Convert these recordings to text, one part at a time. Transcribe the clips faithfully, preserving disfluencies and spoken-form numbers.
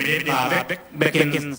Dave, uh, back, back in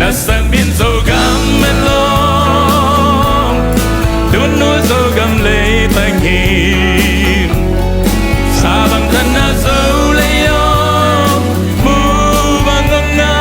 Na sangin Zogam met lawm, tun uh Zogam leitang hi. Sa bang than na Zo lei om, mu bang om na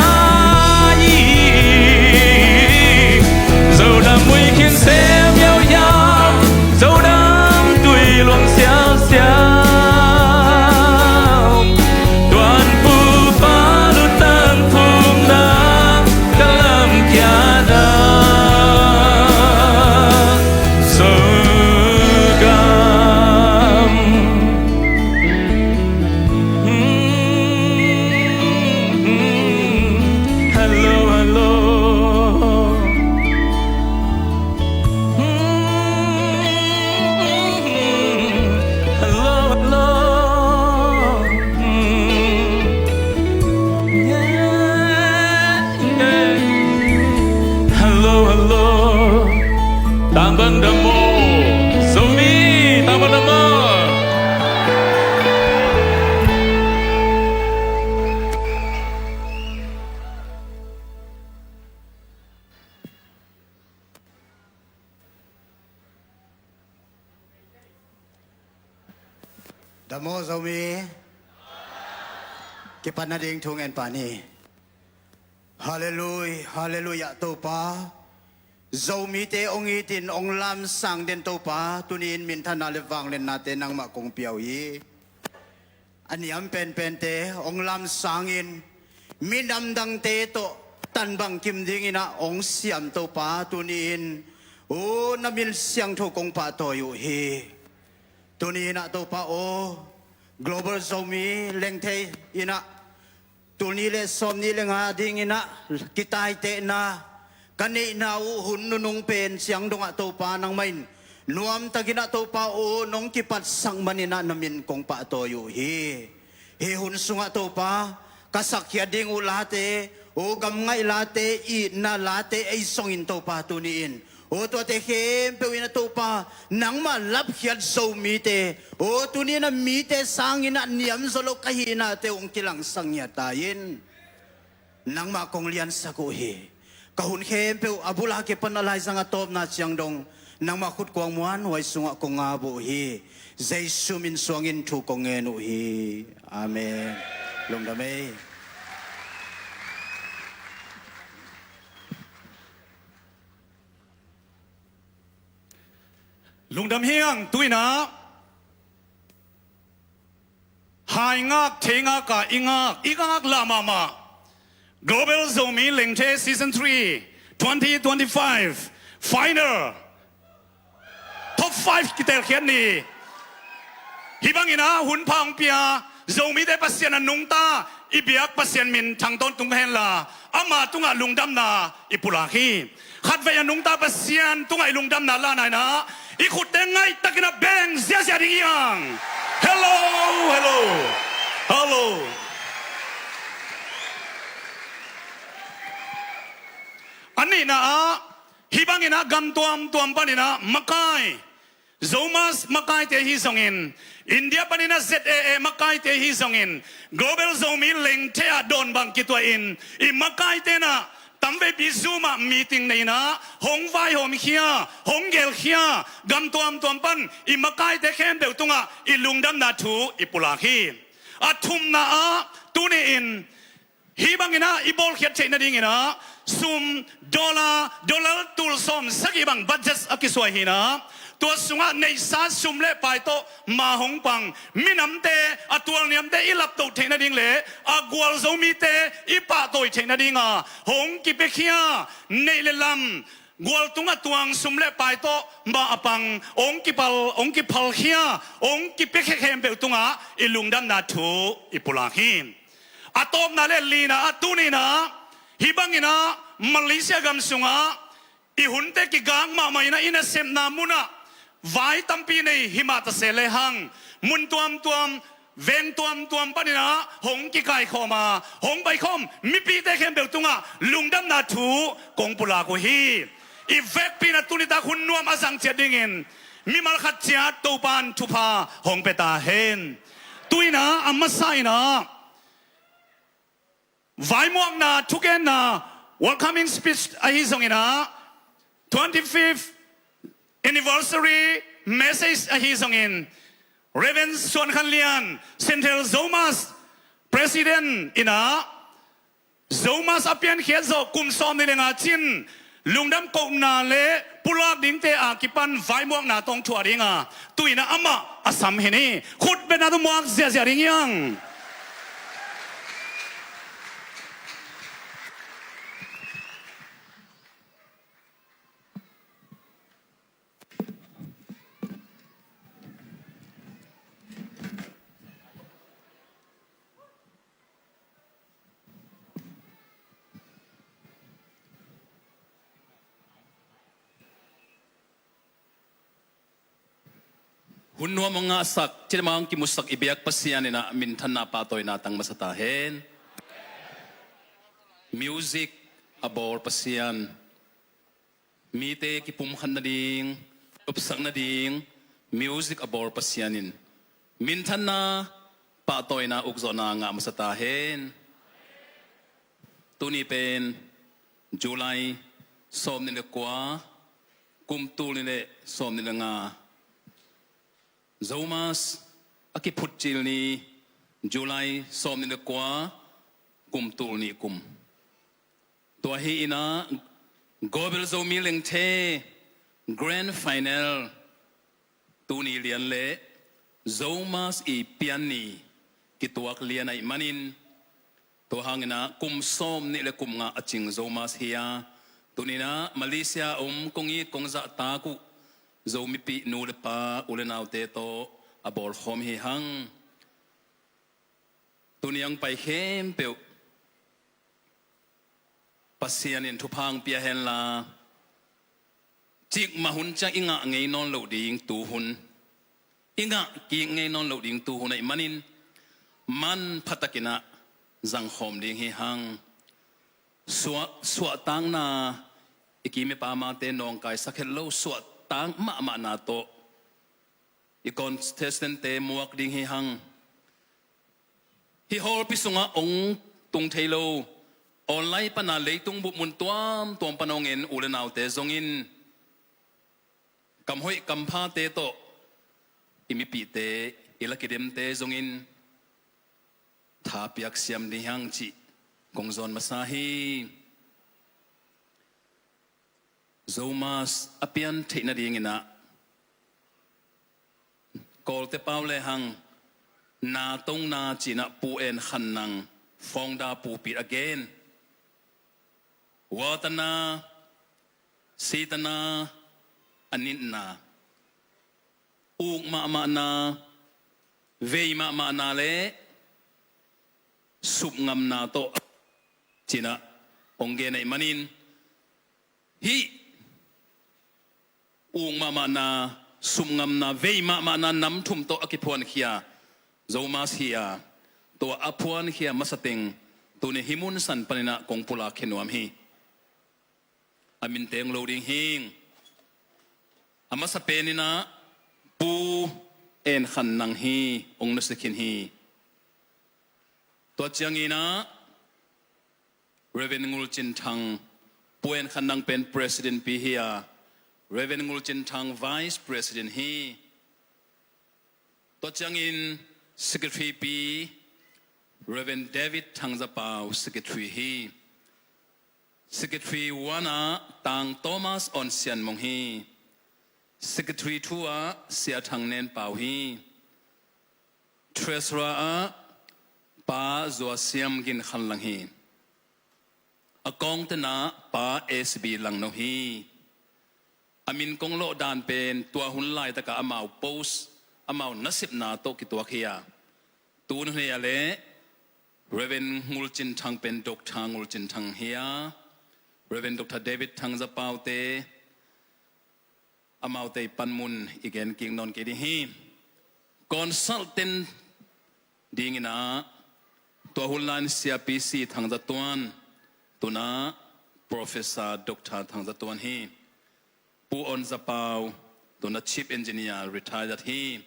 Maw Zomi, kipat nading thu ngen pah ni. Halleluiah, halleluiah Topa. Zomite hong itin hong lamsang den Topa, tuni-in minthanna le vangliatnate nangmah kong pia uh hi. A niam penpente hong lamsangin minam dangte tawh tan bangkim dingin ah hong siam Topa, tuni-in uh na min siangtho kong pahtawi uh hi. Tuni-in ah Topa aw, Global Zomi Lengthei in ah tul nih le sawm nih le nga dingin ah kitaitehna ka neihna uh hun nunung pen ciang dongah Topa nangmah in nuamtakin ah Topa aw nong kipatsak manin ah na min kong pahtawi uh hi. Hih hun sungah Topa ka sakkhiat ding uh late, aw gamngaih late, itna late ei zongin Topa tuni-in aw tuate khempeuh in ah Topa nangmah lapkhiat Zomite aw tuni-in ah mite sangin ah niamzaw lo ka hihnate uh hong kilangsak ngiat ta in. Nangmah kong liansak uh hi. Ka hun khempeuh a bul a kipan a laizang a tawpna ciang dong nangmah khut kuang muanhuai sungah kong ngap uh hi. Jesu min suangin thu kong ngen uh hi. Amen. Lungdam ei. Lungdam hi hang. Tu-in ah hai ngak, thei ngak a i ngak, i ngak lah mahmah Global Zomi Lengthe Season three, twenty twenty-five Final top five kitelkhiat ni. Hih bangin ah hun pha hong pia Zomite Pasian a nungta i biak Pasian min thangtawn tung henla ama tungah lungdamna i pulak hi. Khatvei a nungta Pasian tungah i lungdamna lahna in ah i khutte ngaihtakin ah beng ziahziah ding hi hang. Hello, hello, hello. A nihna ah hih bangin ah gam tuamtuam panin ah makai, Zomus makaite hi zongin, India panin ah Z A A makaite hi zongin, Global Zomi Lengthe ah dawn bang kituahin i makaite in ah tamveipi Zoom ah meeting nei in ah hong vaihawmkhia, hong gelkhia gam tuamtuam pan i makaite khempeuh tungah i lungdamna thu i pulak hi. A thumna ah tuni-in hih bangin ah i bawlkhiat theih nadingin ah sum, dollar, dollar tul sawm sagih bang budget a kisuai hi in ah tua sungah neihsa sum le pai tawh ma hong pang minamte, a tualniamte i laptoh theih nading le a gualzo mite i pahtawi theih nadinga hong kipiakhia, neih le lam gual tungah tuang sum le pai tawh ma a pang hong kipal, hong kiphalkhia, hong kipiakhia khempeuh tungah i lungdamna thu i pulak hi. A tawpna le lina ah tuni-in ah hih bangin ah Malaysia gam sungah i hunte kigak mahmah in ah i nasepna munah vai tampi nei hi mah ta se lehang mun tuamtuam, veng tuamtuam panin ah hong kikaikhawm a hong paikhawm mipite khempeuh tungah lungdamna thu kong pulak uh hi. I vekpi in ah tunitak hun nuam a zang ciat dingin mimal khat ciat Topa'n thupha hong pia ta hen. Tu-in ah a masa in ah vaimuakna thugenna welcoming speech ahi zongin ah twenty-fifth anniversary message ahi zongin Reverend Suan Khan Lian, Central Zomus President in ah Zomus a piankhiat zawh kum sawm nih le nga cin lungdam kohna le pulak dingte a kipan vaimuakna tawh thuah dinga tu-in ah amah a sam hi ni. Khut betna tawh muak ziahziah ding hi hang. Hun nuam hong ngahsak, cidam hong kimusak i biak Pasian in ah minthanna pahtawina tang masa ta hen. Music a bawl Pasian, mite kipumkhat nading, lupsak nading music a bawl Pasian in minthanna pahtawina ukzawhna ngah masa ta hen. Tuni pen July sawm nih le kua, kum tul nih le sawm nih le nga, Zomus a kiphut cil ni, July sawm nih le kua, kum tul nih kum. Tua hi inah Gobel Zomi Lengthe Grand Final tuni lian le Zomas i pian ni kituak lian ahih manin, tua hanginah kum sawm nih le kum nga a cing Zomas hi a, tuninah Malaysia om kong it kong zahtak uh Zomipih nu le pa u le naute tawh a bawlkhawm hi hang. Tuni ang pai khempeuh Pasian in thupha ang pia henla, cikmah hun ciang i ngah ngei nawn loh ding tu hun, i ngah kik ngei nawn loh ding tu hun ahih manin, manpha takinah zangkhawm ding hi hang. Suah, suahtakna i kim i pamate nawngkaisak het lo, suahtak mahmahna tawh i contestant-te muak ding hi hang. Hih hawlpi sungah hong tung thei lo, online pana leitung bup mun tuamtuam pana hong en u le naute zongin, kam hoih kam phate tawh i mipihte, i la kidemte zongin tha piaksiam ding hi hang cih kong zawn masa hi. Zomas a pian theih nadinginah Kawlte pau lehang, na tongna cinah Pu En Khan Nang, founder pupih a gen. Watana, sitana, a nitna, uk mahmahna, vei mahmahna le supngamna tawh cinah hong gen ahih manin, hih uk mahmahna, supngamna, vei mahmahna nam thum tawh a kiphuankhia Zomas hi a, tua a phuankhia masateng tuni hih mun san paninah kong pulak khia nuam hi. A minteng lo ding hing. A masa peninah Pu En Khan Nang hi, hong nusia khin hi. Tua cianginah Reverend Ngul Cin Thang, Pu En Khan Nang pen President pi hi a, Reverend Ngul Cin Thang Vice President hi. Tua ciangin Secretary pi Reverend David Thang Za Pau Secretary hi. Secretary one ah Tang Thomas On Sian Mung hi. Secretary two ah Sia Thang Nen Pau hi. Treasurer ah Pa Zua Siam Gin Khan Lang hi. A kawng tenah Pa S B Lang No hi. A min kong lawh dan pen tua hun laitakah amau post, amau nasepna tawh kituak hi a, tu hun hi a leh Reverend Ngul Cin Thang pen Doctor Ngul Cin Thang hi a, Reverend Doctor David Thang Za Pau te amaute i panmun i gen kik nawn kei ding hi. Consultant dinginah tua hun lai-in Sia P C Thang Za Tuan, tunah Professor Doctor Thang Za Tuan hi. Pu On Za Pau, tunah Chief Engineer retired hi.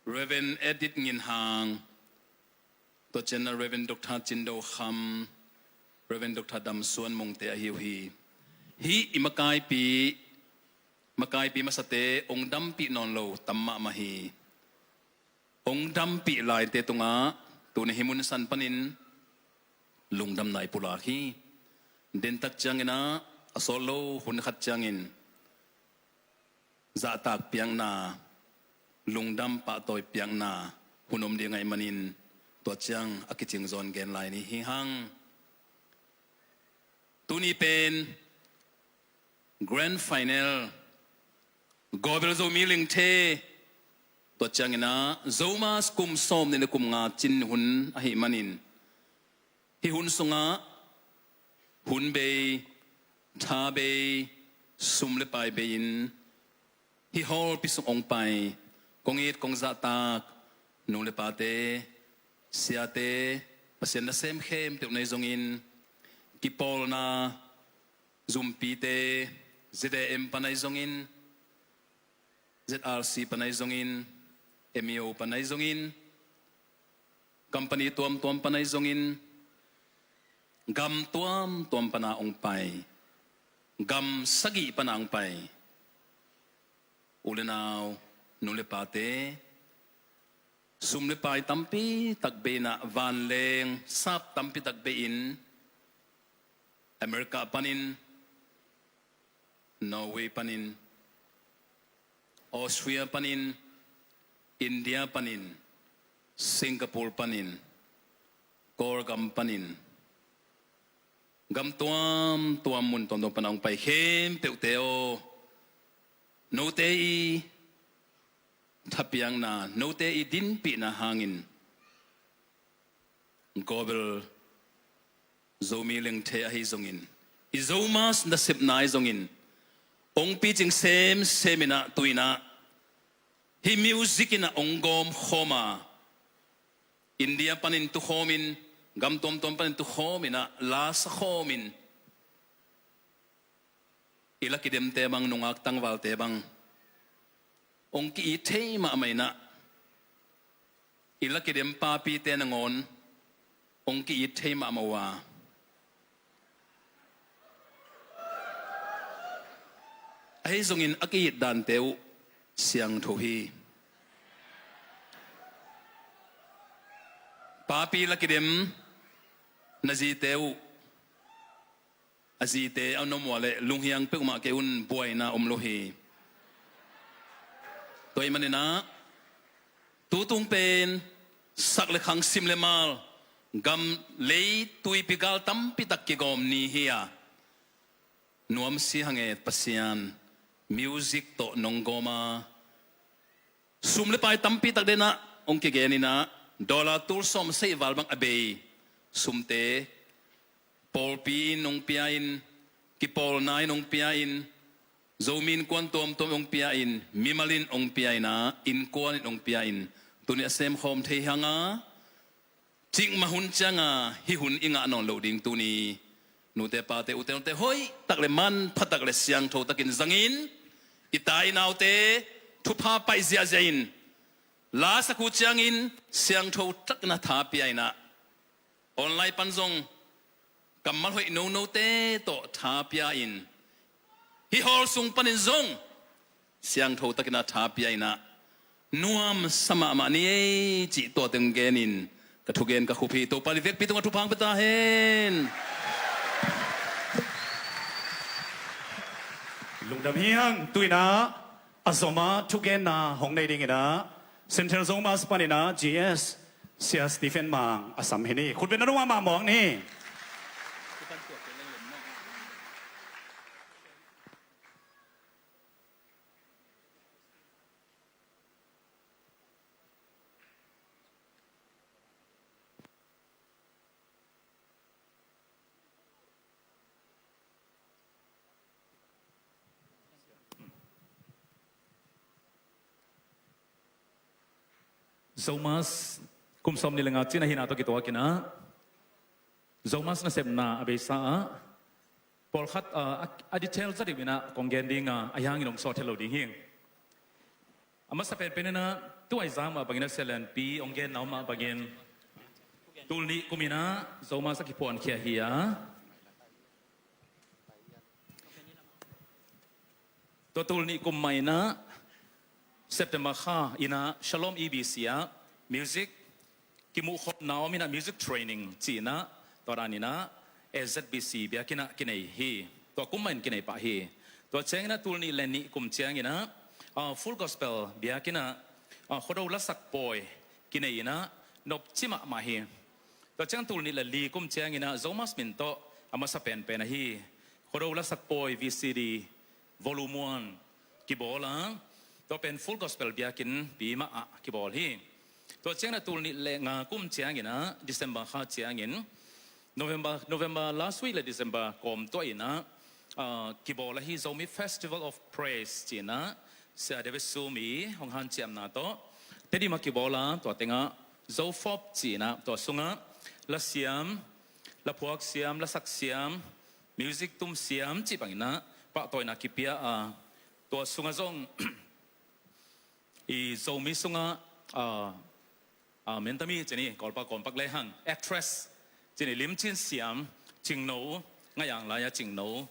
Reverend Edit Ngin Hang, tua ciangin Reverend Doctor Cin Do Kham, Reverend Doctor Dam Suan Mung te ahi uh hi. Hih i makaipi, makaipi masate hong dampih nawn lo tam mahmah hi. Hong dampih laite tungah tuni hih mun san panin lungdamna i pulak hi. Dentak cianginah a sawt lo hun khat ciangin zahtak piakna, lungdam pahtawi piakna hun om ding ahih manin tua ciang a kicing zawn gen lai ni hi hang. Tuni pen Grand Final, Gobel Zomi Lengthe, tua cianginah Zomas kum sawm nih le kum nga cin hun ahih manin, hih hun sungah hun bei, tha bei, sum le pai bei-in hih hawlpi sung hong pai, kong it kong zahtak nu le pate, siate, Pasian nasem khempeuh na hi zongin, kipawlna zumpite, Z A M pan ahi zongin, Z R C pan ahi zongin, M E O pan ahi zongin, company tuamtuam pan ahi zongin, gam tuamtuam pana hong pai, gam sagih pana hong pai u le nau, Nu le pate, sum le pai tampi tak bei in ah, vanleng sap tampi tak bei in, America panin, Norway panin, Austria panin, India panin, Singapore panin, Kawlgam panin, gam tuamtuam mun tuamtuam pan a hong pai khempeuhte aw, note i thapiakna, note i dinpihna hangin, Global Zomi Lengthe ahi zongin, i Zomus nasepna ahi zongin, hong picing semsem in ah, tu in ah hih music in ah hong gawm khawm a, India panin tukhawmin, gam tuamtuam panin tukhawmin ah, lasa khawmin, i la kidemte bang, nungak tangvalte bang, hong ki-it thei mahmah in ah, i la kidem papite nangawn hong ki-it thei mahmah uh a, ahi zongin a ki-it dante uh siangtho hi. Papi la kidem na zite uh, a zite a nuam uh leh lunghiang peuhmah kei un, buaina om lo hi. Tua ahih manin ah, tutung pen sak le khang, sim le mal, gam lei tuipi gal tampi tak kigawm ni hi a, nuamsia hang e, Pasian music tawh nong gawm a, sum le pai tampi tak den ah, hong kigen in ah, dollar tul sawm seih val bang a bei sumte, pawlpi in hong pia in, kipawlna in hong pia in, Zomi innkuan tuamtuam hong pia in, mimal in hong pia in ah, innkuan in hong pia in, tuni a semkhawm thei hi hang a, cikmah hun ciang a hih hun i ngah nawn loh ding tuni, nute pate, ute naute, hoih tak le manpha tak le siangtho takin zangin, i ta i naute thupha paih ziahziah in, lasa khu ciangin siangtho takin a tha pia in ah, online pan zong kammal hoih nonote tawh tha pia in, hih hall sung panin zong siangtho takin a tha pia in ah, nuamsa mahmah ni ei cih tua teng genin ka thugen ka khup hi. Topa in i vekpi tungah thupha hong pia ta hen. Lungdam hi hang. Tu in ah a zom a thugenna hong nei ding in ah, Central Zomus panin ah G S Sia Stephen Mang a sam hi ni. Khutbetna dong a mah mawk ni. Zomus kum sawmnih le nga cihna hihna tawh kituakin ah, Zomus nasepna a beisa ah pawlkhat, ah, a, a detail zaw deuh in ah kong gen ding a, ahi hangin hong sawt het lo ding hi. A masa penpen in ah, tu-a i zak mah bangin ah, Sia Lianpi hong genna om mah bangin, tul nih kum in ah Zomus a kiphuankhia hi a, tua tul nih kum mah in ah, September kha in ah Shalom E B C ah music kimuhkhopna om in ah, music training ci in ah, tua dan in ah A Z B C biakinn ah kinei hi. Tua kum mah in kinei pah hi. Tua ciangin ah tul nih le nih kum ciangin ah, ah, Full Gospel biakinn ah, ah, Khuado lasak pawi kinei in ah, nopci mahmah hi. Tua ciang tul nih le li kum ciangin ah Zomus min tawh a masa penpen ahi Khuado lasak pawi V C D Volume one kibawl a, tua pen Full Gospel biakinn Pima ah kibawl hi. Tua ciangin ah tul nih le nga kum ciangin ah, December kha ciangin, November, November last week le December kawm tuah in ah, ah, kibawl ahi Zomi Festival of Praise ci in ah, Sia David Sumi hong hanciamna tawh Tedim ah kibawl a, tua teng ah Zofop ci in ah, tua sungah lasiam, laphuak siam, lasak siam, music tum siam cih bangin ah pahtawina kipia a, tua sungah zong i Zomi sungah, ah, ah, mentami ci ni, Kawlpa kawmpak le hang, actress ci ni, Lim Cin Siam, Cingno, Ngaiang lai-a Cingno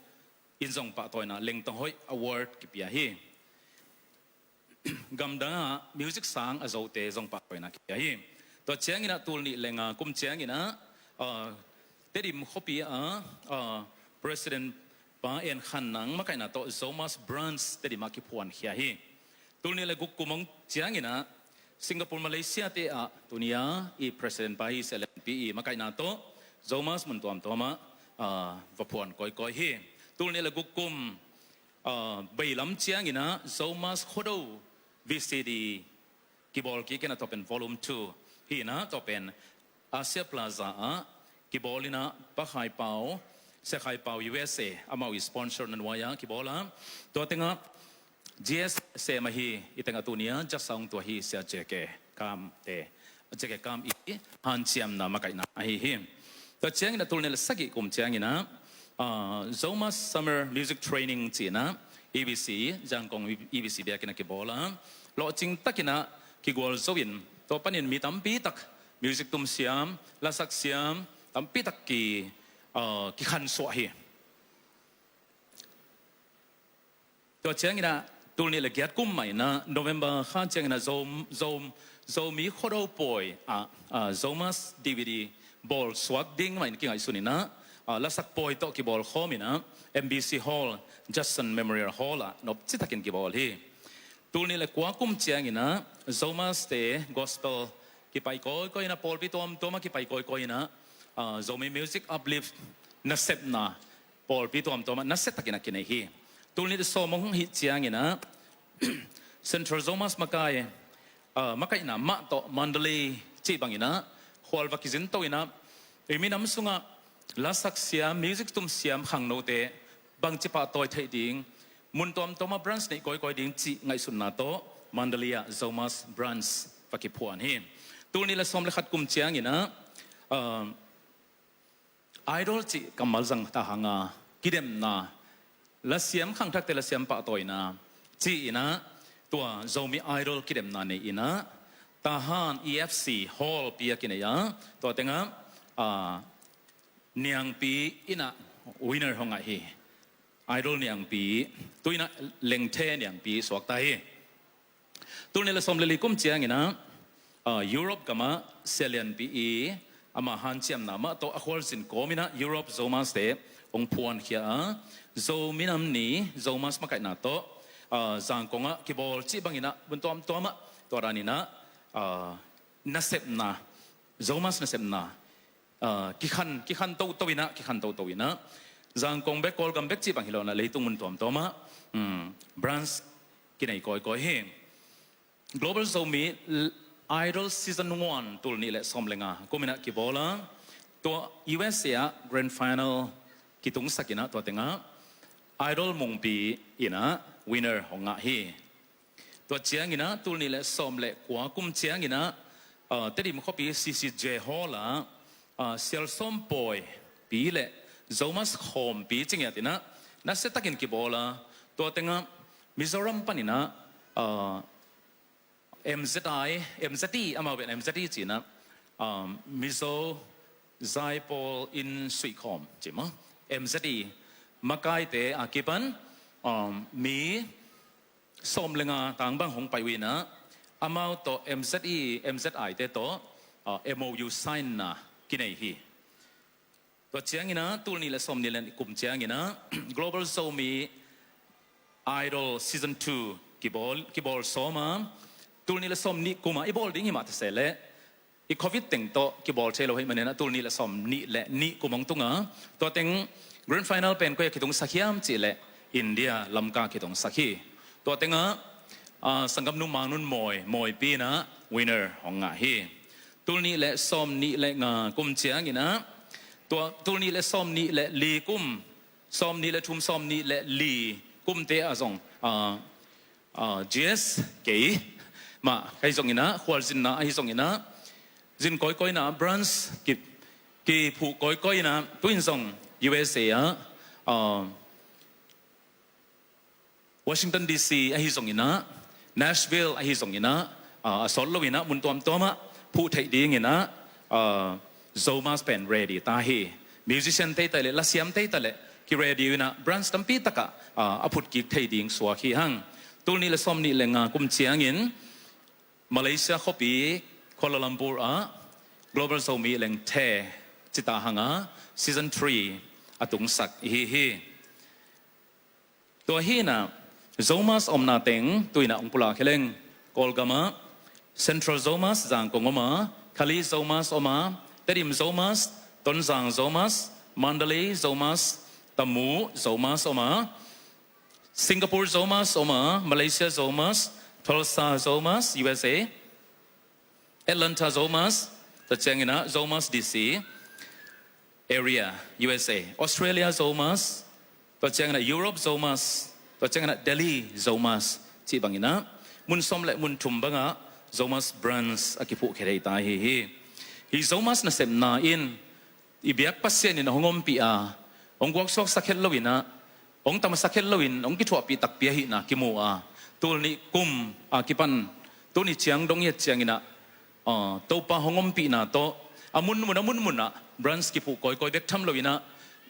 in zong pahtawina Lengtong Hoih Award kipia hi. gamdang ah music sang a zote zong pahtawina kia hi. Tua ciangin ah tul nih le nga kum ciangin ah, ah, Tedim khuapi ah, ah, President Pa En Khan Nang makaihna tawh Zomus Branch Tedim ah kiphuan khia hi. Tul nih le guk kum hong ciangin ah Singapore, Malaysia te ah tuni a i President pa hi Sia Lian Pi i makaihna tawh Zomus mun tuamtuam ah, ah, va phuan kawikawi hi. Tul nih le guk kum, ah, veilam ciangin ah Zomus Khuado V C D kibawl kik in ah tua pen volume two hi in ah tua pen Asia Plaza ah kibawl in ah Pa Khai Pau, Sia Khai Pau U S A amau i sponsor na nuai ah kibawl a, tua teng ah G S sem ahi i teng ah tuni a judge hong tua hi Sia J K Kam te, J K Kam i hanciamna makaihna ahi hi. Tua ciangin ah tul nih le sagih kum ciangin ah, ah, Zomus Summer Music Training ci in ah E B C, Zangkong E B C biakinn ah kibawl a, lawhcing takin ah kigual zo in tua panin mi tampi tak music tum siam, lasak siam tampi tak ki, ah, kikhansuah hi. Tua ciangin ah tul nih le giat kum mah in ah November kha ciangin ah Zo, Zo, Zomi Khuado pawi ah, ah, Zomus D V D bawl suak ding mah in kingaihsun in ah, ah, lasak pawi tawh kibawl khawm in ah M B C Hall, Judson Memorial Hall ah nopci takin kibawl hi. Tul nih le kua kum ciangin ah Zomus te gospel kipai kawikawi in ah pawlpi tuamtuam ah kipai kawikawi in ah, ah, Zomi music uplift nasepna pawlpi tuamtuam ah nasia takin ah kinei hi. Tul nih le sawm hong hih ciangin ah Central Zomus makai, ah, makaihna mah tawh Mandalay cih bangin ah khual va kizin to in ah ei minam sungah lasak siam, music tum siam khangnote bangci pahtawi theih ding, mun tuamtuam ah branch neih kawikawi ding cih ngaihsutna tawh Mandalay ah Zomus Branch va kiphuan hi. Tul nih le sawm le khat kum ciangin ah, ah, Idol cih kammal zang ta hang a, kidemna, lasiam khangthakte lasiam pahtawina ci in ah tua Zomi Idol kidemna nei in ah Tahan E F C Hall pi ah kinei a, tua teng ah, ah, Niangpi in ah winner hong ngah hi. Idol Niangpi, tu in ah Lengthe Niangpi suakta hi. Tul nih le sawm le li kum ciangin ah, ah, Europe gam ah Sia Lianpi i ama hanciamna mah tawh a khualzin kawm in ah Europe Zomus te hong phuankhia a, Zo minam ni Zomus makaihna tawh, ah, Zangkong ah kibawl cih bangin ah mun tuamtuam ah tua dan in ah, ah, nasepna, Zomus nasepna, ah, kikhan, kikhan toto in ah, kikhan toto in ah, Zangkong bek, Kawlgam bek cih bang hi lo in ah leitung mun tuamtuam ah, um, branch kinei kawikawi hi. Global Zomi Idol Season one tul nih le sawm le nga kum in ah kibawl a, tua U S A ah grand final kitungsak in ah tua teng ah Idol Mungpi in ah winner hong ngah hi. Tua ciangin ah tul nih le sawm le kua kum ciangin ah, ah, Tedim khuapi C C J Hall ah, ah, Sialsawm pawipi le Zomus khawmpi ci ngiat in ah nasia takin kibawl a, tua teng ah Mizoram panin ah, ah, M Z I, M Z I, amau pen M Z I ci in ah, ah, Mizo Zaipawl In Suihkhawm ci maw, M Z I makaite a kipan, ah, mi sawm le nga tang bang hong pai uh in ah, amau tawh M Z I, M Z I te tawh, ah, M O U sign na kinei hi. Tua ciangin ah tul nih le sawm nih le kum ciangin ah Global Zomi Idol Season two kibawl, kibawl sawm a, tul nih le sawm nih kum ah i bawl ding hi mah ta se leh i Covid teng tawh kibawl thei lo hi manin ah tul nih le sawm nih le nih kum hong tung a, tua teng grand final pen koi ah kitungsak hiam cih leh India Lamka kitungsak hi. Tua teng ah, ah, sanggamnu Mang Nun Mawi, Mawipi in ah winner hong ngah hi. Tul nih le sawm nih le nga kum ciangin ah, tua tul nih le sawm nih le li kum, sawm nih le thum, sawm nih le li kumte ah zong, ah, ah, G S kei mah ahi zongin ah, khualzinna ahi zongin ah, zin kawikawi in ah, branch ki, kiphuh kawikawi in ah, tu in zong U S A ah, ah, Washington D C ahi zongin ah, Nashville ahi zongin ah, ah, a sawt lo in ah mun tuamtuam ah phuh theih dingin ah, ah, Zomus pen ready ta hi. Musician teita le lasiam teita le ki ready in ah branch tampi tak ah, ah, a phut kik thei ding suak hi hang. Tul nih le sawm nih le nga kum ciangin Malaysia khuapi Kuala Lumpur ah Global Zomi Lengthe cita hanga season three a tungsak ihi hi. Tua hinah Zomas omna teng tuinah hong pulak hi leng, Kawlgamah Central Zomas Zangkong oma, Kali Zomas oma, Tedim Zomas, Tonzang Zomas, Mandalay Zomas, Tamu Zomas oma, Singapore Zomas oma, Malaysia Zomas, Tulsa Zomas, U S A, Atlanta Zomas, tua cianginah Zomas D C area, U S A, Australia Zomas, tua cianginah Europe Zomas, tua cianginah Delhi Zomas cih banginah mun sawm le mun thum bangah Zomas branch a kiphuh khia thei ta hi hi. Hi Zomas nasepna in i biak Pasian in a hong ompih a, hong guaksuaksak het loinah, hong tamasak het loin hong kithuahpih takpi ahihna kimu a, tul nih kum a kipan tul nih ciang dong i et cianginah, ah, Topa hong ompihna tawh a munmun a munmunah branch kiphuh kawikawi bek tham loinah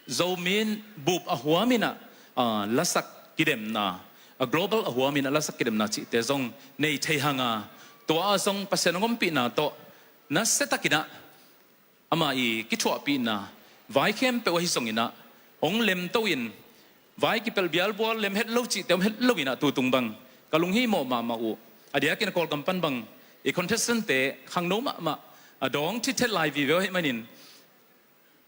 Zomi bup a huaminah, ah, lasak kidemna, a global a huaminah lasak kidemna cihte zong nei thei hanga, tua ah zong Pasian hong ompihna tawh nasiatakinah amah i kithuahpihna vai khempeuh ahi zonginah hong lemto in, vai kipelh bialbual lem het lo cihte om het loinah tutung bang ka lunghimawh mahmah uh. A diakin a Kawlgam pan bang i contestant-te khangno mahmah a dawng thithet lai vive ahih manin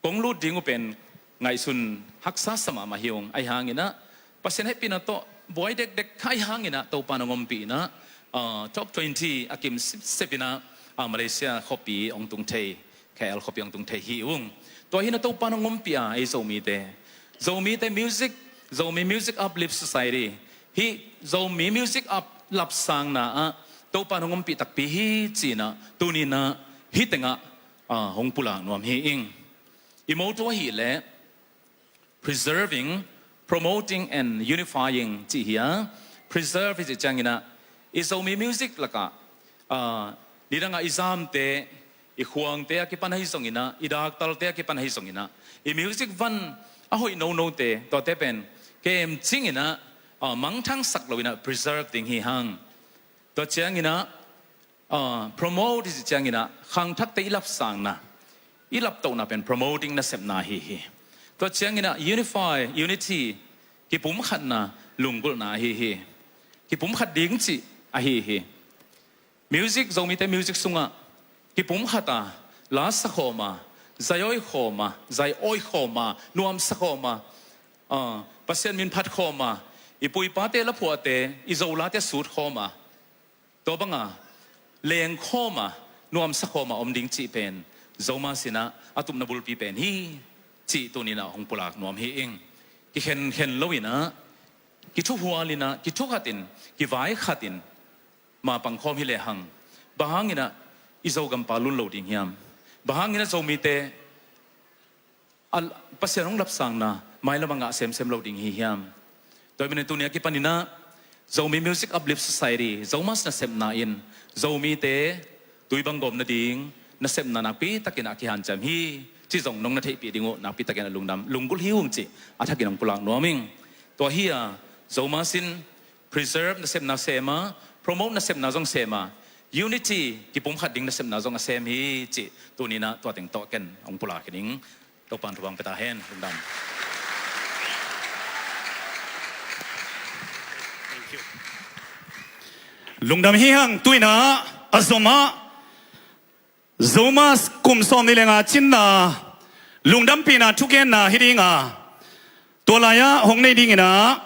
kong lut ding uh pen ngaihsun haksa sa mahmah hi ung. Ahi hanginah Pasian hehpihna tawh buai dekdek kha ahi hanginah Topa nong ompihinah, ah, top twenty a kim sipsepinah, ah, Malaysia khuapi hong tung thei, K L khuapi hong tung thei hi ung. Tua hinah Topa nong ompih a, ei Zomite, Zomite music, Zomi Music Uplift Society, hih Zomi music up lapsangna ah Topa nong ompih takpi hi cinah tuninah hih tengah, ah, hong pulak nuam hi ing. I motto ahileh preserving, promoting and unifying cih hi a, preserve hi cih cianginah i Zomi music lakah, ah, nidangah i zamte, i khuangte a kipan ahi zonginah, i daktalte a kipan ahi zonginah, i music van a hoih nonote tuate pen kemcinginah, ah, mangthangsak loinah preserve ding hi hang. Tua cianginah, ah, promote hi cih cianginah khangthakte i lapsangna, i laptohna pen promoting nasepna ahi hi. Tua cianginah unify, unity, kipumkhatna lunggulhna ahi hi. Kipumkhat ding cih ahi hi. Music, Zomite music sungah kipumkhat a, la sakhawm a, zai-awi khawm a, zai-awi khawm a, nuamsa khawm a, ah, Pasian min phat khawm a, i pu i pate laphuahte, i Zo late sut khawm a, tua banga lengkhawm a, nuamsa khawm a om ding cih pen Zomas inah a tupna bulpi pen hi cih tuninah hong pulak nuam hi ing. Kikhenkhen loinah, kithuhualinah, kithukhatin, kivaikhatin mapang khawm hi lehang, bang hanginah i Zogampa lun lo ding hiam? Bang hanginah Zomite a, Pasian hong lapsangna mailam a ngah semsem lo ding hi hiam? Tua hi manin tuni a kipaninah Zomi Music Uplift Society, Zomas nasepna in Zomite tui bang gawm nading nasepna nakpitakin a kihanciam hi cih zong nong na theihpih ding uh nakpitakin a lungdam, lunggulh hi ung cih a thakin hong pulak nuam ing. Tua hi a, Zomas in preserve nasepna sem a, promote nasepna zong sem a, unity, kipumkhat ding nasepna zong a sem hi cih tuninah tua teng tawh ken hong pulak hi ning. Topan thupha pia ta hen. Lungdam. Lungdam hi hang. Tuinah a zomah Zomas kum sawm nih le nga cinna lungdampihna thugenna hi dinga, tua lai-ah hong nei dinginah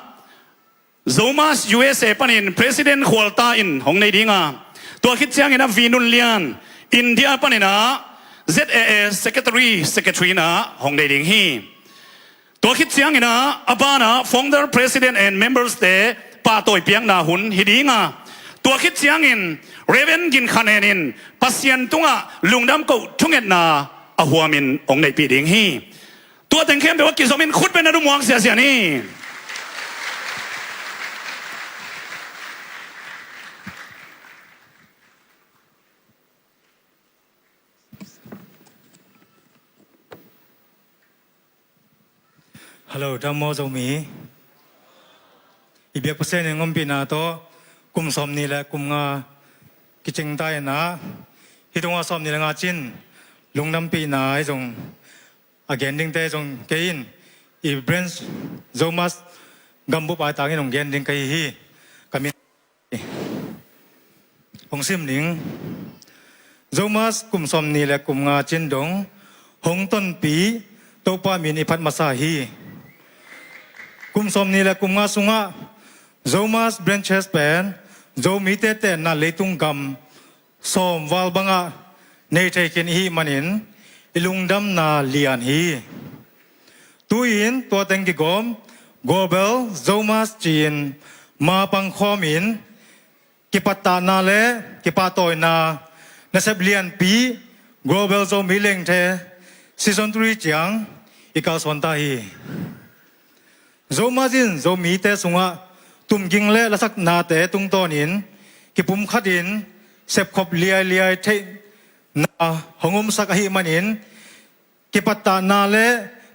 Zomas U S A panin President Khualta in hong nei dinga, tua khit ciangin a Vinun Lian India paninah Z A A Secretary, Secretary inah hong nei ding hi. Tua khit cianginah a banah Founder, President and Members te pahtawi piakna hun hi dinga, tua khit ciangin Reverend Gin Khan En in Pasian tungah lungdam koh thungetna a huamin hong neihpih ding hi. Tua teng khempeuh a kizomin khut beng na dumuak siasia ni. Hello, dam maw Zomi. i biak Pasian in ompihna tawh kum sawmnih le kum nga kicing ta in ah, hih tungah sawmnih le nga cin lungdampihna i zong a gen dingte zong kei in i branch Zomus gambup ai tangin hong gen ding ka hi hi. Ka min hong sim ning. Zomus kum sawmnih le kum nga cin dong hong tonpih Topa min i phat masa hi. Kum sawmnih le kum nga sungah Zomus branches pen Zomite tenna leitung gam sawm val bangah nei thei khin i hih manin i lungdamna lian hi. Tu-in tua teng kigawm Global Zomus ci-in mapang khawmin kipattahna le kipahtawina nasep lianpi Global Zomi Lengthe Season three ciang i kalsuan ta hi. Zomus in Zomite sungah tumging le lasaknate tungtawnin kipumkhatin sepkhop liailiai theihna hong omsak ahih manin kipattahna le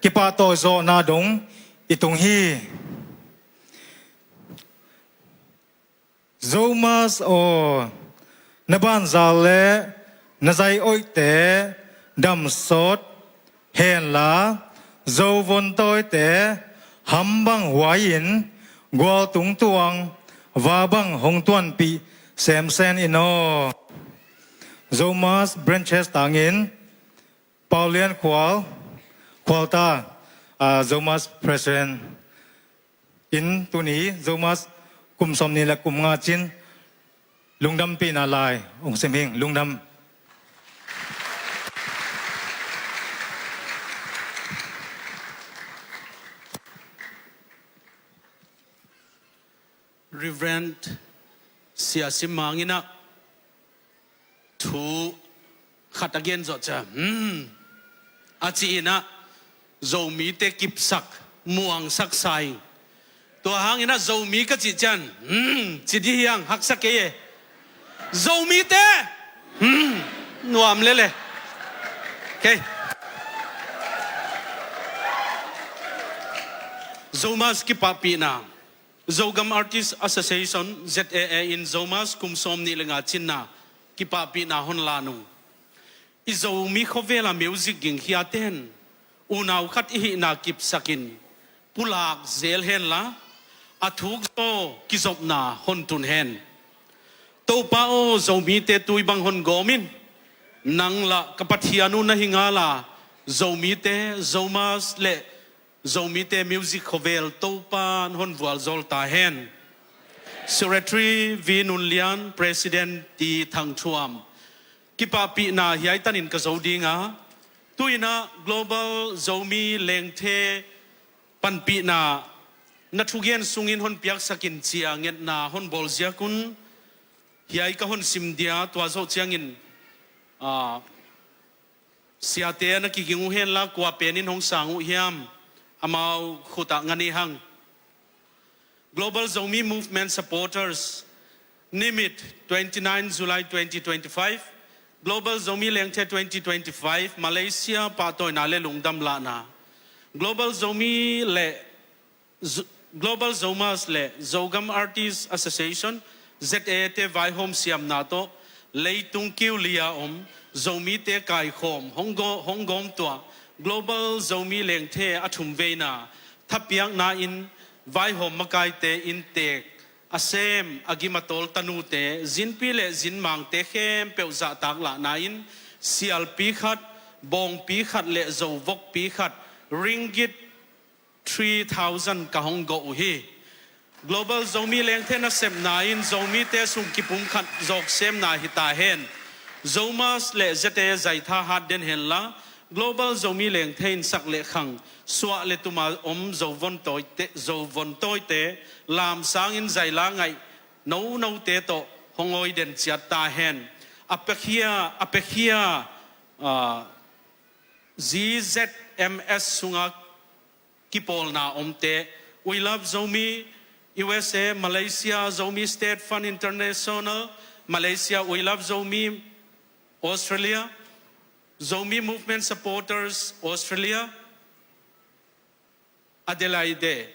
kipahtawi zawhna dong i tung hi. Zomus aw, na banzal le na zai-oihte damsawt henla, Zo vontawite ham bang huai-in gualtung tuang va bang hong tuanpih semsem in aw. Zomus branches tangin Paulian Khual, Khualta, ah, Zomus President in tuni Zomus kum sawmnih le kum nga cin lungdampihna lai hong sim hing. Lungdam. Reverend Sia Sim Mang in ah thu khat a gen zawh ciang, hmm, a ci-in ah Zomite kipsak, muangsak sa ing. Tua hangin ah Zomi ka cih ciang, hmm, ci dih hiang, haksa kei e. Zomite, hmm, nuam lele. Okay. Zomus kipahpihna. Zogam Artist Association, Z A A in Zomus kum sawmnih le nga cinna kipahpihna hon la nung. I Zomi khuavela music gingkhiaten unau khat i hihna kipsakin pulak zel henla, a thuk zaw kizopna hon tun hen. Topa aw, Zomite tui bang hon gawm in. Nang lah ka Pathian uh na hi ngala, Zomite, Zomus le Zomite music khuavel Topa'n hon vualzawl ta hen. Secretary V Nunlian, President T Thangthuam. Kipahpihna hiai tanin ka zo dinga, tu-in ah Global Zomi Lengthe panpihna na thugen sungin hon piaksakin cia ngetna hon bawl ziak un, hiai ka hon sim dia, tua zoh ciangin, ah, siate na kiging uh henla, kua penin hong sang uh hiam, amau khut ah ngan i hang. Global Zomi Movement Supporters, Nimit, twenty-nine July twenty twenty-five, Global Zomi Lengthe twenty twenty-five, Malaysia, pahtawina le lungdam lahna. Global Zomi le Z-, Global Zomus le Zogam Artist Association, Z A A te vaihawm siamna tawh, leitung kiu lia om Zomite kaikhawm hong go-, hong gawm tuah Global Zomi Lengthe a thumveina thapiakna in vaihawm makaite inntek a sem, a gim a tawl tanute, zinpi le zinmangte khempeuh zahtak lahna in sialpi khat, bawngpi khat le zovokpi khat, ringgit three thousand ka hong gawh uh hi. Global Zomi Lengthe nasepna in Zomite sung kipumkhat zawksemna hi ta hen. Zomus le Z A A zaitha hat den henla, Global Zomi Lengthe in sak le khang, suah le tuma om Zo vontawite, Zo vontawite, lamsangin zaila ngaih nonote tawh hong awi den ciat ta hen. A pekhia, a pekhia, ah, Z Z M S sunga kipawlna omte, We Love Zomi, U S A, Malaysia, Zomi State Fund International, Malaysia, We Love Zomi, Australia, Zomi Movement Supporters, Australia, Adelaide,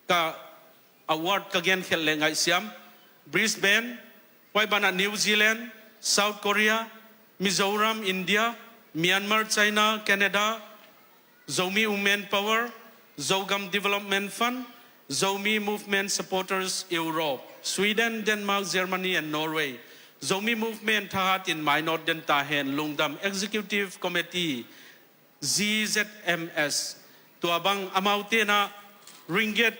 ka award ka genkhelh leh ngaihsiam. Brisbane, huai banah New Zealand, South Korea, Mizoram, India, Myanmar, China, Canada, Zomi Women Power, Zogam Development Fund, Zomi Movement Supporters Europe, Sweden, Denmark, Germany and Norway, Zomi Movement thahat in mainawt den ta hen. Lungdam. Executive Committee, Z Z M S, tua bang amaute na ringgit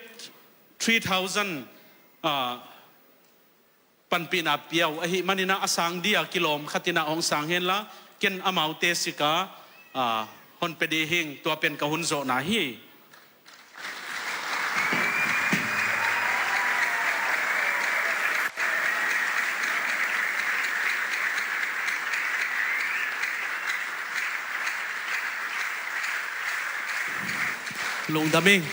three thousand, ah, panpihna piau ahih manin ah a sang dia kilawm khat in ah hong sang henla, ken amaute sika, ah, hon pe dih hing. Tua pen ka hun zawhna hi. Lungdam ing.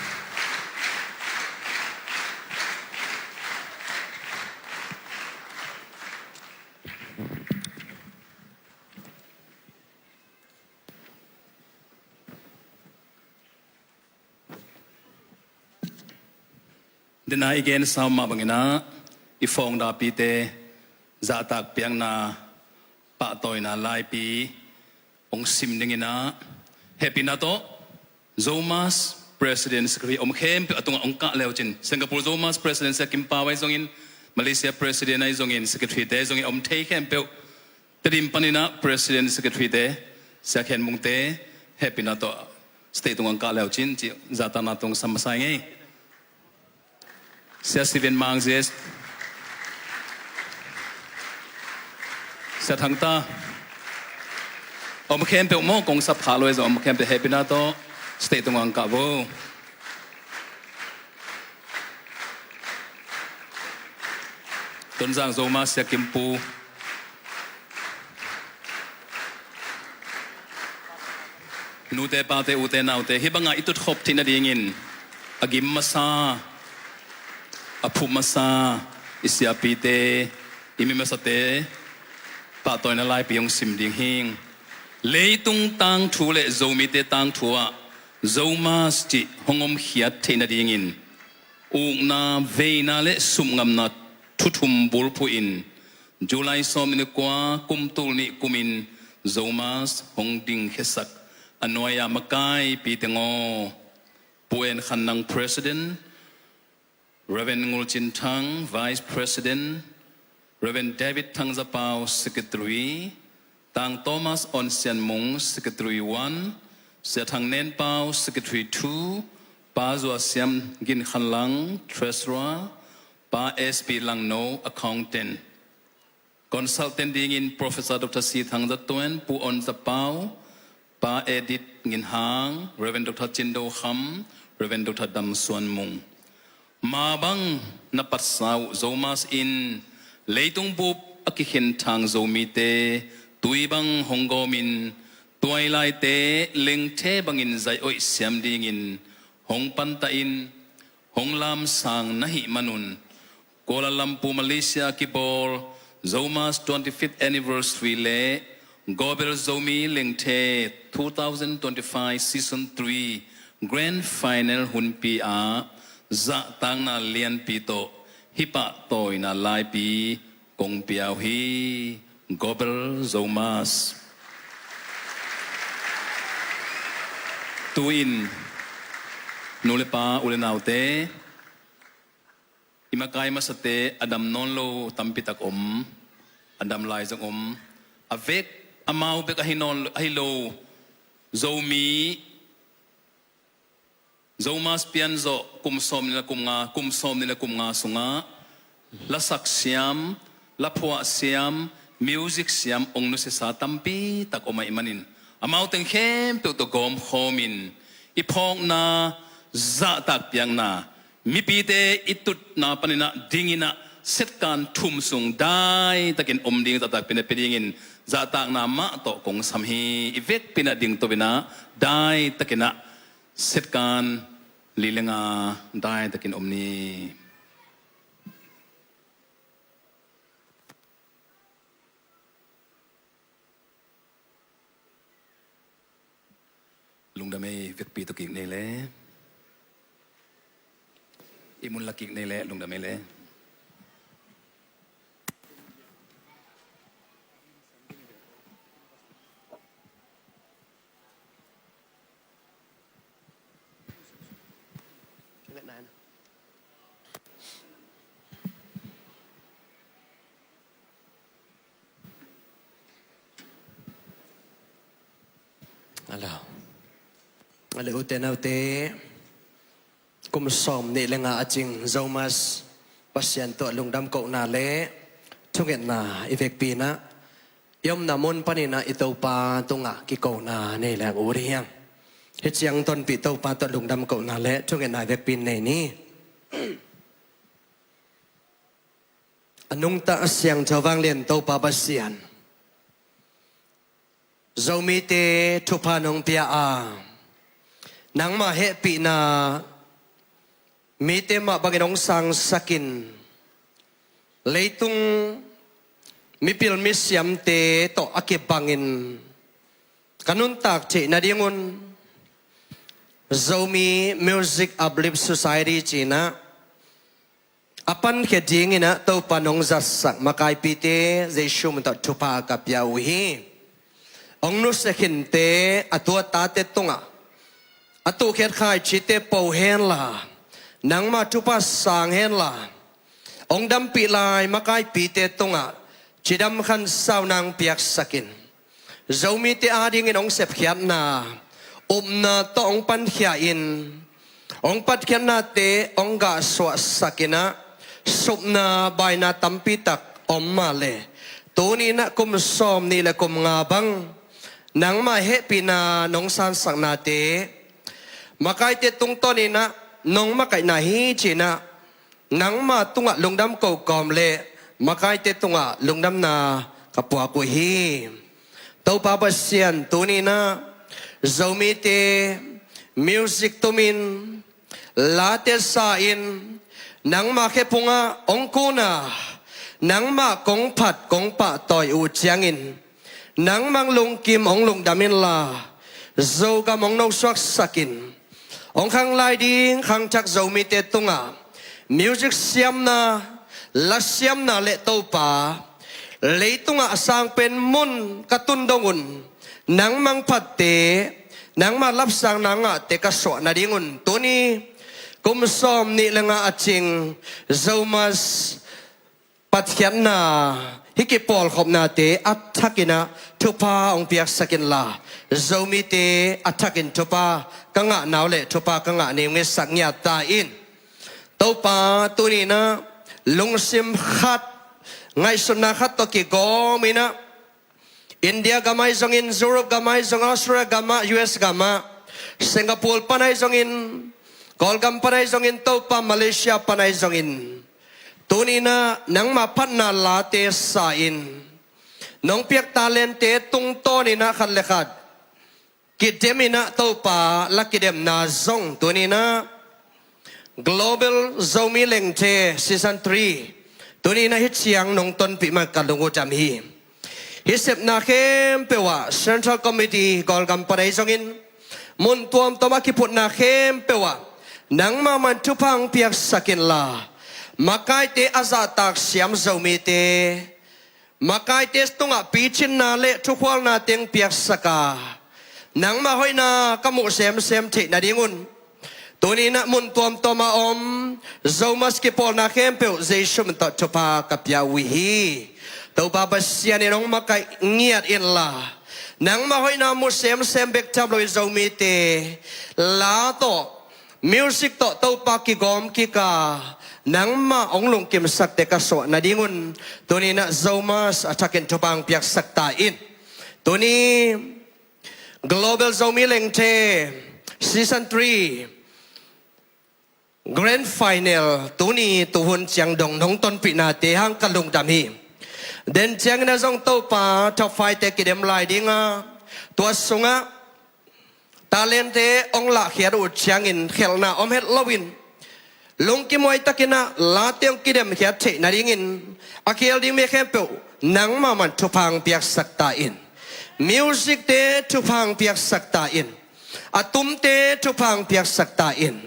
Dena i gen sam mah bangin ah i fawngdapite zahtak piakna pahtawina laipi hong sim dingin ah hehpihna tawh Zomas President Secretary om khempeuh a tungah hong kah leucin, Singapore Zomas President Sia Kim Pau ahi zongin, Malaysia President ahi zongin, Secretary te ahi zongin, om thei khempeuh Tedim panin ah President Secretary te, Sia Khen Mung te, hehpihna tawh stage tungah hong kah leucin ci zahtakna tawh hong sam masa ing ei. Sia Steven Mang, Z S, Sia Thang Ta, om khempeuh maw, kong sap kha lo ei zong om khempeuh hehpihna tawh stage tungah hong kah vo. Tonzang Zomas Sia Kim Pu. Nute, pate, ute, naute, hih bangah i tutkhop theih nadingin a gim masa, a phu masa, i siapite, i mi masate pahtawina laipi hong sim ding hing. Leitung tangthu le Zomite tangthu ah Zomas cih hong omkhiat theih nadingin ukna, veina le sumngamna thu thum bulphuh in July sawmnih le kua, kum tul nih kumin Zomas hong dingkhiasak a nuai-a makaipite aw, Pu En Khan Nang, President, Reverend Ngul Cin Thang, Vice President, Reverend David Thang Za Pau, Secretary, Tang Thomas On Sian Mung, Secretary one, Sia Thang Nen Pau, Secretary two, Pa Zua Siam Gin Khan Lang, Treasurer, Pa S P Lang No, Accountant. Consultant dingin Professor Doctor Si Thang Za Tuan, Pu On Za Pau, Pa Edit Ngin Hang, Reverend Doctor Cin Do Kham, Reverend Doctor Dam Suan Mung. Mah bang na patsa uh Zomas in leitung bup a kikhenthang Zomite tui bang hong gawmin, tuailaite lengthe bangin zai-oih siam dingin hong pantah in, hong lamsang na hih manun, Kuala Lumpur, Malaysia kibawl Zomas twenty-fifth Anniversary le Gobel Zomi Lengthe two thousand twenty-five Season three Grand Final hunpi ah zahtakna lianpi tawh hih pahtawina laipi kong pia uh hi. Gobel Zomas. Tu-in nu le pa, u le naute, i makai masate a dam nawn lo tampi tak om, a dam lai zong om. A vek, amau bek ahi nawn, ahi lo, Zomi, Zomas pianzawh kum sawmnih le kum nga, kum sawmnih le kum nga sungah lasak siam, laphuah siam, music siam hong nusiasa tampi tak om ahih manin, amau teng khempeuh tawh gawmkhawmin i phawkna, zahtak piakna, mipite i tutna panin ah dingin ah setkan thum sung daitakin om ding zahtak piakna pia dingin zahtakna mah tawh kong sam hi. I vekpi in ah dingto in ah daitakin ah setkan li le nga daitakin om ni. Lungdam ei, vekpi tawh kik ni le. I mun lakik nei le lungdam ei le. Hello. Ale ute naute, kum sawm nih le nga a cing Zomas Pasian tawh lungdam kohna le thungetna i vekpi inah, i omna mun paninah i Topa tungah kikona nei leng ut hi hang. Hih ciang tonpih Topa tawh lungdam kohna le thungetna i vekpi in nei ni. A nungta a siangtho vanglian Topa Pasian, Zomite thupha nong pia a, nangmah hehpihna mite mah bangin hong sangsakin, leitung mipil misiamte tawh a kibangin ka nuntak theih nadingun Zomi Music Uplift Society cinah a pankhia dinginah Topa nong zatsak makaipite Jesu min tawh thupha ka pia uh hi. Hong nusia khinte, a tu a tate tungah a tuhkhiat khaichite po henla, nangmah thupha sang henla, hong dampih lai makaipite tungah cidam khansau nang piaksakin, Zomite adingin hong sepkhiatna upna tawh hong pankhia in, hong patkhiatnate hong gahsuahsak inah, supna baina tampitak om mah le, tuni inah kum sawm nih le kum nga bang nangmah hehpihna nong sangsaknate makaite tungtawn inah nong makaihna hi cinah, nangmah tungah lungdam ko kawm le makaite tungah lungdamna ka puak uh hi. Topa Pasian, tuni inah Zomite music tumin, late sa-in, nangmah khephungah hong kuna, nangmah kong phat kong pahtawi uh ciangin, nangmah lungkim hong lungdam inla, Zogam hong nosuaksakin, hong khanglai ding khangthak Zomite tungah music siamna, la siamna le Topa, leitungah a sangpen mun ka tun dongun, nangmah phatte, nangmah lapsangna ngahte ka suah nadingun, tuni kum sawm nih le nga a cing Zomas patkhiatna hih kipawlkhopnate a thakinah thupha hong piaksak inla, Zomite a thakin thupha ka ngah nau le thupha ka ngah ni hong ngetsak ngiat ta in. Topa, tuni inah lungsim khat, ngaihsutna khat tawh kigawm inah, India gam ahi zongin, Europe gam ahi zongin, Australia gam ah, U S gam ah, Singapore pan ahi zongin, Kawlgam pan ahi zongin, Topa, Malaysia pan ahi zongin, tuni inah nangmah phatna late sa-in, nong piak talente tungtawn inah khat le khat kidem inah, Topa, la kidemna zong tuni inah Global Zomi Lengthe Season three, tuni inah hih ciang nong tonpih mah ka lung uh dam hi. Hih sepna khempeuh ah Central Committee Kawlgam pan ahi zongin, mun tuamtuam a kiphutna khempeuh ah nangmah mah in thupha hong piaksak inla, makaite a zahtak siam Zomite, makaite tungah picinna le thukhualna teng piaksak a, nangmah hoihna ka muh semsem theih nadingun, tuni inah mun tuamtuam a om Zomas kipawlna khempeuh Jesu min tawh thupha ka pia uh hi. Topa Pasian in hong makaih ngiat inla, nangmah hoihna muh semsem bek tham lo in Zomite la tawh, music tawh Topa kigawm kik a, nangmah hong lungkimsakte ka suah nadingun, tuni inah Zomas a thakin thupha hong piaksak ta in. Tuni Global Zomi Lengthe Season three Grand Final, tuni tuhun ciang dong nong tonpihnate hang ka lungdam hi. Den ciangin a zong Topa, top five te kidem lai ding a, tua sungah talente hong lahkhiat uh ciangin khelhna om het loin, lungkimhuai takinah late hong kidemkhiat theih nadingin a khel ding mi khempeuh nangmah mah in thupha hong piaksak ta in. Music te thupha hong piaksak ta in. A tumte thupha hong piaksak ta in.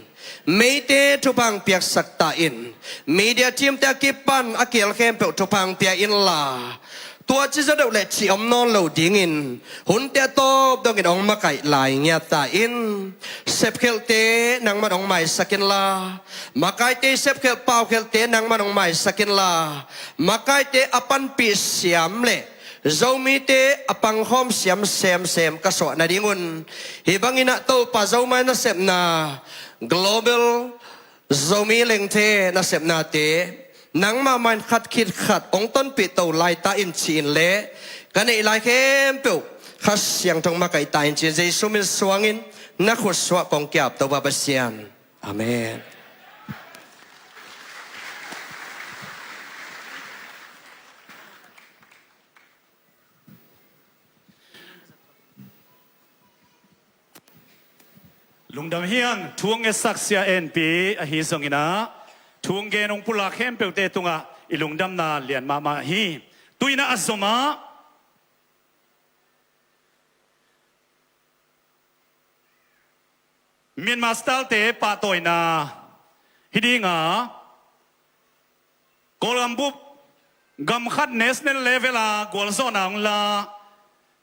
Meite thupha piaksak ta in, media team te a kipan a kial khempeuh thupha pia inla, tua ci zaw deuh le ci om nawn lo dingin hunte a tawp dongin hong makaih lai ngiat ta in. Sepkhelhte nangman hong maisak inla, makaite sepkhelh paukhelhte nangman hong maisak inla, makaite a panpih siam le Zomite a pangkhawm siam semsem ka suah nadingun, hih bangin ah Topa Zomai nasepna Global Zomi Lengthe nasepnate nangmah main khat khit khat hong tonpih to lai ta in ci-in le ka neih lai khempeuh Kha Siangtho makaih ta in ci-in Jesu min suangin na khut suah kong kiap Topa Pasian. Amen. Lungdam hiang, thu hong ngetsak Sia En Pi ahi zongin ah, thu hong gen hong pulak khempeuhte tungah i lungdamna lian mahmah hi. Tu-in ah a zomah Myanmar Style-te pahtawina hi dinga, Kawlgam bup gam khat national level a gualzawhna hong la,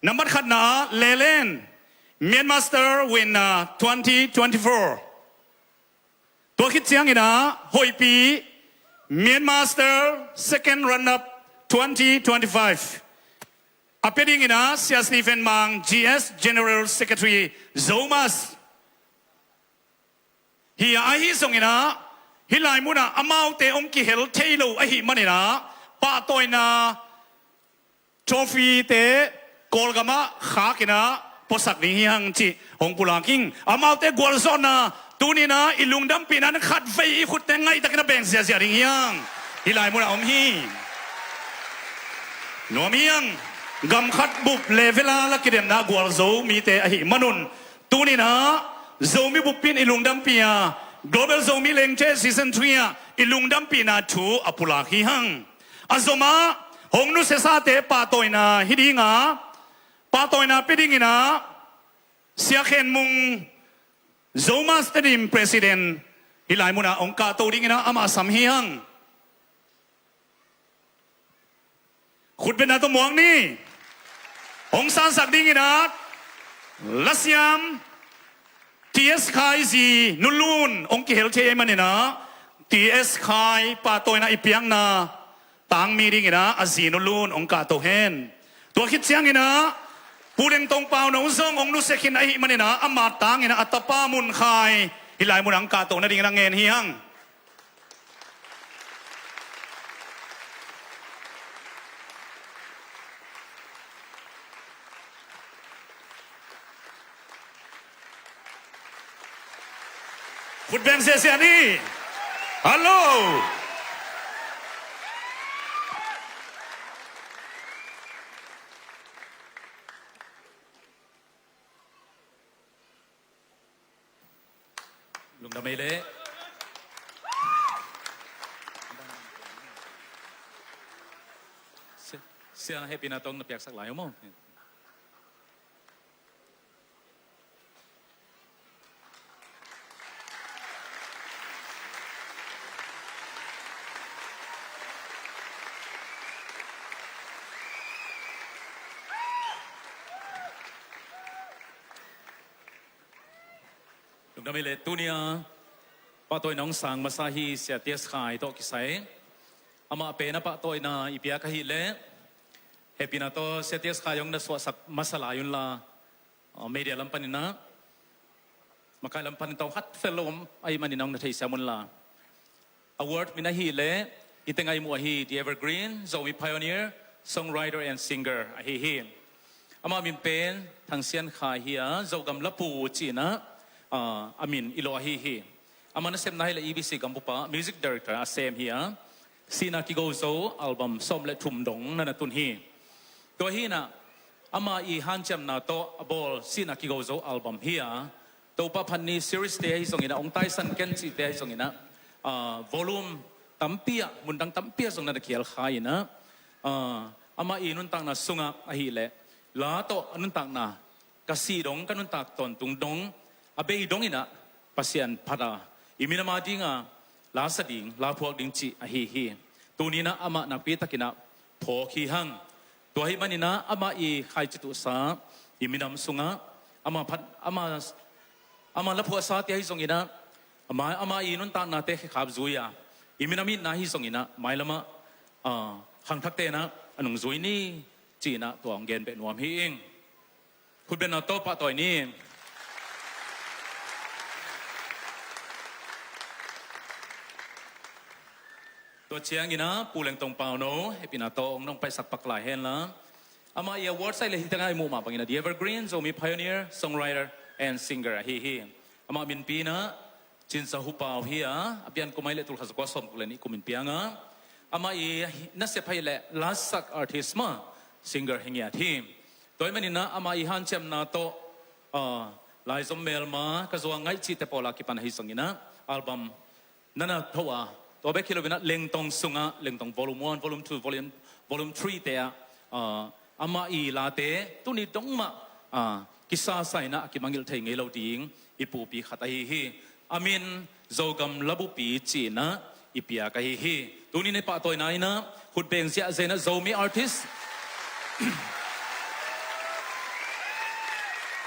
nambat khatna ah Lelen Myanmar Style win, ah, twenty twenty-four. Tua khit ciangin ah Hoihpi Myanmar Style second runner-up twenty twenty-five. A pia dingin ah Sia Stephen Mang, G S General Secretary, Zomus hi a, ahi zongin ah hih lai munah amaute hong kihel thei lo ahih manin ah pahtawina trophy-te Kawlgamah khakin ah puasak ding hi hang cih hong pulak ing. Amaute gualzawhna tuni-in ah i lungdampihna in khatvei i khutte ngaihtakin a beng ziahziah ding hi hang. Hih lai munah om hi. Nuam hi hang, gam khat bup level a la kidemna gualzo mite ahih manun, tuni-in ah Zomi bup in i lungdampi a, Global Zomi Lengthe Season three ah i lungdampihna thu a pulak hi hang. A zomah hong nusiasate pahtawina hi dinga, pahtawina pia dingin ah Sia Khen Mung, Zomus Tedim President, hih lai munah hong kahto dingin ah amah sam hi hang. Khutbetna tawh muak ni. Hong sansak dingin ah lasiam T S Khai zi Nu Lun hong kihel thei ahih manin ah T S Khai pahtawina i piakna tangmi dingin ah a zi Nu Lun hong kahto hen. Tua khit ciangin ah Pu Leng Tong Pau No zong hong nusia khin ahih manin ah ama tangin ah a tapa Mun Khai hih lai munah hong kahto nadingin a ngen hi hang. Khut beng ziahziah ni. Hallo. Lungdam ei leh. Si-, Sia, hehpihna tawh na piaksak lai uh maw. Lungdam ei leh, tuni-a pahtawina hong sang masa hi Sia T S Khai tawh kisai. Amah pen a pahtawina i piak ahih leh hehpihna tawh Sia T S Khai hong na suahsak masa lai unla, ah, media lam panin ah, makai lam panin tawh khat fel lo om ahih manin hong na theisiam unla. Award min ahih leh i teng a i muh ahi The Evergreen Zomi Pioneer, Songwriter and Singer ahi hi. Amah min pen Thang Sian Khai hi a, Zogam Lapu ci-in ah, ah, a min i lawh ahi hi. Amah nasepna ahih leh E B C gambup ah Music Director a sem hi a, Sihna Kigo Zo album sawm le thum dong na na tun hi. Tua hi-in ah ama i hanciamna tawh a bawl Sihna Kigo Zo album hi a, Topa Phat Ni series te ahi zongin ah, Hong Taisan Ken cihte ahi zongin ah, ah, volume tampi ah, mundang tampi ah zong na na khial kha in ah, ah, amah i nuntakna sungah ahih leh la tawh a nuntakna, ka sih dong, ka nuntak tawntung dong, a bei dongin ah Pasian phat a, i minam a dinga la sa ding, la phuak ding cih ahi hi. Tuni-in ah amah nakpi takin ah phawk hi hang. Tua ahih manin ah amah i khaici tuhsa i minam sungah amah phat, amah, amah la phuahsate ahi zongin ah, amah, amah i nuntaknate khekhap zui-a i minam itna ahi zongin ah mailamah, ah, khangthakte in ah a nungzui ni ci-in ah tua hong gen beh nuam hi ing. Khutbetna tawh pahtawi ni. Tua ciangin ah Pu Lengtong Pauno hehpihna tawh hong nong paisak pak lai hen la, amah i award sa ahih leh hih tengah i muh mah bangin ah The Evergreen Zomi Pioneer, Songwriter and Singer ahi hi. Amah minpi in ah Cin Za Hu Pau hi a, a pian kum ahih leh tul khat za kua sawmguk le nih kum in piang a, amah i nasep ahih leh lasak artist mah, singer hi ngiat hi. Tua ahih manin ah amah i hanciamna tawh, ah, laizom melma, Ka Zuang Ngaih cihte pawl a kipan ahi zongin ah album na na tho a, tua bek hi loin ah Lengtong sungah, Lengtong Volume One, Volume Two, Volume, Volume Three te ah, ah, amah i late tuni dong mah, ah, kisasa in ah a kimangngilh thei ngei lo ding i pupi khat ahi hi. A min Zogam Labupi ci-in ah i piak ahi hi. Tuni-in i pahtawina in ah khutbeng ziahziah in ah Zomi Artist,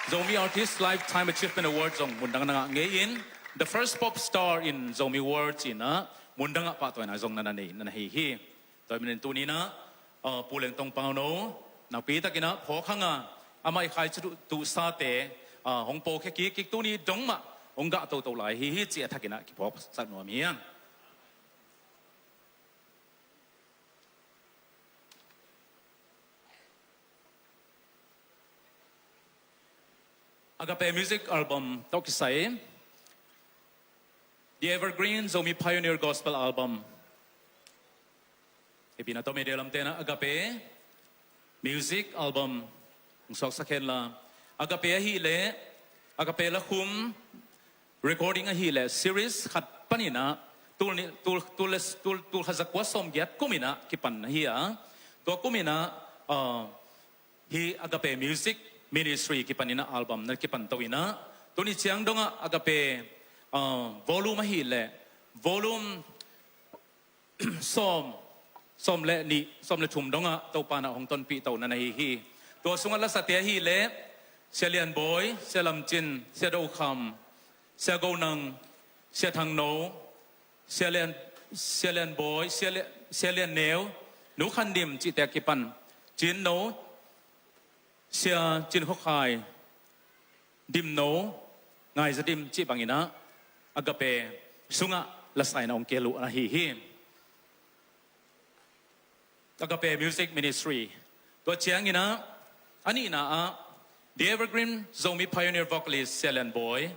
Zomi Artist Lifetime Achievement Award zong mundang na ngah ngei in, the first pop star in Zomi world ci-in ah mundang ah pahtawina zong na na nei, na na hi hi. Tua ahih manin tuni-in ah, ah, Pu Lengtong Pauno nakpi takin ah phawk hang a, amah i khaici tu, tuhsate, ah, hong pawlkhia kik, kik tuni dong mah hong gah toto lai hi hi cih a thakin ah kiphawksak nuam hi hang. Agape Music Album tawh kisai The Evergreen Zomi Pioneer Gospel Album. Hehpihna tawh media lamte in ah Agape Music Album hong suaksak hen la, Agape ahih leh, Agape lakhum recording ahih leh series khat panin ah tul ni, tul, tul, tul, tul khat za kua sawmgiat kum in ah kipan ahi a, tua kum in ah, ah, hih Agape Music Ministry kipan in ah album na kipan to in ah, tuni ciang dong ah Agape, ah, volume ahih leh volume sawm, sawm le nih, sawm le thum dong ah Topa in ah hong tonpih to na na hi hi. Tua sungah lasate ahih leh Sia Lian Bawi, Sia Lam Cin, Sia Do Kham, Sia Go Nang, Sia Thang No, Sia Lian, Sia Lian Bawi, Sia Lian, Sia Lian Neu, Nu Khan Dim cihte a kipan, Cin No, Sia Cin Khua Khai, Dim No, Ngai Za Dim cih bangin ah Agape sungah lasa in ah hong kihel uh ahi hi. Agape Music Ministry. Tua ciangin ah, a nihna ah, The Evergreen Zomi Pioneer Vocalist Sia Lian Bawi,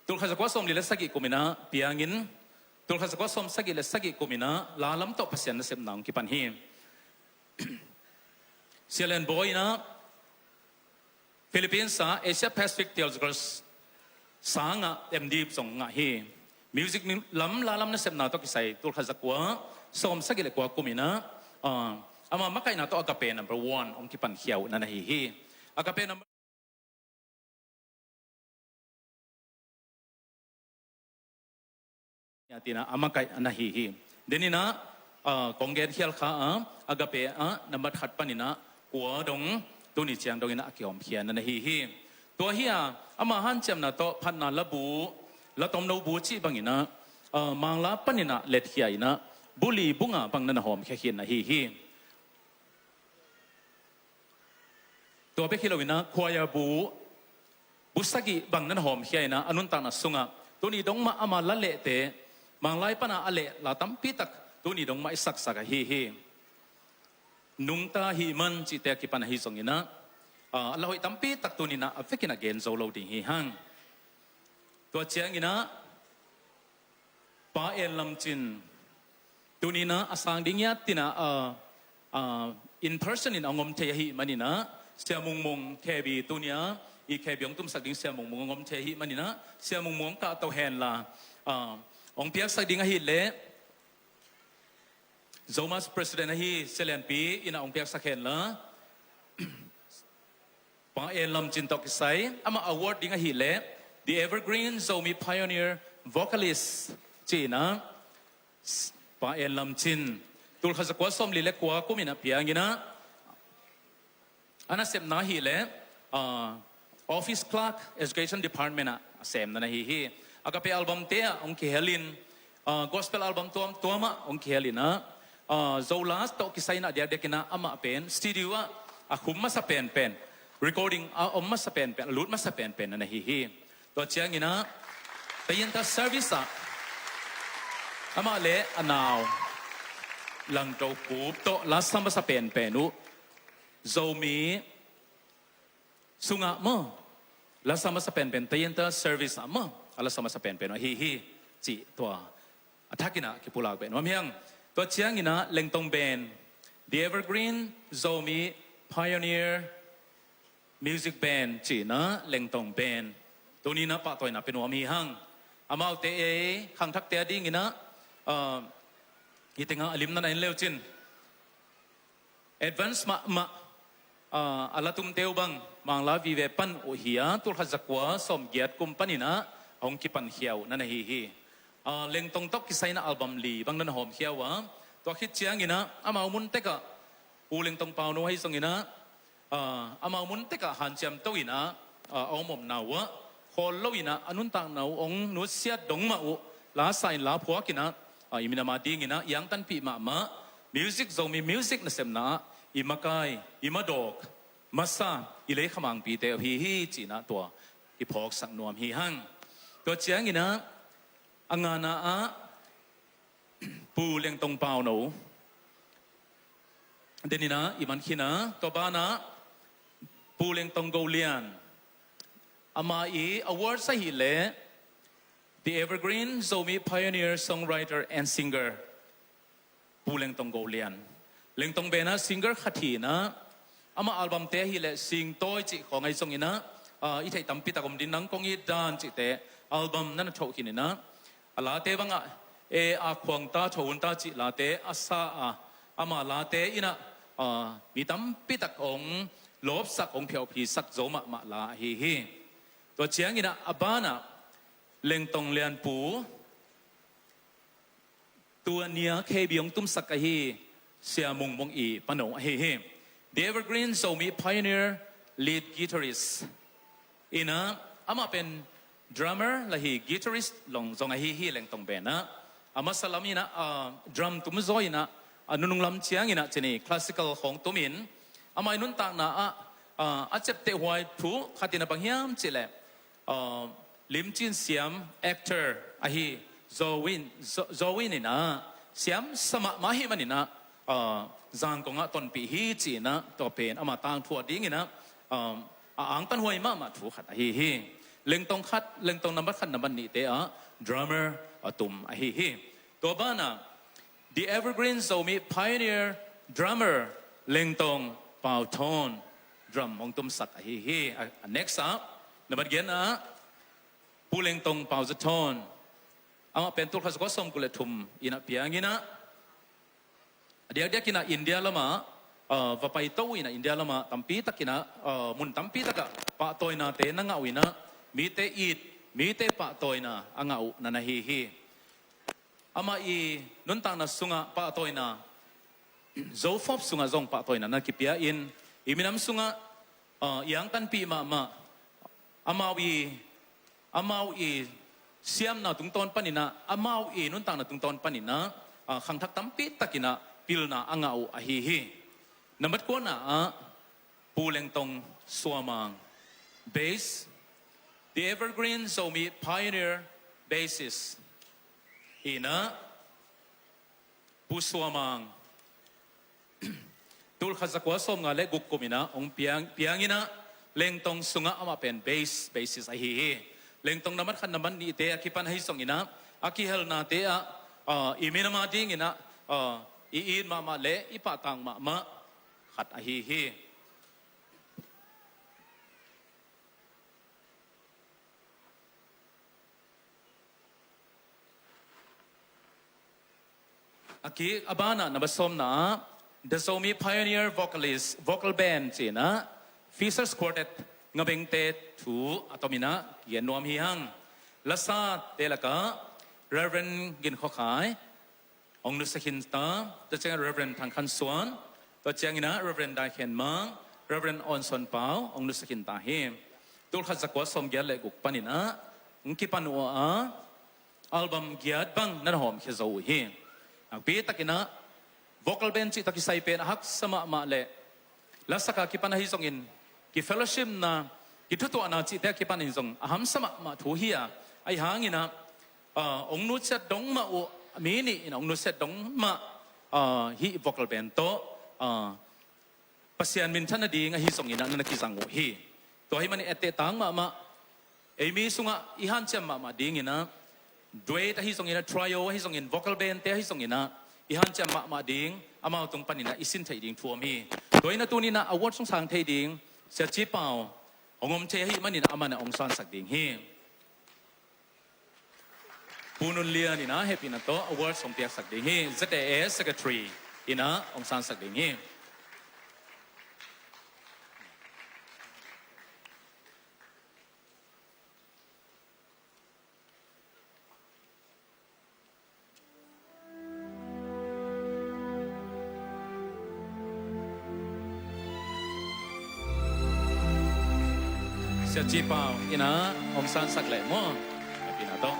tul khat za kua sawmli le sagih kum in ah piangin, tul khat za kua sawmsagih le sagih kum in ah la lam tawh Pasian nasepna hong kipan hi. Sia Lian Bawi in ah Philippines a Asia Pacific Theological sang ah M.Div zong ngah hi. Music lam, la lam nasepna tawh kisai tul khat za kua sawmsagih le kua kum in ah, ah, ama makaihna tawh Agape number one hong kipan khia uh na na hi hi. Agape number, a tina a makaih a na hi hi. Denin ah, ah, kong gen khial kha a, Agape ah number khat panin ah kua dong tuni ciang dongin ah a kihawmkhia na na hi hi. Tua hi a, ama hanciamna tawh phatna labu, la tomno bu cih bangin ah, ah, Mangla panin ah letkhia in ah bu li bu nga bang na na hawmkhia khin ahi hi. Tua bek hi loin ah choir bu, bu sagih bang na na hawmkhia in ah a nuntakna sungah tuni dong mah ama la lehte, Manglai pan a a leh la tampi tak tuni dong mah i saksak ahi hi. Nungta Hih Man cihte a kipan ahi zongin ah, ah, a la hoih tampi tak tuni in ah a vekin a gen zo lo ding hi hang. Tua ciangin ah Pa En Lam Cin, tuni in ah a sang ding ngiat in ah, ah, ah, in person in a hong om thei ahih manin ah, Sia Mung Mung K B, tuni a i K B hong tumsak ding Sia Mung Mung hong om thei ahih manin ah, Sia Mung Mung hong kahto hen la, ah, hong piaksak ding ahih leh Zomus President ahi Sia Lian Pi in ah hong piaksak hen la, Pa En Lam Cin tawh kisai, amah award ding ahih leh The Evergreen Zomi Pioneer Vocalist ci-in ah, Pa En Lam Cin, tulkhat zakua sawmli le kua kum in ah piang in ah, a nasepna ahih leh, ah, Office Clerk, Education Department ah a semna na hi hi. Agape album te ah hong kihel in, ah, gospel album tuamtuam ah hong kihel in ah, ah, Zolas tawh kisai in ah diakdiak in ah amah pen studio ah a khum masa penpen, recording a om masa penpen, a lut masa penpen na na hi hi. Tua ciangin ah, tayinta service ah amah le a nau Langto Kup tawh lasa masa penpen uh Zomi sungah maw, lasa masa penpen, tayinta service ah maw, a lasa masa penpen uh ahi hi, cih tua a thak in ah kipulak beh nuam hi hang. Tua ciangin ah Lengtong Band, The Evergreen Zomi Pioneer Music Band ci-in ah Lengtong Band, tuni in ah pahtawina pia nuam hi hang. Amaute ei khangthakte a dingin ah, ah, hih tengah a limna na en le uh cin, advance mahmah, ah, a la tumte uh bang Mangla vive pan uh hi a, tulkhat zakua sawmgiat kum panin ah hong kipankhia uh na na hi hi. Ah, Lengtong tawh kisai in ah album li bang na na hawmkhia uh a, tua khit ciangin ah amau mun tek ah, Pu Lengtong Pauno ahi zongin ah, ah, amau mun tek ah hanciam to in ah, ah, a om omna uh ah khawl lo in ah a nuntakna uh hong nusiat dong mah uh lasa in la phuak in ah, ah, i minam a dingin ah i angtanpih mahmah, music, Zomi music nasepna ah i makai, i madawk masa, i leikhamangpite uh ahi hi, ci-in ah tua kiphawksak nuam hi hang. Tua ciangin ah a ngana ah Pu Lengtong Pauno den in ah i man khin a, tua banah Pu Lengtong Go Lian, ama i awards ahih leh The Evergreen Zomi Pioneer Songwriter and Singer, Pu Lengtong Go Lian. Lengtong Band ah singer khat hi in ah, ama album te ahih leh Singtawi cih khawng ahi zongin ah, ah, i theih tampi tak om ding, Nang Kong It Dan cihte album na na thoh khin in ah, a late bangah, e, a khuang ta, tho un ta cih late a sa a, ama late in ah, ah, mi tampi tak hong lawpsak, hong phiauphihsak zo mahmah la ahi hi. Tua ciangin ah a banah Lengtong Lianpu, tua ni a K B hong tumsak ahi Sia Mung Mung i pano ahi hi. The Evergreen Zomi Pioneer Lead Guitarist in ah, amah pen drummer lah hi, guitarist long zong ahi hi Lengtong Band ah. A masa lam in ah, ah, drum tum zaw in ah, a nunung lam ciangin ah cini classical khawng tum in, amah i nuntakna ah, ah, a ciaptehhuai thu khat in ah bang hiam cih leh, ah, limcin siam, actor ahi Zo Win, Zo, Zo Win in ah siam sa mahmah ahih manin ah, ah, Zangkong ah tonpih hi ci-in ah, tua pen ama tangthu a dingin ah, ah, a angtanhuai mahmah thu khat ahi hi. Lengtong khat, Lengtong nambat khat nambat nihte ah drummer a tum ahi hi. Tua banah The Evergreen Zomi Pioneer drummer Lengtong Pau Thawn drum hong tumsak ahi hi. A, a next ah, nambat giat ah Pu Lengtong Pau Za Thawn, amah pen tulkhat zakua sawmguk le thum in ah piang in ah, a diakdiak in ah India lamah, ah, va paito in ah, India lamah tampi tak in ah, ah, mun tampi tak ah pahtawinate na ngah uh in ah, mite it, mite pahtawina a ngah uh na na hi hi. Amah i nuntakna sungah pahtawina, Zofop sungah zong pahtawina na kipia in, i minam sungah, ah, i angtanpih mahmah, amau i, amau i siamna tungtawn panin ah, amau i nuntakna tungtawn panin ah, ah, khangthak tampi tak in ah pilna a ngah uh ahi hi. Nambat kuana ah Pu Lengtong Sua Mang, bass, The Evergreen Zomi Pioneer, bassist in ah, Pu Sua Mang, tulkhat zakua sawmnga le guk kum in ah hong piang, piang in ah, Lengtong sungah amah pen bass, bassist ahi hi. Lengtong nambat khat nambat nihte a kipan ahi zongin ah, a kihelnate ah, ah, i minam a dingin ah, ah, i it mahmah le i pahtak mahmah khat ahi hi. A kik a banah nambat sawmna ah, The Zomi Pioneer Vocalist, Vocal Band ci-in ah, Fisher's Quartet Ngabengte thu a tomin ah gen nuam hi hang. Lasate lakah Reverend Gin Khua Khai hong nusia khin ta, tua ciangin Reverend Thang Khan Suan, tua ciangin ah Reverend Dai Khen Mang, Reverend Awn Suan Pau hong nusia khin ta hi. Tulkhat zakua sawmgiat le guk panin ah hong kipan uh a, album giat bang na na hawmkhia zo uh hi. Nakpi takin ah vocal band cih tawh kisai pen a haksa mahmah leh, lasak a kipan ahi zongin, kifellowshipna, kithutuahna cihte a kipan in zong a hamsa mahmah thu hi a, ahi hangin ah, ah, hong nusiat dong mah uh, mi nih in hong nusiat dong mah, ah, hih vocal band tawh, ah, Pasian minthan nading ahi zongin ah na na kizang uh hi. Tua ahih manin etteh tang mahmah, ei mi sungah i hanciam mahmah dingin ah, duet ahi zongin ah, trio ahi zongin, vocal bandte ahi zongin ah, i hanciam mahmah ding, amau tung panin ah i sin theih ding thu om hi. Tua in ah tuni in ah award sung sang thei ding Sia Ci Pau hong om thei ahih manin ah aman ah hong sansak ding hi. Pu Nun Lian in ah hehpihna tawh award hong piaksak ding hi. Z A A Secretary in ah hong sansak ding hi. Sia Ci Pau in ah hong sansak leh maw? Hehpihna tawh.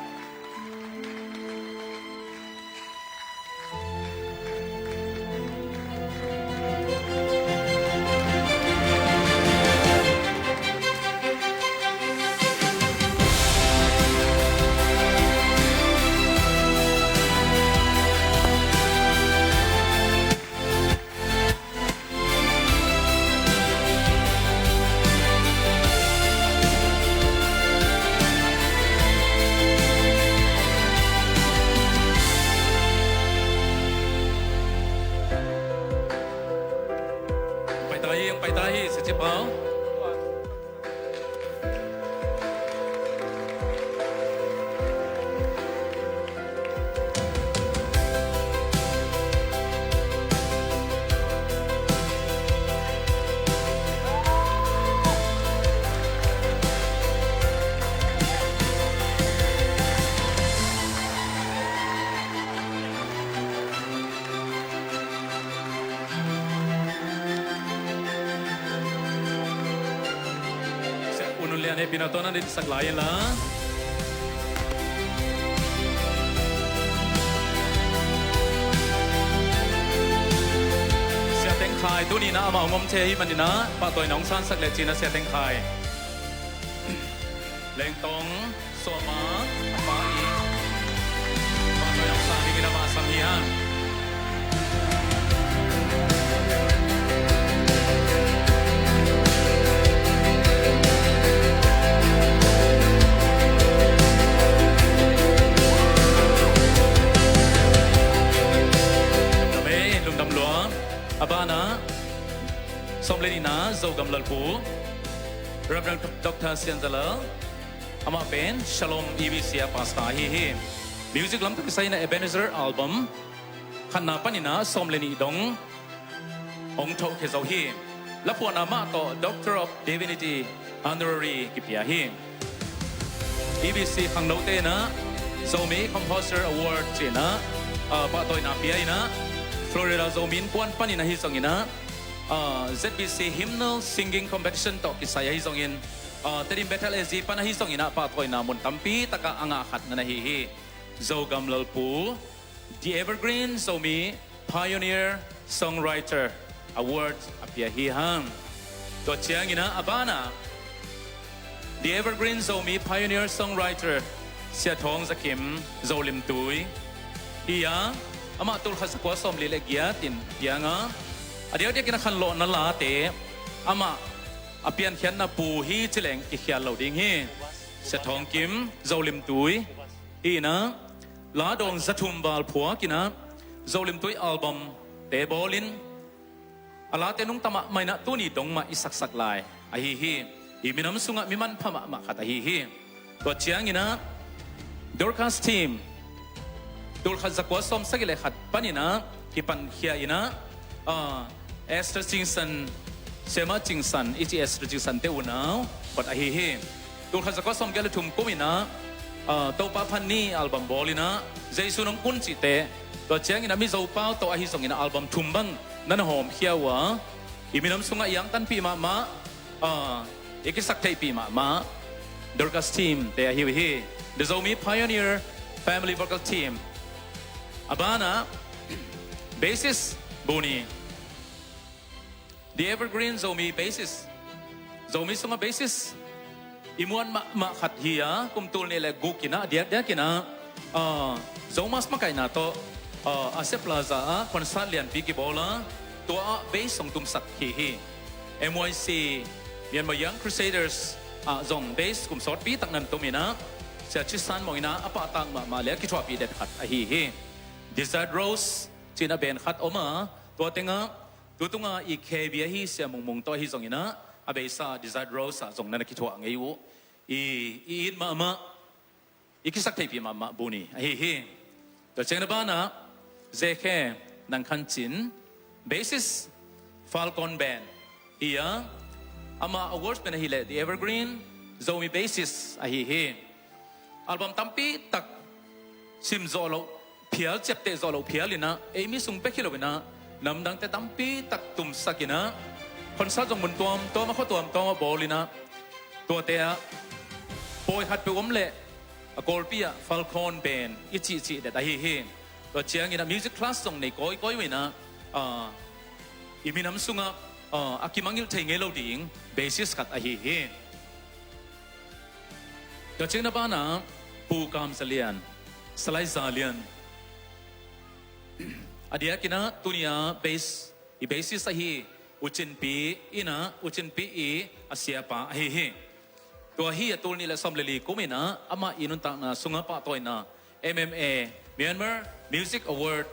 Pai ta hi, pai ta hi, Sia Ci Pau. Sia U Nun Lian, hehpihna tawh na ditsak lai inla. Sia Teng Khai, tuni in ah amah hong om thei ahih manin ah pahtawina hong sansak leh cih in ah Sia Teng Khai. Lengtong Suama, a pa i, pa Nuai Aung San dingin a mah sam hi hang. Lungdam ei, lungdam lua. A banah, sawm le nihna, Zogam Lalpu, Reverend Doctor Sian Za Lal, amah pen Shalom E B C a pastor ahi hi. Music lam tawh kisai in ah Ebenezer album khatna panin ah sawm le nih dong hong thokhia zo hi. Laphuahna mah tawh Doctor of Divinity honorary kipia hi. E B C khangnote in ah Zomi Composer Award ci-in ah, ah, pahtawina pia in ah, Florida Zomi Innkuan panin ahi zongin ah, ah, Z B C Hymnal Singing Competition tawh kisai ahi zongin, ah, Tedim Bethel S D pan ahi zongin ah pahtawina mun tampi takah a ngah khat na na hi hi. Zogam Lalpu, The Evergreen Zomi Pioneer Songwriter Award a pia hi hang. Tua ciangin ah a banah The Evergreen Zomi Pioneer Songwriter Sia Thawng Za Kim Zo Lim Tui hi a, amah tulkhat zakua sawmli le giat in piang a, a diakdiakin a khanlawhna late amah a piankhiatna pu hi ci leng kikhial lo ding hi. Sia Thawng Kim Zo Lim Tui hi in ah, la dawng za thum val phuak in ah, Zo Lim Tui album te bawlin, a late nungta mahmah in ah tuni dong mah i saksak lai ahi hi. I minam sungah mi manpha mahmah khat ahi hi. Tua ciangin ah Dorcas Team, tulkhat zakua sawmsagih le khat panin ah kipankhia in ah, ah, Esther Singson Siamah Cingsan, i ci Esther Cingsan te unau khat ahi hi. Tul khat zakua sawmgiat le thum kum inah, ah, Topa Phan Ni album bawl inah, Jesu Nong Kun cihte, tua ciang inah Mizo pau tawh ahi zong inah album thum bang na na hawmkhia uh a, i minam sungah i angtanpih mahmah, ah, i kisaktheihpih mahmah Dorcas Team te ahi uh hi. The Zomi Pioneer Family Vocal Team. A banah bassist Buni. The Evergreen Zomi bassist. Zomi sungah bassist i muan mahmah khat hi a, kum tul nih le guk inah, diakdiak inah, ah, Zomus makaihna tawh, ah, Asia Plaza ah concert lianpi kibawl a, tua ah bass zong tumsak hi hi. M Y C, Myanmar Young Crusaders ah zong bass kum sawtpi tak nan tum inah, Sia Chisan Mawng inah a pahtak mahmah le a kithuahpih den khat ahi hi. Desert Rose cih a band khat om a, tua tengah tutunga i K B ahi Sia Mung Mung tawh ahi zong inah, a beisa Desert Rose ah zong na na kithuah ngei uh. I, i it mahmah, i kisaktheihpih mahmah Buni ahi hi. Tua ciang a banah Zekhe Nang Khan Cin, bassist Falcon Band hi a, amah awards pen ahih leh The Evergreen Zomi bassist ahi hi. Album tampi tak sim zawh loh phial, ciapteh zawh loh phial inah, ei mi sung pek hi lo inah, namdangte tampi tak tumsak inah, concert zong mun tuamtuam ah, khua tuamtuam ah bawl inah, tuate ah pawi khat peuh om leh a Kawlpi ah Falcon Band i cihcih det ahi hi. Tua ciang inah music class zong nei kawikawi uh inah, ah, i minam sungah, ah, a kimangngilh thei ngei lo ding bassist khat ahi hi. Tua ciang a banah Pu Kam Za Lian, Salai Za Lian. A diak inah tuni a bass, i bassist ahi U Cin Pi inah, U Cin Pi i a siapa ahi hi. Tua hi a tul nih le sawm le li kum inah amah i nuntakna sungah pahtawina M M A, Myanmar Music Award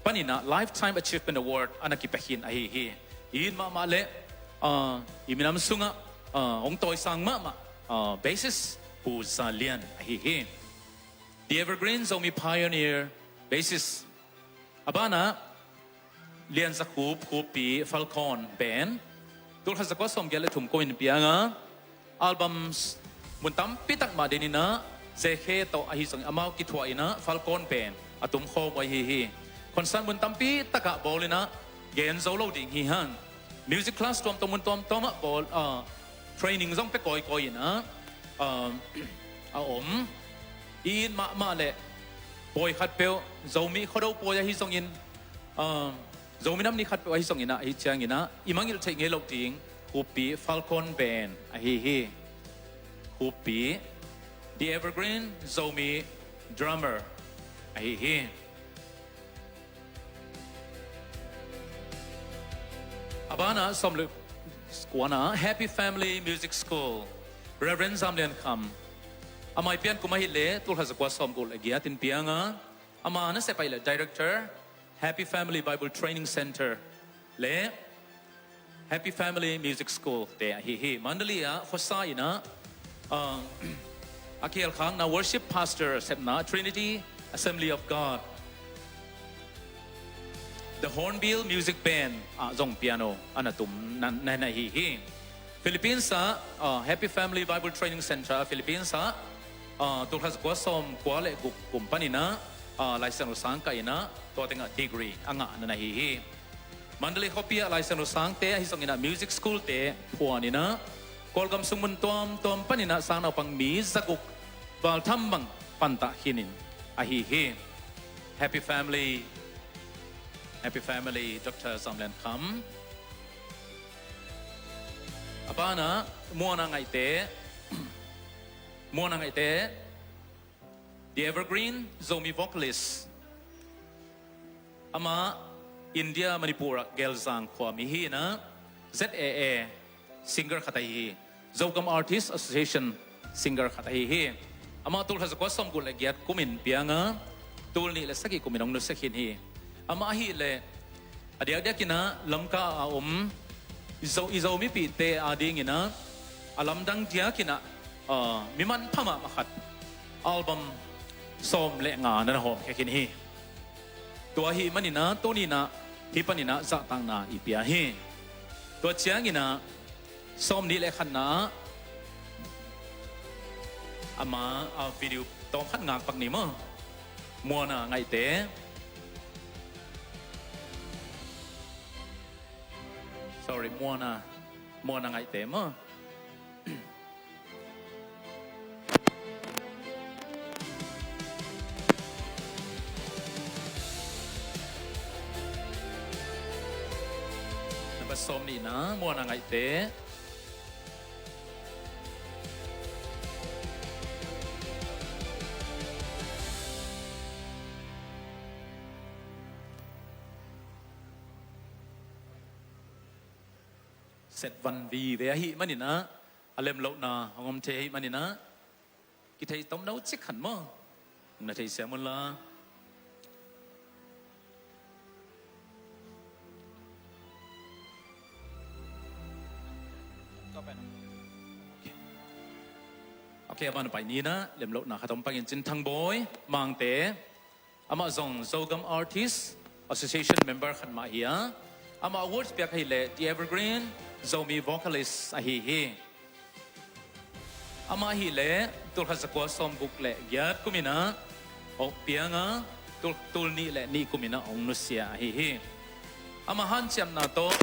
pan inah Lifetime Achievement Award a na kipia khin ahi hi. I it mahmah le, ah, i minam sungah, ah, hong tawisang mahmah, ah, bassist Pu Za Lian ahi hi. The Evergreen Zomi Pioneer bassist. A banah Lian Za Khup, Khuppi Falcon Band. Tul khat zakua sawmgiat le thum kum in piang a, albums mun tampi tak mah den inah, Zekhe tawh ahi zong amau kithuah inah Falcon Band a tum khawm uh ahi hi. Concert mun tampi takah bawl inah, gen zo lo ding hi hang. Music class tuamtuam, mun tuamtuam ah bawl, ah, training zong pia kawikawi inah, ah, a om. I it mahmah le pawi khat peuh, Zomi Khuado pawi ahi zongin, ah, Zomi Nam Ni khat peuh ahi zong inah, ahi ciang inah i mangngilh theih ngei loh ding Khuppi Falcon Band ahi hi. Khuppi, The Evergreen Zomi Drummer ahi hi. A banah sawm le kua inah Happy Family Music School, Reverend Zam Lian Kham. Amah i pian kum ahih leh tul khat zakua sawmguk le giat in piang a, amah nasep ahih leh Director, Happy Family Bible Training Center le Happy Family Music School te ahi hi. Mandalay ah khuasa inah, ah, a kihel khakna worship pastor sepna Trinity Assembly of God, The Hornbill Music Band ah zong piano a na tum na, na, na hi hi. Philippines ah, ah, Happy Family Bible Training Center Philippines ah, ah, tul khat zakua sawmkua le guk kum pan inah, ah, Lai Siangtho sang kah inah, tua tengah degree a ngah na, na hi hi. Mandalay khuapi ah Lai Siangtho sangte ahi zong inah music school te phuan inah, Kawlgam sung mun tuamtuam pan inah sang naupang mi zaguk valtham bang pantah khin in ahi hi. Happy family, happy family, Doctor Zam Lian Kham. A banah Muana Ngaihte, Muana Ngaihte, The Evergreen Zomi vocalist. Amah India, Manipur ah Gelzang khua mi hi inah, Z A A singer khat ahi hi. Zogam Artist Association singer khat ahi hi. Amah tul khat zakua sawmguk le giat kum in piang a, tul nih le sagih kum in hong nusia khin hi. Amah ahih leh a diakdiak inah Lamka a om i Zo, i Zo mipihte ading inah a lamdang diak inah, ah, mi manpha mahmah khat, album sawm le nga na na hawmkhia khin hi. Tua ahih man inah tuni inah hih pan inah zahtakna i pia hi. Tua ciangin ah sawm nih le khatna ah ama, a video tawm khat ngakpak ni maw? Muana Ngaihte. Sorry, Muana, Muana Ngaihte maw? Number sawm nihna, Muana Ngaihte. Set van vive ahih manin ah, a lemlohna hong om thei ahih manin ah, kithei tomno cik khat maw? Na theisiam un la. Okay, a ban pai ni na, lemlohna khat om pangin cin Thangbawi Mangte. Amah zong Zogam Artist Association member khat mah hi a, amah awards piak ahih leh The Evergreen Zomi Vocalist ahi hi. Amah ahih leh tulkhat zakua sawmguk le giat kum in ah hong piang a, tul, tul nih le nih kum in ah hong nusia ahi hi. Amah hanciamna tawh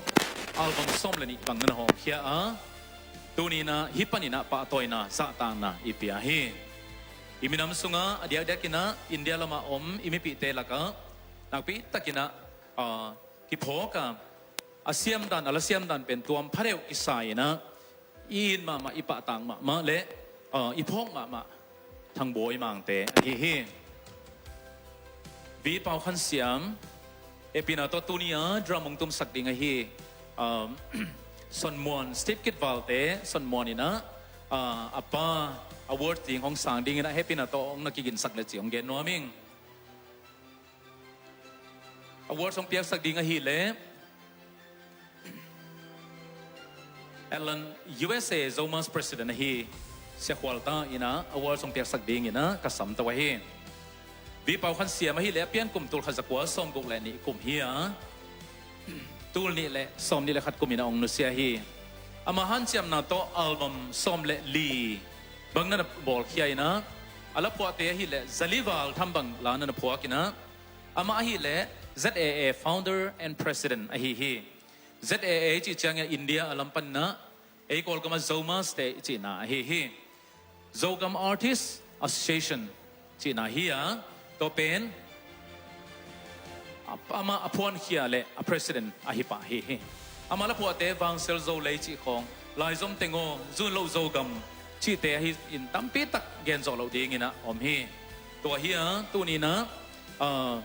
album sawm le nih bang na na hawmkhia a, tuni in ah hih panin ah pahtawina zahtakna i pia hi. I minam sungah a diakdiakin ah India lamah om i mipihte lakah nakpi takin ah, ah, kiphawk a, a siamdan, a la siamdan pen tuam phadeuh kisai in ah i it mahmah, i pahtak mahmah le, ah, i phawk mahmah Thangbawi Mangte ahi hi. V Pau Khan Siam, hehpihna tawh tuni a drum hong tumsak ding ahi, um, Son Muan, Steve Kit Valte, Son Muan in ah, ah, a pa award ding hong sang dingin ah hehpihna tawh hong na kiginsak le ci hong gen nuam ing. Award hong piaksak ding ahih leh Alan, U S A Zomus President ahi Sia Khual Ta in ah award hong piaksak dingin ah ka samto ahi. V Pau Khan Siam ahih leh a pian kum tulkhat zakua sawmguk le nih kum hi a, tul nih le sawm nih le khat kum in ah hong nusia hi. Amah hanciamna tawh album sawm le li bang na na bawlkhia in ah, a laphuahte ahih leh zali val tham bang la na na phuak in ah, amah ahih leh Z A A founder and president ahi hi. Z A A i cih ciangin India a lam panin ah ei Kawlgam ah Zomus te i cihna ahi hi. Zogam Artist Association cihna hi a, tua pen a, amah a phuankhia le a president ahi pah hi hi. Amah laphuahte Vangsel Zolei cih khawng, Laizom Teng aw, Zunloh Zogam cihte ahi in tampi tak gen zawh loh dingin ah om hi. Tua hi a, tuni in ah, ah,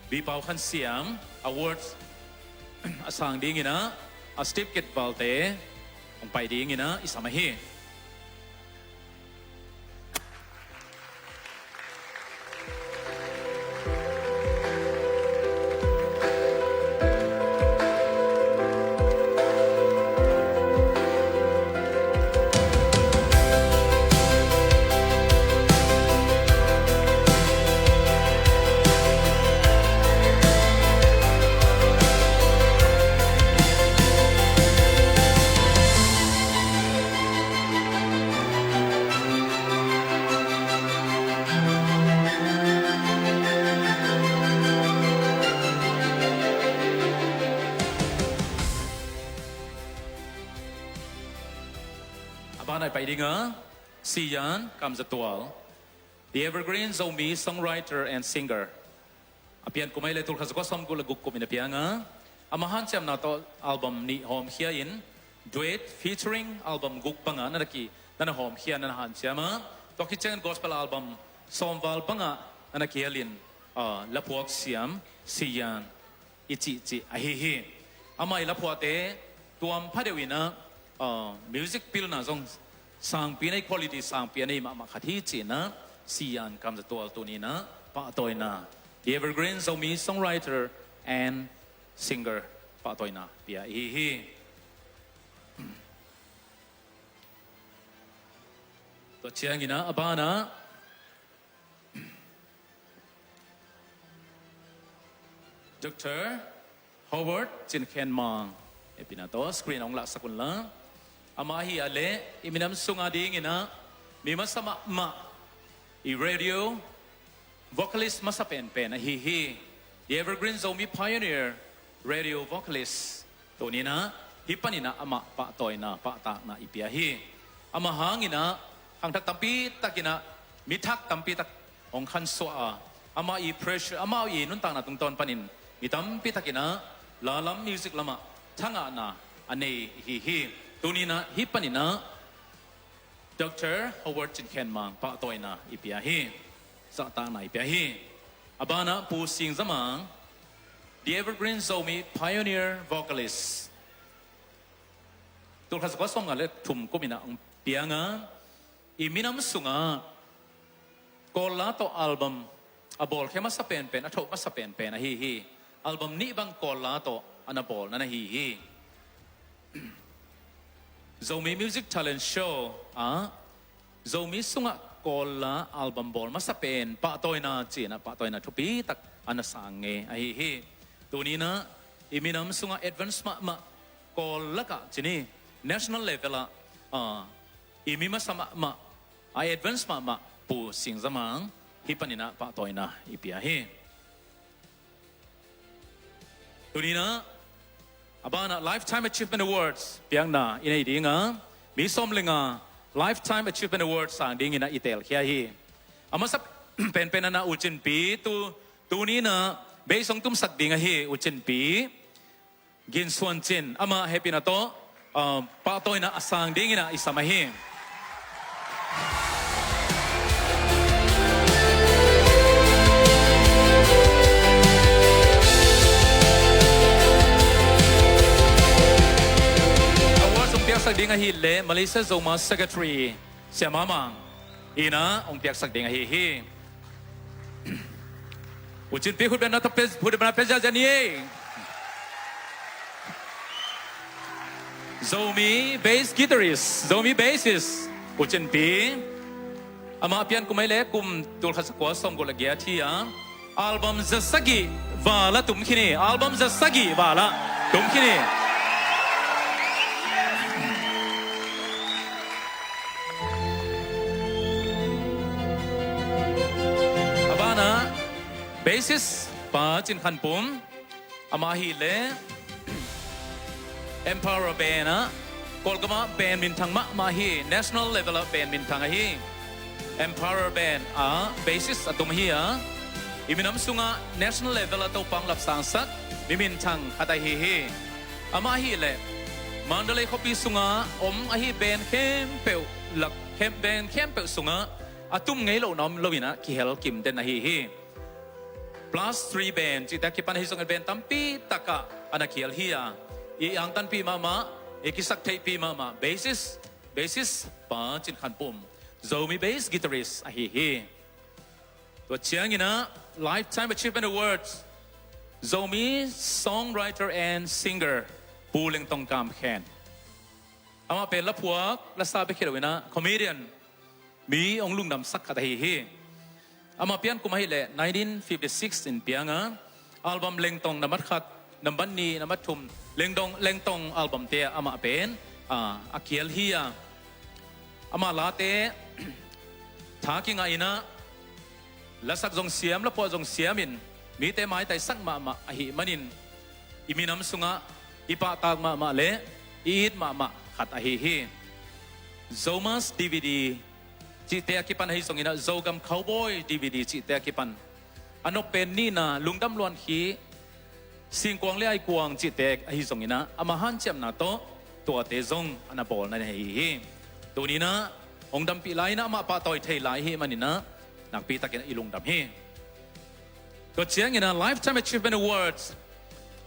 V Pau Khan Siam awards a sang dingin ah, a Steve Kit Valte hong pai dingin ah i sam ahi. A banah i pai ding a, Sian Kam Za Tual, The Evergreen Zomi Songwriter and Singer. A pian kum ahih leh tulkhat zakua sawmguk le guk kum in a piang a, amah hanciamna tawh album nih hawmkhia in, duet featuring album guk bangah na na ki, na na hawmkhia, na na hanciam a, tua khit ciangin gospel album sawmval bangah na na kihel in, ah, laphuak siam, Sian i cihcih ahi hi. Amah i laphuahte tuam phadeuh in ah, ah, music pilna zong sangpi nei, quality sangpi a nei mahmah khat hi ci-in ah, Sian Kam Za Tual tuni in ah pahtawina, The Evergreen Zomi Songwriter and Singer pahtawina pia i hi hi. Tua ciangin ah a banah Doctor Howard Cin Khen Mang, Hehpihna tawh screen hong lahsak unla. Amah hi a leh i minam sunga dinginah mi masa mahmah, i radio vocalist masa penpen ahi hi. The Evergreen Zomi Pioneer Radio Vocalist. Tuninah hih paninah amah pahtawina pahtakna i pia hi. Amah hanginah khangthak tampi takinah, mi thak tampi tak hong khansuah a, amah i pressure, amah i nuntakna tungtawn panin mi tampi takinah la lam, music lamah thangahna a nei hi hi. Tuninah hih paninah Doctor Howard Cin Khen Mang pahtawina i pia hi. Zahtakna i pia hi. A banah Pu Sing Za Mang, The Evergreen Zomi Pioneer Vocalist. Tulkhat zakua sawmnga le thum kuminah hong pianga, i minam sungah Kawlla tawh album a bawlkhia masa penpen, a thoh masa penpen ahi hi. Album nih bang Kawlla tawh a na bawl na na hi hi. Zomi Music Talent Show ah Zomi sungah Kawlla album bawl masa pen pahtawina cinah pahtawina thupi tak a na sang ngei ahi hi. Tuninah i minam sungah advance mahmah, Kawl lakah cin hi, national level ah, ah, i mi masa mahmah, a advance mahmah Pu Sing Za Mang hih paninah pahtawina i pia hi. Tuninah a banah Lifetime Achievement Awards piakna i nei dinga, mi sawm le nga Lifetime Achievement Awards sang dinginah i teelkhia hi. A masa penpen a na U Cin Pi, tu, tuninah bass hong tumsak ding ahi U Cin Pi Gin Suan Cin, amah hehpihna tawh, ah, pahtawina a sang dinginah i sam ahi. Awards hong piaksak ding ahih leh Malaysia Zomust Secretary Sia Ma Mang innah hong piaksak ding ahi hi. U Cin Pi khutbetna tawh pe, khutbetna pia ziahziah ni ei. Zomi bass guitarist, Zomi bassist U Cin Pi. Amah pian kum ahih leh kum tulkhat zakua sawmguk le giat hi a, album zasagih val ah tum khin hi. Album zasagih val ah tum khin hi. A banah bassist Pa Cin Khan Pum, amah ahih leh Emperor Band ah, Kawlgam ah band minthang mahmah hi, national level ah band minthang ahi. Emperor Band ah bassist a tum hi a, i minam sungah national level ah Topa hong lapsangsak mi minthang khat ahi hi. Amah ahih leh Mandalay khuapi sungah om ahi band khempeuh lak, khem, band khempeuh sungah a tum ngei lohna om loinah kihel kim den ahi hi. Plus three band cihte a kipan ahi zongin band tampi takah a na kihel hi a, i angtanpih mahmah, i kisaktheihpih mahmah bassist, bassist Pa Cin Khan Pum, Zomi bass guitarist ahi hi. Tua cianginah Lifetime Achievement Awards, Zomi Songwriter and Singer, Pu Lengtong Kam Khen. Amah pen laphuak, lasa bek hi loinah comedian, mi hong lungdamsak khat ahi hi. Amah pian kum ahih leh nineteen fifty-six in pianga, album Lengtong nambat khat, nambat nih, nambat thum, Lengtong, Lengtong albumte ah amah pen, ah, a kial hi a. Amah late tha kingah inah, lasak zong siam, lapuah zong siamin mite maitaisak mahmah ahih manin, i minam sungah i pahtak mahmah le i it mahmah khat ahi hi. Zomas D V D cihte a kipan ahi zonginah, Zogam Cowboy D V D cihte a kipan a nop pen nihna, Lungdam Luan Khih, Singkuang le Aikuang cihte ahi zonginah, amah hanciamna tawh tuate zong a na bawlna ahi hi. Tuninah hong dampih lai-inah amah pahtawi thei lai ahih maninah nakpi takin i lungdam hi. Tua cianginah Lifetime Achievement Awards,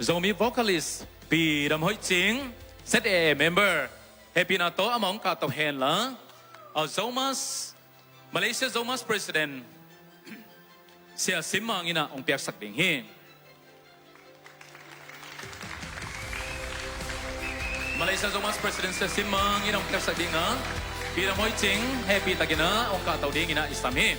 Zomi vocalist Pi Dam Hoih Cing, Z A A member, hehpihna tawh amah hong kahto henla, a Zomas, Malaysia Zomas President Sia Sim Mang innah hong piaksak ding hi. Malaysia Zomas President Sia Sim Mang innah hong piaksak dinga, Pi Dam Hoih Cing hehpih takinah hong kahto dinginah i sam hi.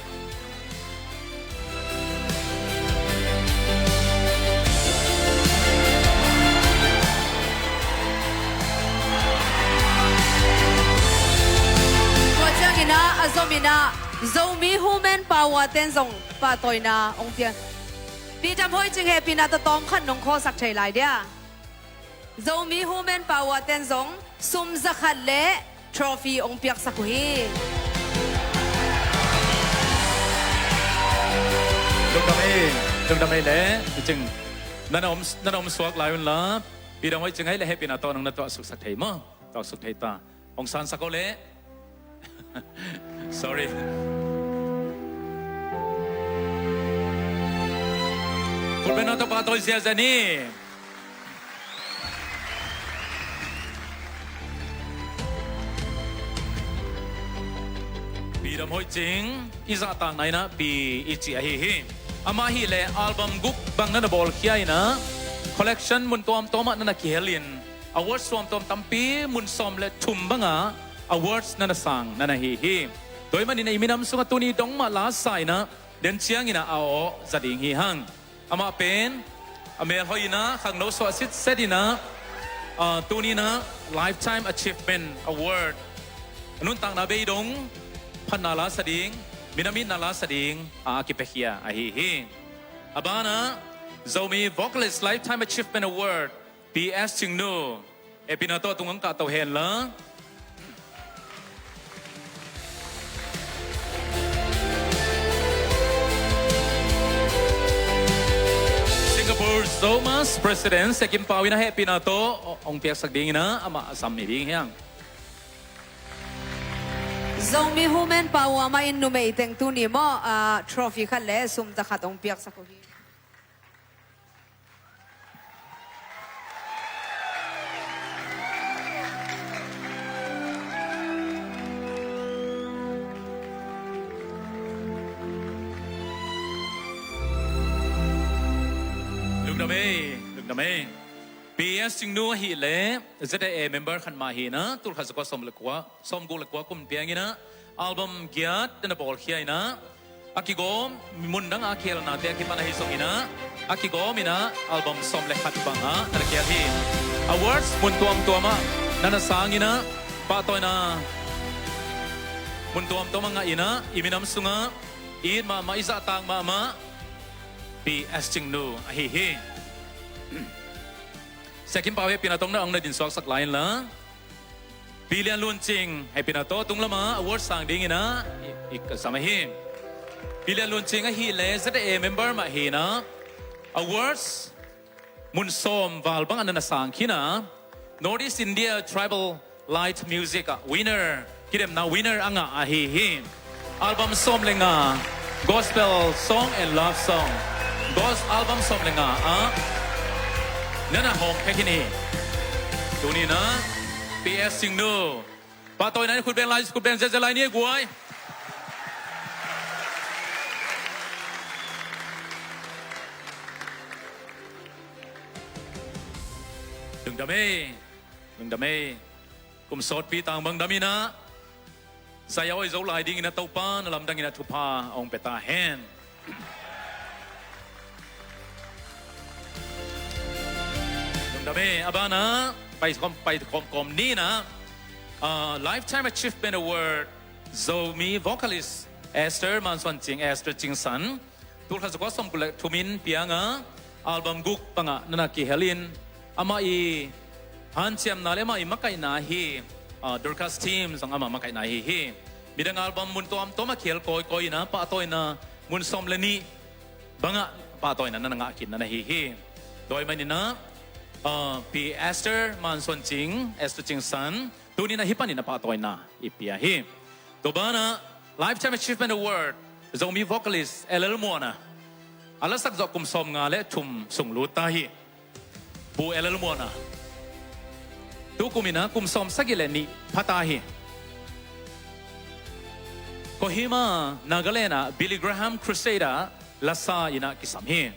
Zom in ah Zomi Women Power ten zong pahtawina hong pia. Pi Dam Hoih Cing hehpihna tawh tawm khat nong khawlsak thei lai dia. Zomi Women Power ten zong sum zakhat le trophy hong piaksak uh hi. Lungdam ei, lungdam ei le, Pi Cing. Nan a om, nan a om suak lai un la, Pi Dam Hoih Cing hei le hehpihna tawh nong na tuahsuksak thei maw? Tuahsuk thei ta. Hong sansak o le. Sorry. Khutbetna tawh pahtawi ziahziah ni. Pi Dam Hoih Cing, i zahtakna in ah Pi i ci ahi hi. Amah ahih leh album guk bang na na bawlkhia in ah, collection mun tuamtuam ah na na kihel in, awards tuamtuam tampi mun sawm le thum bangah awards na na sang na na hi hi. Tua ahih manin ah i minam sungah tuni dong mah la sa in ah, den ciangin ah a aw za ding hi hang. Amah pen a melhoih in ah khangno suah sitset in ah, ah, tuni in ah Lifetime Achievement Award, a nuntakna bei dong phatna la sa ding, minam itna la sa ding a kipiakhia ahi hi. A banah Zomi Vocalist Lifetime Achievement Award, Pi S Cingnu, hehpihna tawh tung hong kahto hen la. Singapore Zomus President Sia Kim Pau in ah hehpihna tawh hong piaksak ding in ah amah a sam hi ding hi hang. Zomi Women Power amah in numei teng tuni maw, ah, trophy khat le sum zakhat hong piaksak uh hi. Lungdam ei, lungdam ei. Pi S Cingnu ahih leh Z A A member khat mah hi in ah, tul khat zakua sawm le kua, sawmguk le kua kum piang in ah, album giat na na bawlkhia in ah, a kigawm, mun dang a kihelnate a kipan ahi zongin ah, a kigawm in ah album sawm le khat bangah na na kihel hi. Awards mun tuamtuam ah na na sang in ah, pahtawina mun tuamtuam ah ngah in ah, i minam sungah i it mahmah, i zahtak mahmah Pi S Cingnu ahi hi. Sia Kim Pau hehpihna tawh hong na din suaksak lai in la. Pi Lian Lun Cing, hehpihna tawh tung lamah award sang ding in ah i, i ka sam ahi. Pi Lian Lun Cing ahih leh Z A A member mah hi in ah, awards mun sawm val bangah na na sang khin a, North East India Tribal Light Music ah winner, kidemna winner a ngah ahi hi. Album sawm le nga, Gospel Song and Love Song, Gos-, album sawm le nga ah na na hawm pek hi ni. Tuni in ah Pi S Cingnu, pahtawina in khut beng lai, khut beng ziahziah lai ni, guai. Lungdam ei, lungdam ei. Kum sawtpi tang bang dam in ah, zai a awi zo lai ding in ah Topa na lamdang in ah thupha a hong pia ta hen. Lungdam ei. A banah pai khawm, pai khawm kawm ni in ah, ah, Lifetime Achievement Award, Zomi Vocalist Esther Mansuan Cing, Esther Cingsan, tul khat zakua sawmguk le thum in piang a, album guk bangah na na kihel in, amah i hanciamna le amah i makaihna hi, ah, Dorcas Team zong amah makaihna hi hi. Midang album mun tuamtuam ah kihel kawikawi in ah, pahtawina mun sawm le nih bangah pahtawina na na ngah khin na na hi hi. Tua ahih manin ah, ah, Pi Esther Mansuan Cing, Esther Cingsan, tuni in ah hih panin ah pahtawina i pia hi. Tua banah Lifetime Achievement Award, Zomi Vocalist L L Muana, a lasak zawh kum sawmnga le thum sung lut ta hi. Pu L L Muana, tukum in ah kum sawmsagih le nih pha ta hi. Kohima, Nagaland ah Billy Graham Crusade ah lasa in ah kisam hi.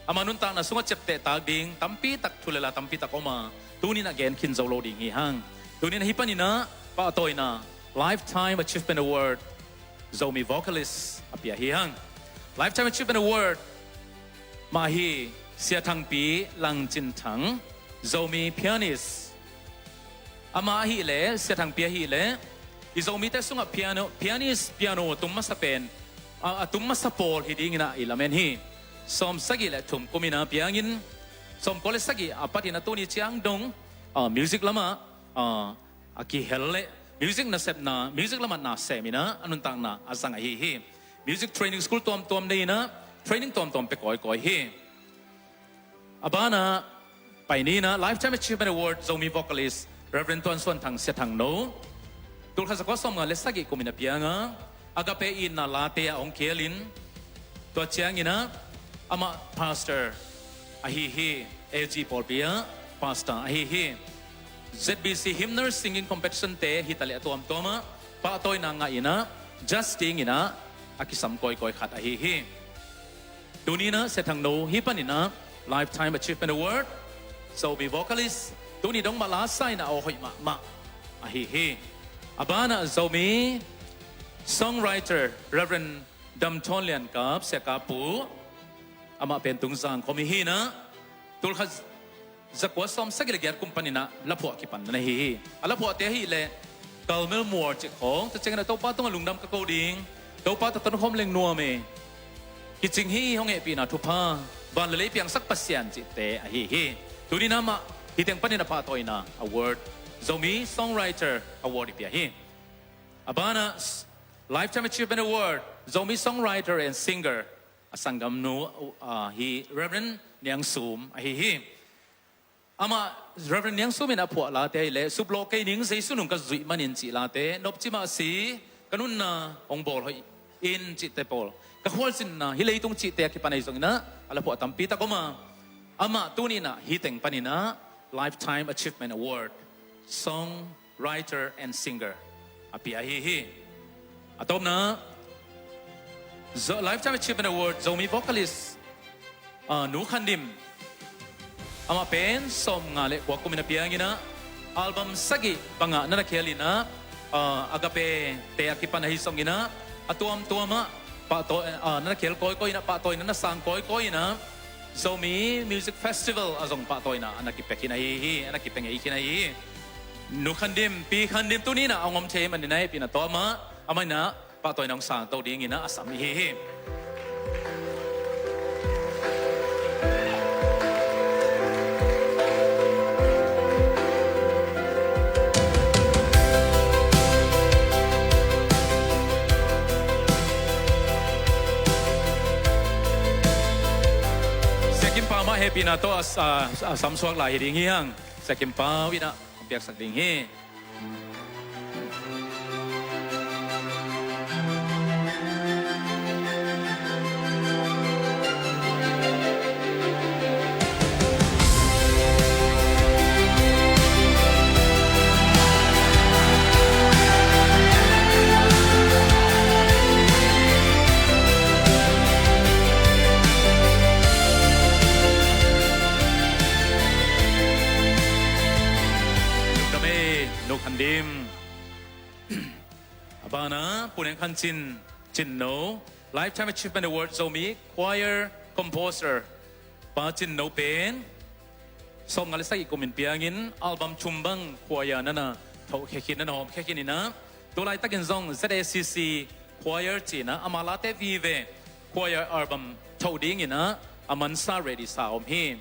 Ama nuntakna sungah ciaptehtak ding tampi tak thu le la tampi tak om a, tuni in ah gen khin zo lo ding hi hang. Tuni in ah hih panin ah pahtawina Lifetime Achievement Award, Zomi Vocalist a pia hi hang. Lifetime Achievement Award mah hi Sia Thangpi Langcin Thang, Zomi pianist. Amah ahih leh, Sia Thangpi ahih leh, I Zomite sungah piano, pianist, piano a tum masa pen, a, a tum masa pawl hi dingin ah i lamen hi. Sawm sagih le thum kum in ah piangin, sawm kua le sagih a patin ah tuni ciang dong, a, music lamah, a, a kihel le music nasepna, music lamah na sem in ah a nuntakna a zang ahi hi. Music training school tuamtuam nei in ah training tuamtuam pia kawikawi hi. A banah pai ni in ah Lifetime Achievement Award Zomi Vocalist Reverend Tuan Suan Thang Sia Thang No, tulkhat zakua sawmnga le sagih kum in ah piang a, Agape itna late ah hong kial in, tua ciangin ah amah pastor ahi hi. A G pawlpi ah pastor ahi hi. Z B C Hymnal Singing Competition te hi ta leh a tuamtuam ah pahtawina ngah in ah judge dingin ah a kisam kawikawi khat ahi hi. Tuni in ah Sia Thang No hih panin ah Lifetime Achievement Award, Zomi Vocalist, tuni dong mah la sa in ah a hoih mahmah ahi hi. A banah Zomi songwriter Reverend Dam Thawn Lian Kap, Sia Kap Pu, amah pen Tungzang khuami hi in ah, tulkhat zakua sawm sagih le giat kum panin ah laphuah kipan na hi hi. A laphuahte ahih leh Kalmel Muar cih khawng, tua ciangin ah Topa tungah lungdam ka ko ding, Topa tawh tonkhawm leng nuam e, kicing hi, hong hehpihna thupha, van le lei piangsak Pasian cihte ahi hi. Tuni in ah amah hih teng panin ah pahtawina award, Zomi Songwriter Award i pia hi. A banah Lifetime Achievement Award, Zomi Songwriter and Singer, a sanggamnu, ah, hi Reverend Niang Sum ahi hi. Amah Reverend Niang Sum in a phuah late ahih leh, Sup lawh kei ning, Jesu nung ka zuih manin cih late, Nopci mah si, Ka nunna hong bawl hoih in cihte pawl, ka khualzinna, hih leitung cihte a kipan ahi zongin ah a laphuah tampi tak om a, amah tuni in ah hih teng panin ah Lifetime Achievement Award, Song Writer and Singer a pia ahi hi. A tawpna, Zo-, Lifetime Achievement Award, Zomi Vocalist, ah, Nu Khan Dim. Amah pen sawmnga le kua kum in a piang in ah, album sagih bangah na na khel in ah, ah, Agape te a kipan ahi zongin ah, a tuamtuam ah pahtawi, ah, na na khel kawikawi in ah, pahtawina na sang kawikawi in ah, Zomi Music Festival ah zong pahtawina a na kipia khin ahi hi, a na kipia ngei khin ahi hi. Nu Khan Dim, Pi Khan Dim tuni in ah hong om thei manin ah hehpihna tawm a, amah in ah pahtawina hong sangto dingin ah a sam ahi hi. Sia Kim Pau mah hehpihna tawh a, a, a samsuak lai hi ding hi hang. Sia Kim Pau in ah hong piaksak ding hi. Lungdam ei, Nu Khan Dim. A banah Pu Neng Khan Cin, Cin No, Lifetime Achievement Award Zomi Choir Composer, Pa Cin No pen sawmnga le sagih kum in piangin album thum bang choir na na thokhia khin, na na hawmkhia khin in ah, tu laitakin zong Z A C C choir ci-in ah ama late vive choir album tho dingin ah a mansa ready sa om hi.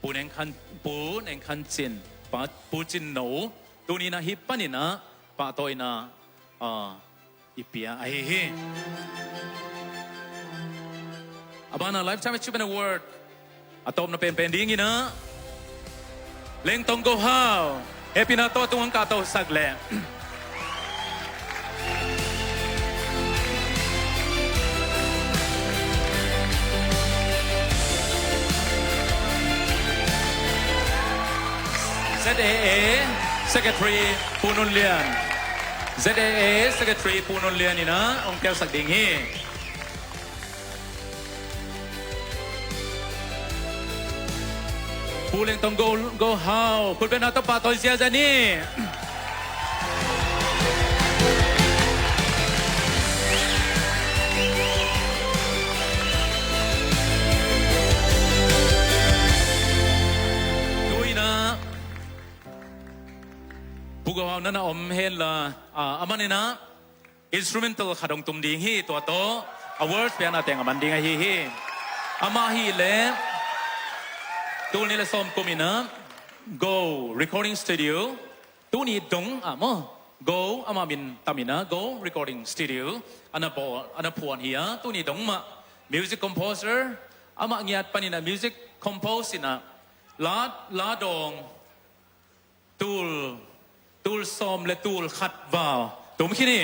Pu Neng Khan, Pu Neng Khan Cin, Pa, Pu Cin No, tuni in ah hih panin ah pahtawina, ah, i pia ahi hi. A banah Lifetime Achievement Award a tawpna penpen dingin ah Lengtong Go Hau, hehpihna tawh tung hong kahtosak leh. Z A A Secretary Pu Nun Lian. Z A A Secretary Pu Nun Lian in ah hong piaksak ding hi. Pu Lengtong Go, Go Hau, khutbetna tawh pahtawi ziazia ni. Tu in ah Pu Go Hau na na om hen la, ah, a man inah instrumental khat hong tum ding hi, tua tawh a verse piakna teng a man ding ahi hi. Amah hi leh tul nih le sawm kum inah Go Recording Studio, tuni dong ah maw, Go amah min tam inah Go Recording Studio a na bawl, a na phuan hi a, tuni dong mah music composer, amah ngiat pan inah music compose inah la, la dawng tul, tul sawm le tul khat val tum khin hi.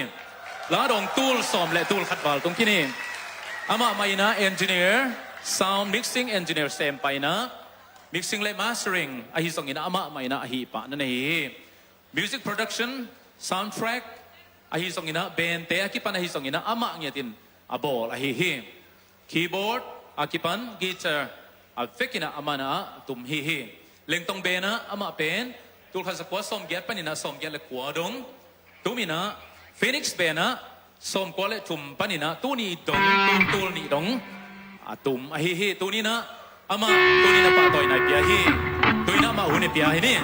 La dawng tul sawm le tul khat val tum khin hi. Amah mah inah engineer, sound mixing engineer sem pah inah, mixing le mastering ahi zong inah amah mah inah ahi pah na nei hi. Music production, soundtrack ahi zong inah, band te a kipan ahi zong inah amah ngiatin a bawl ahi hi. Keyboard a kipan guitar a vek inah amah inah a tum hi hi. Lengtong band ah amah pen tul khat za kua sawm giat pan inah sawm giat le kua dong tum inah, Phoenix band ah sawm kua le thum pan inah tuni dong, tul, tul nih dong a tum ahi hi. Tuni inah amah tuni inah pahtawina i pia hi. Tuni inah amah hun i pia hi ni.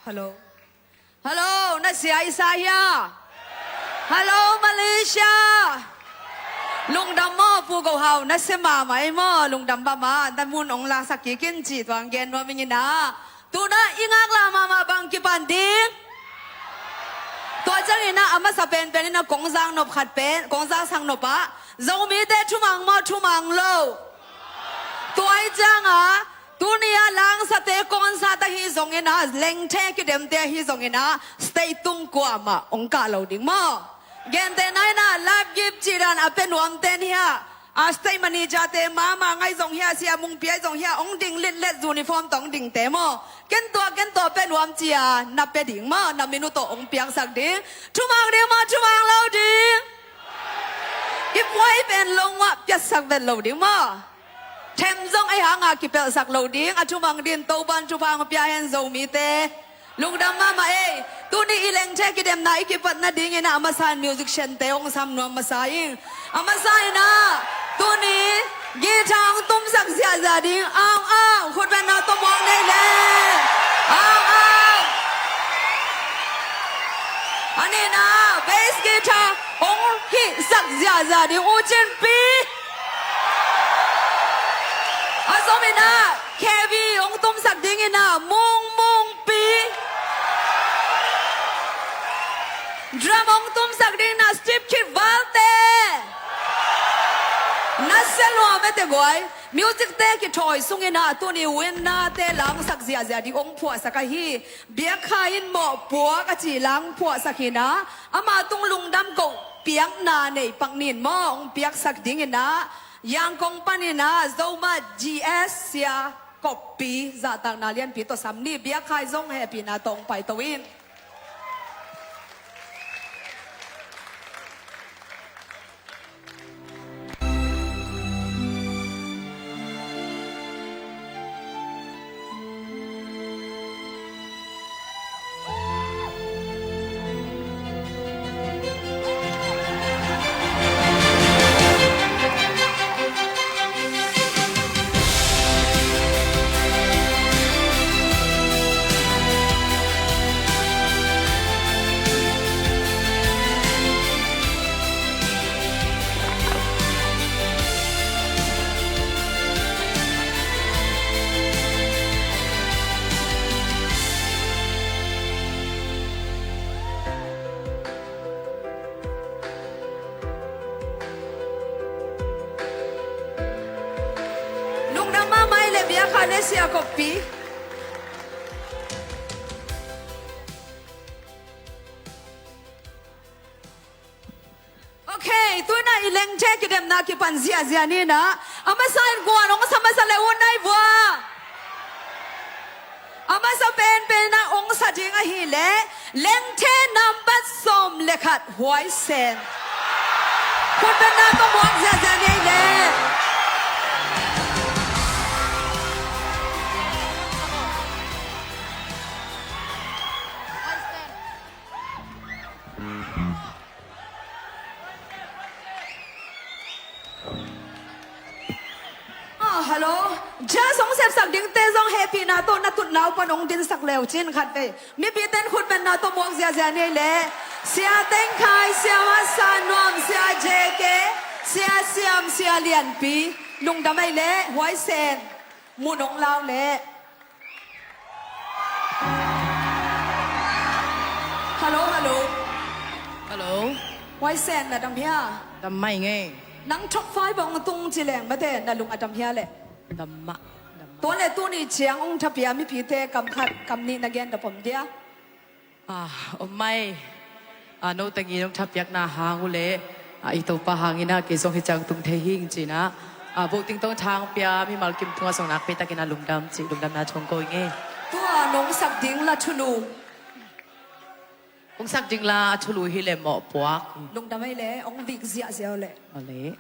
Hello. Hello, na sia i sa hia? Hello, Malaysia. Lungdam maw, Pu Go Hau, na sia mahmah ei maw, lungdam mahmah, na mun ong laksak kik in ci tuang gen nuam ing ina. Tuna i ngaklah mahmah bang kipan ding. Tua ciangin ah a masa penpen in ah kongzang nop khat pen, kongzang sang nop ah Zomite thumang maw, thumang lo? Tua hi ciangah tuni a langsate concert ahi zongin ah, lengthe kidemte ahi zongin ah, stage tung kuamah ong kah lo ding maw? Gentehna in ah live gift cih dan a pia nuamte ni hia, a stage manager-te mahmah ngai zong hia, sia mungpi ai zong hia, ong ding litlet uniform tawh ong dingte maw? Ken tua, ken tua pia nuam ci-a na pia ding maw? Na minute tawh ong piaksak ding. Thumang ding maw, thumang lo ding? I puai pen lo ngah piaksak vet lo ding maw? Them zong ei hanga kipelhsak lo ding, a thumang din Topan thupha ong pia hen Zomite. Lungdam mahmah ei. Tuni i lengthe kidemna i kipat nadingin ah a masa in musician-te ong sam nuam masa ing. A masa in ah tuni guitar ong tumsak ziahziah ding Ang Ang, khutbetna tawh muak nei le. Ang Ang. A nihna bass guitar ong hihsak ziahziah ding U Cin Pi. A zom in ah keyboard ong tumsak dingin ah Mung Mung Pi. Drum ong tumsak dingin ah Steve Kit Valte. Na sia lua mete guai. Music-te kithawi sungin ah tuni winner-te langsak ziahziah ding ong phuahsak ahi. Biakkhai in mawhpuak a ci lang phuahsak hi in ah, ama tung lungdam koh piakna nei pak nin maw, ong piaksak dingin ah, Yangon panin ah Zomat G S Sia Kop Pi zahtakna lianpi tawh sam ni. Biakkhai zong hehpihna tawh ong paito in. Lungdam mahmah ei le, biakkhai le Sia Kop Pi. Ok, tu-in ah i lengthe kidemna kipan ziahziah ni in ah. A masa in guan ong sa masa le un nai vua. A masa penpen in ah ong sa ding ahih leh lengthe nambat sawm le khat Huaisen. Khutbetna tawh muak ziahziah ni ei le. Ah, hello. Judge hong sepsak dingte zong hehpihna tawh na tutna uh pan hong dinsak le uh cin khat vei. Mipite in khutbetna tawh muak ziahziah ni ei le. Sia Teng Khai, Sia Masa Nuam, Sia J K, Sia Siam, Sia Lianpi. Lungdam ei le, Huaisen. Mun hong lau le. Hello, hello. Hello. Huaisen, na dam hia? Dam mah ing ei. Nang top five hong tung ci leng mate, na lung a dam hia leh? Dam mah, dam mah. Tua leh tuni ciang hong thapia mipite kam khat kam nih na gen dap om dia? Ah, om mai. Ah, no tengin hong thapiakna hang uh leh, ah, i Topa hangin ah kei zong hih ciang tung thei hing ci-in ah, ah, bohting tawh thang pia mimal kim tungah zong nakpi takin ah lungdam cih, lungdamna thu hong ko ing ei. Tua nong sak ding la thulu. Hong sak ding la a thulu hi leh mawhpuak. Lungdam ei le, hong vik ziahziah uh leh. Aw le.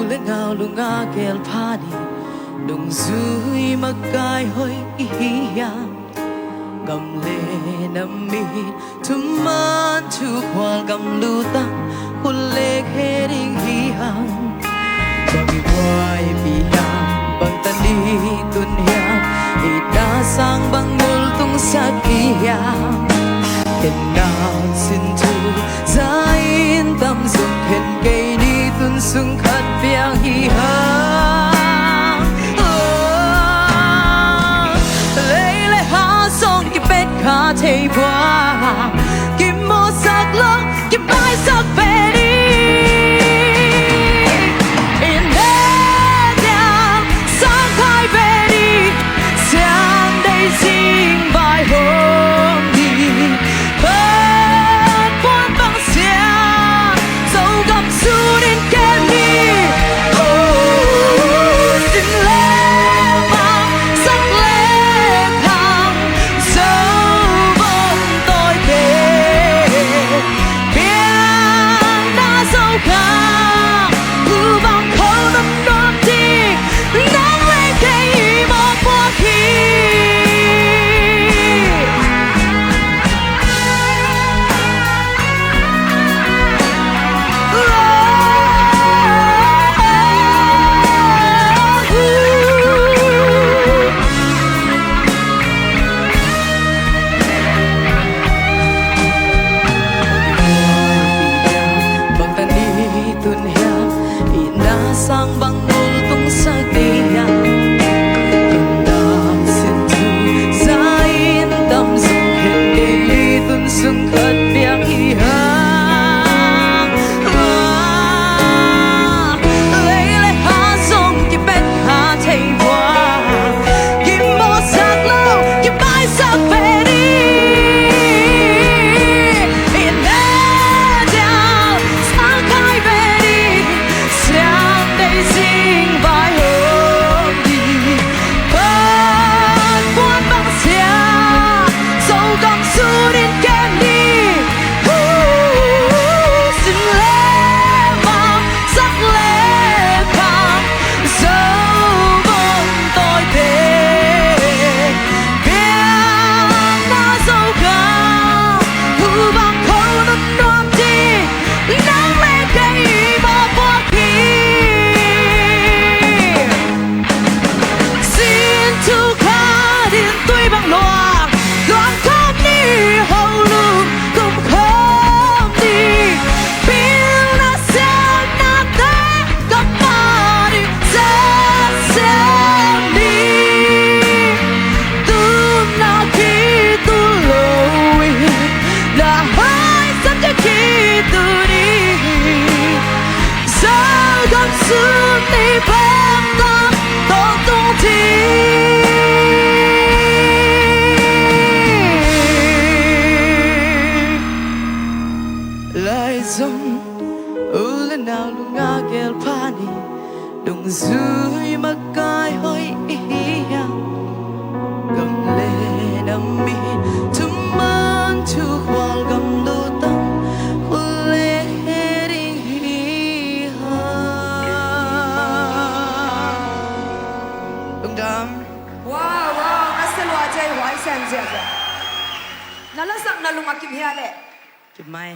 Le nau lunga gel pha ni, nungzui makai hoih i hi hiam? Gam le nam in thuman thukhual gam lutang, khut le khe ding hi hang. Bang i buaipih hiam, bang tan i tun hiam, i na sang bang multung sak i hiam? Ken nang sin thu za in tam zong, ken kei ni tun sung khat piang hi hang. Oh, lei le ha zong kipet kha thei bua, kimawsak lo, kimaisak ve ni. I ne diam sang khai ve ni, siang dei sing vai hong ni. Pan puan bang siang, Zogam sun in kem ni. Uh, sin le bang, sak le khang, Zogam tawi te. Piang na Zogam, uh bang kho na nuam ding, nang le kei i mawpuak hi. Bang tan i tun hiam, i na sang bang multung sak i hiam? Tun dam sin thu za in tam zong, ken kei ni tun sung khat piang hi hang. Ah, lei le ha zong kipet kha thei bua, kimawsak lo, kimaisak ve ni. I ne diam sang khai ve ni, siang dei sing vai hong ni. Pan puan bang siang, Zogam sun in kem ni. Uh, sin le bang, sak le khang, Zogam tawi te. Piang na Zogam, uh bang kho na nuam ding, nang le kei i mawpuak hi. Sin thu khat in tui bang luang, luang khawm ni, ho lum kum khawm ni. Pil na siam na te, ka pa ding za siam ni. Tun na kitul lo in, na hai sam ja kitul ni. Zogam sun ni bang tam tawntung ding. Lai zong u le nau lunga gel pha ni, nungzui makai hoih i hi hiam? Gam le nam in thuman thukhual gam lutang, khut le khe ding hi hang. Lungdam. Wow, wow, a salua cei huai sem ziahziah. Na lasak na lung a kim hia leh? Kim mai.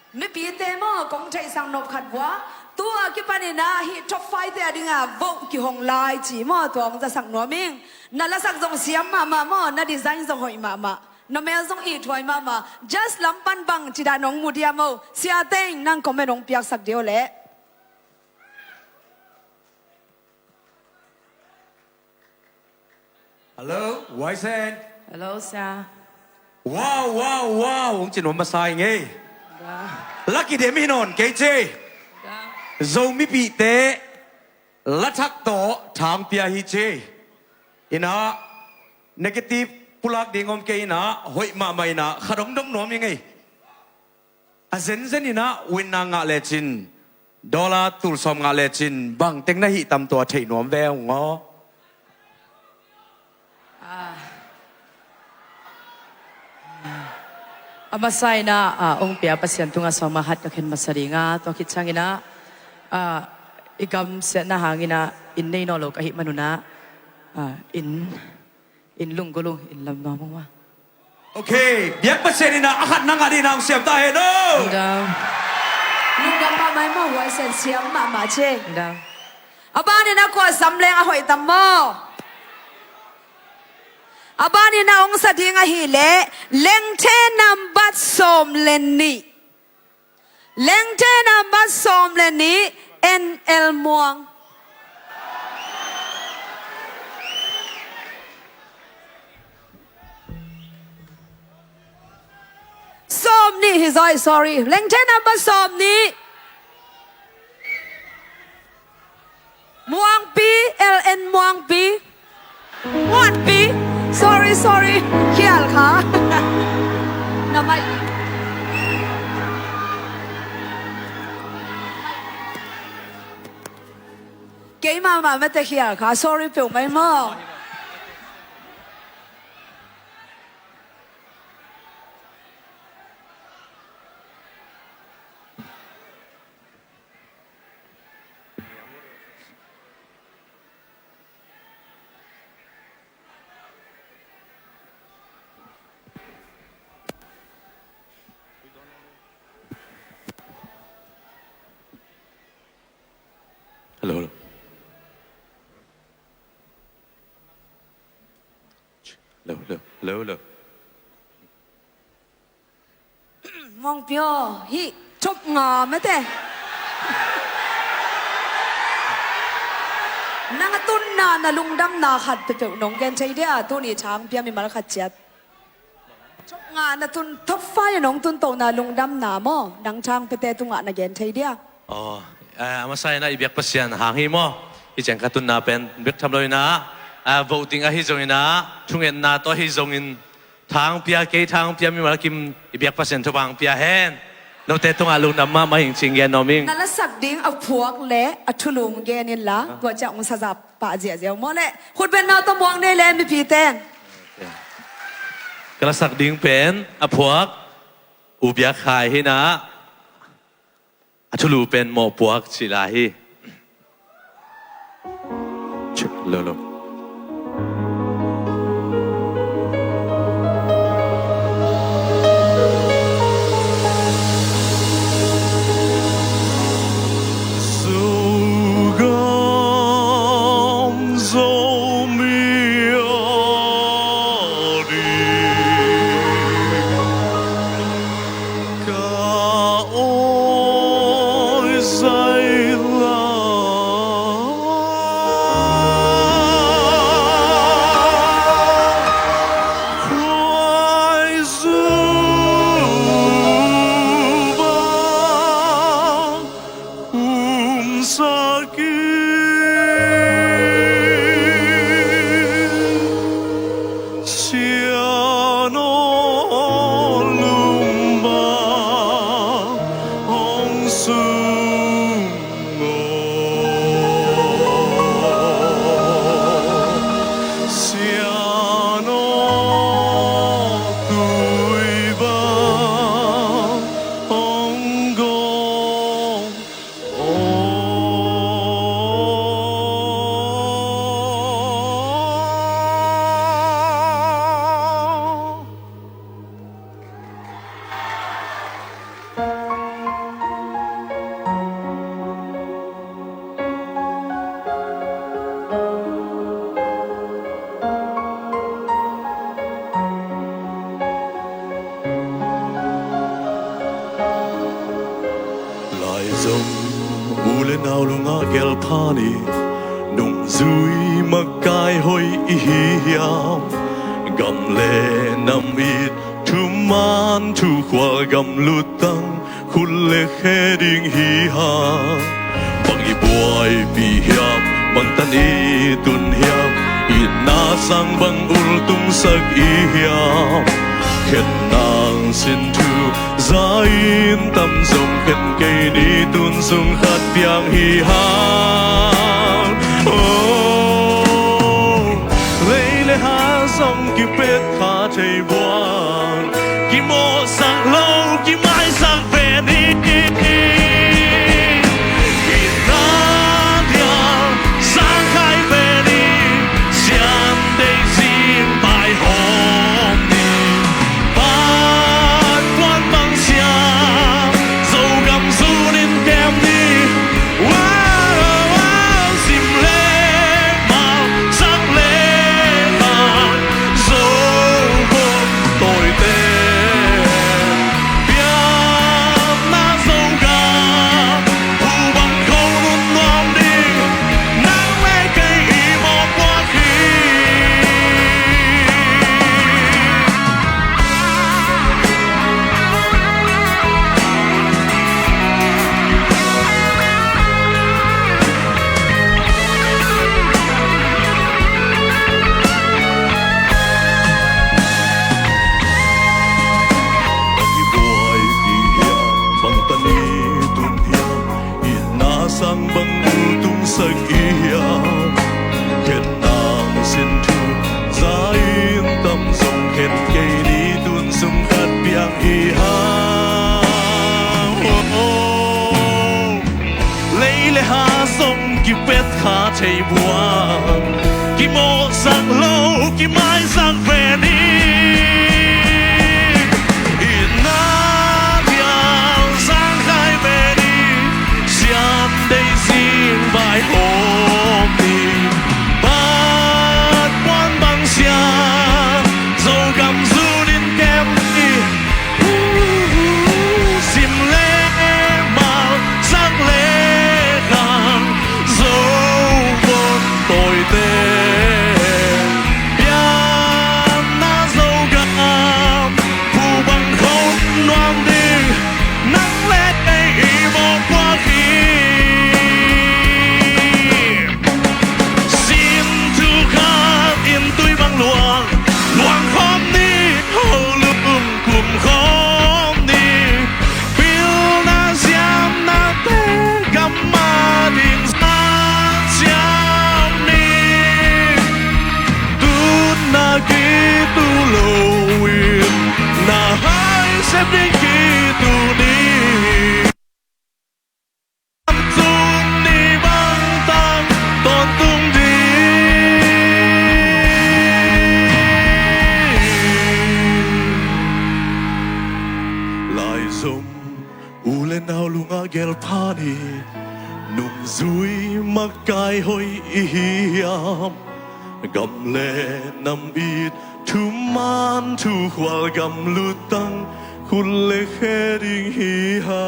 Mipite maw, kong theihsak nop khat vua. Tu a kipanin ah hih top five te a dingah vote kihong lai ci maw, tua hong zasak nuam ing. Na lasak zong siam mahmah maw, na design zong hoih mahmah. Na mel zong ithuai mahmah. Judge lam pan bang cidah nong mu dia maw. Sia teng nang comment hong piaksak dia uh leh. Hello, Waisen. Hello, sia. Wow, wow, wow. Hong cin hong masa ing ei. Ga. Lucky dem hi nawn kei ci. Ga. Zo mipihte lathak tawh thangpia hi ci. Inah negative pulak ding om kei inah, hoih mahmah inah, khat hong dong nuam ing ei. A zenzen inah winna ngah lecin, dollar tul sawm ngah lecin, bangteng na hih tam tua theih nuam ve ung aw. Ah. A masa inah, ah, hong pia Pasian tungah sawm a hat ka khen masa dinga, tua khit ciang inah, ah, I gamsiatna hangin ah inn nei nawn lo ka hih manun ah, ah, inn, inn lunggulh ung, inn lam nuam ung maw. Ok, biak Pasian in ah a khat na ngat in ah hong siam ta hen aw. Dam. Lungdam mahmah maw, huaisen siam mahmah ci. Dam. A banin ah kua sam leng a hoih tam maw? A banin ah hong sa ding ahih leh Lengthe nambat sawm le nih. Lengthe nambat sawm le nih, N L Muang. Sawm nih hi zaw, sorry. Lengthe nambat sawm nih. Muangpi, L N Muangpi. Muangpi. Sorry, sorry. Khial kha. Na mai. Keimah mah mete khial kha. Sorry peuhmah maw. Hello, hello. Hello, hello, hello, hello. Muangpi aw, hih thupnga mete. Nang a tunna na lungdamna khat peuhpeuh nong gen thei dia, tuni thang pia mimal khat ciat. Thupnga na tun, top five nong tun tona lungdamna maw, nang thang piate tungah na gen thei dia. Aw, eh, a masa in ah i biak Pasian hang hi maw. Hih ciang ka tunna pen bek tham lo in ah, ah, voting ahi zongin ah, thungetna tawh ahi zongin, thang pia, kei thang pia, mimal kim i biak Pasian thupha hong pia hen. Note tungah lungdam mahmah ing ci-in gen nuam ing. Na lasak ding a phuak le a thulu gen inla, tua ciang hong sa zah pah ziahziah uh maw le. Khutbetna tawh muak ni le mipi ten. Ka lasak ding pen a phuak U Biak Khai hi in ah, a thulu pen Mawhpuak cih lai hi. Chik, lo, lo. Zogam Zomi a ding ka awi zaila. Khuaizu bang umsak in, Sian aw lum bang hong sung aw. Sian aw tui bang hong gawng. Laizom u le nau lungah gelpha ni, nungzui makai hoih i hi hiam? Gam le nam it thuman thukhual gam luttang khut le khe ding hi hang. Bang i buaipih hiam, bangtan i tun hiam, itna sang bang ultungsak i hiam? Khen nang sin thu za in tam zong khen kei ni tun sung khat piang hi hang. Oh, lei le ha zong kipet kha thei buang, kimawhsak lo kimaisak pen hi. Itna Kipet kha thei buang, kimawhsak lo, kimaisak ve ni. I na lian zang khai ve ni. Siam dei zing vaihawm ni. Bat puan bang sia, Zogam zun in kem ni. Sim le mal, zak le khang, Zo vot tawite. Pianna Zogam, phu bang khawm nuam ding, nang le kei i mawhpuak hi. Sin thu khat in tui bang luang, luang khawm ni, ho lum kum khawm ni. Pilna siamnate gam mah ding zat siam ni. Tutna kitu lo in, na hai sep ding kitu ni. Zung ni bangtang tawntung ding. Laizom u le nau lungah gelpha ni, nungzui makai hoih i hiam? Gam le nam it thuman thukhual gam luttang khut le khe ding hi ha.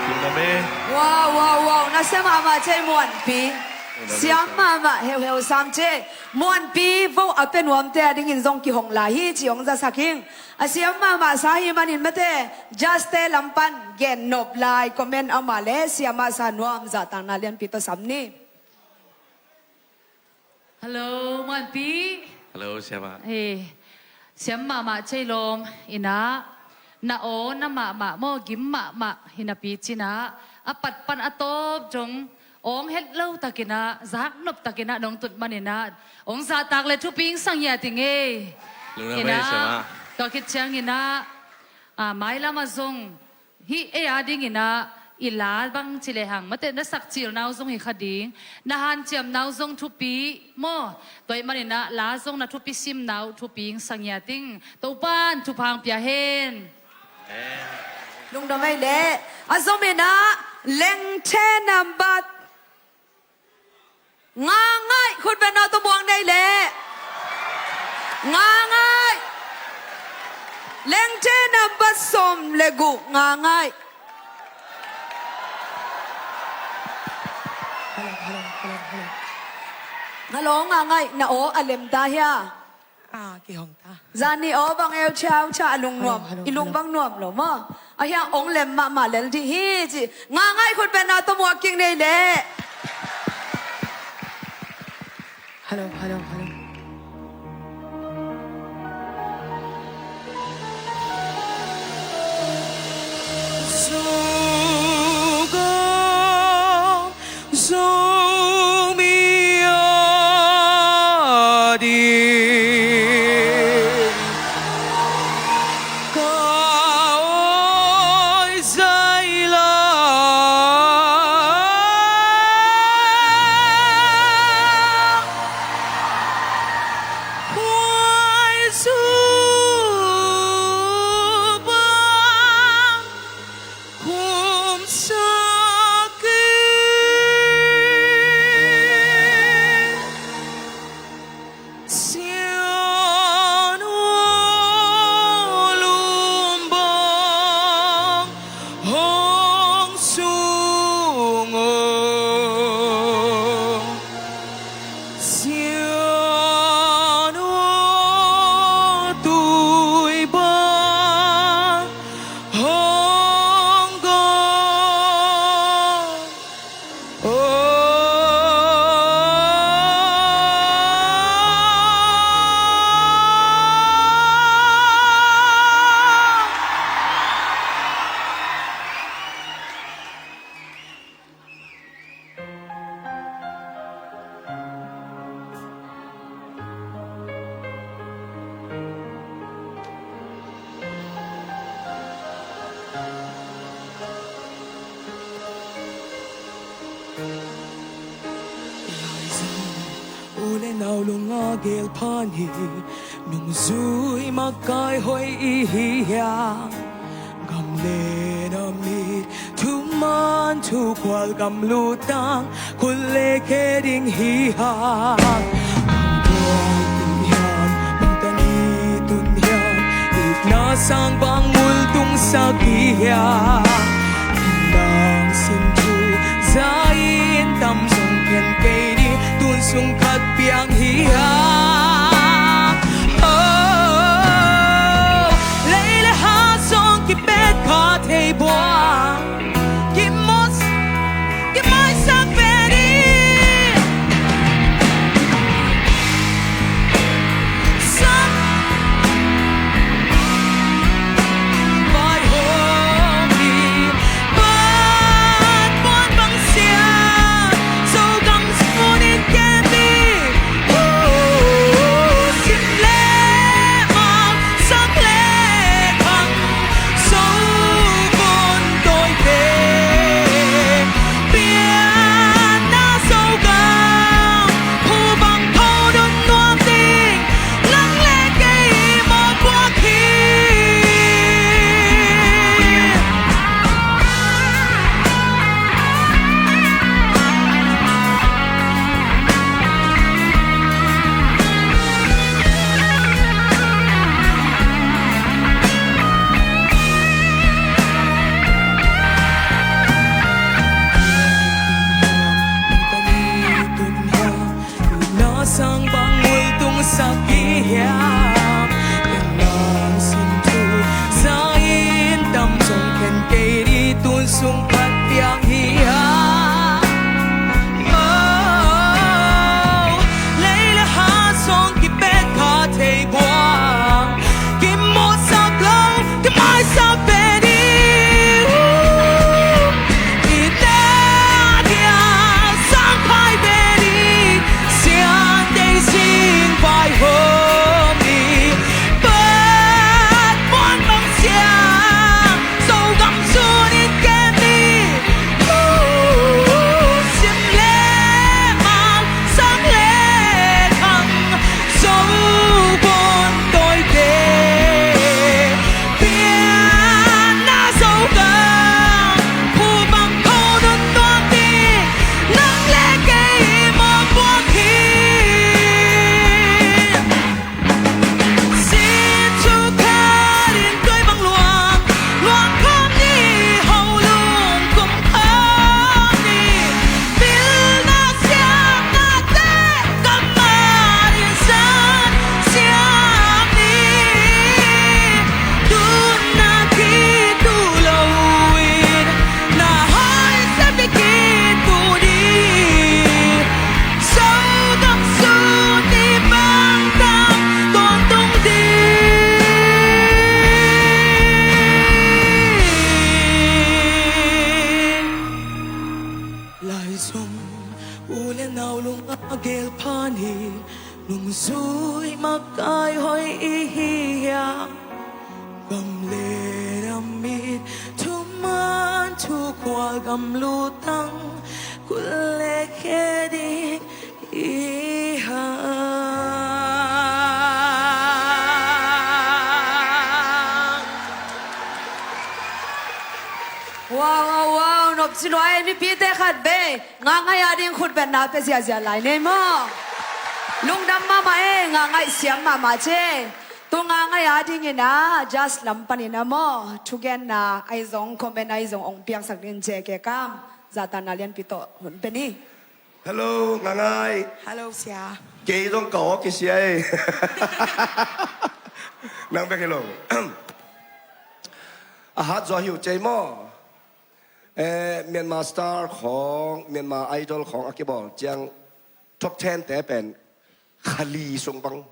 Lungdam e. Wow, wow, wow. Nasia mahmah cei Muanpi. Lungdam e, siam mahmah heuheu sam cei. Muanpi vo a pia nuamte a dingin zong kihong lai hi ci hong zasak ing. A siam mahmah sa hi manin mate, judge-te lam pan gen nop lai, comment a om a leh siamah sa nuam zahtakna lianpi tawh sam ni. Hello, Muanpi. Hello, siamah. Hei, siam mahmah cei lawm in ah, na aw na mahmah maw, gim mahmah hi napi cin ah, a pat pan a tawp zong awng het lo takin ah, zak nop takin ah nong tut manin ah, hong zahtak le thupi hong sang hi a ting ei. Lungdam e, siamah. Tua khit ciangin ah, a, mailam ah zong hih ei a dingin ah i la bang ci lehang, mate, na sakcilna uh zong hi kha ding, na hanciamna uh zong thupi maw? Tua ahih manin ah la zong na thupi simna uh thupi hong sang hi a ting. Topa'n thupha hong pia hen. Lungdam ei leh. A zom in ah Lengthe nambat Nga ngaih, khut beng na tawh muak nei leh. Nga ngaih. Lengthe nambat sawm le guk, nga ngaih. Hello, hello, hello, hello. Hello, nga ngaih, na aw a lem ta hia? Ah, kihong ta. Zani aw bang eu ciau ca a lungnuam. Hello, hello, i lung hello. Bang nuam lo maw? A hiang ong lem mahmah lel dih hi ci. Nga ngaih, khut beng na tawh muak kik nei leh. Hello, hello, hello. Zomi a ding ka awi zaila. Huai zu bang Lunga gel phan hi, nungzui makai hoi i hi hiam? Gam le na mit, thuman thukhual gam lutang, kul le khe ding hi hang. Nang tual tun hiam, nang tani tun hiam, itna sang bang multung sak hi hiam? Nang sin thu za in tam zong khen kei ni, tun sung khat piang hi hang. Oh, lei le ha zong kipet kha thei buang, kimawh, kimaisak ve ni. Sam vai hong hi, bat puan bang sia, Zogam sun in kem ni. Uh, sim le mang, sang le khang, Zogam tawi te. Pianna Zogam, phu bang tho dun nuam ding, nang le kei mawhpuak hi. Na sang bang multung sak hi hiam? Nang sin thu za in tam zong khen kei ni, tun sung khat piang hi hiam? Oh, lei le ha zong kipet kha thei buang, kimawhsak lo, kimaisak ve ni. Uh, i te a dia sang khai ve ni, siang tei sing vai hong hi, bat puan bang sia, Zogam sun in kem ni. Uh, sim le mang, sang le khang, Zogam tawi te. Pianna Zogam, phu bang tho dun nuam ding, nang le kei mawhpuak hi. Sin thu khat in tawi bang luang, luang khawm ni, ho lung kum khawm ni. Pilna siamnate, kammal in san siam ni. Tun na khit uh lo in, na hoi se pi khit uh ni. Zogam sun ni bang tam tawntung ding. Lai zong u le nau lunga gel phan hi, nungzui makai hoi i hi hiam? Gam le na mit, thuman thukhual gam lutang, kul le khe ding i hang. Wow, wow, wow, nop ci luai, mipite khat bei, Nga Ngai a ding khut betna pia ziazia lai nei maw. Lungdam mahmah e, Nga Ngai siam mahmah ci. Tu Nga Ngai a dingin a, judge lam panin a maw, thugenna ahi zong, comment ahi zong ong piangsak ding ci e, ke kam. Zahtakna lianpi tawh hun pia ni. Hello, Nga Ngai. Hello, sia. Kei zong ka aw kisia e. Nang bek hi lo. A hat zaw hi uh cei maw. Eh, Myanmar Star khawng, Myanmar Idol khawng a kibawl ciang top ten te pen kha li sung bang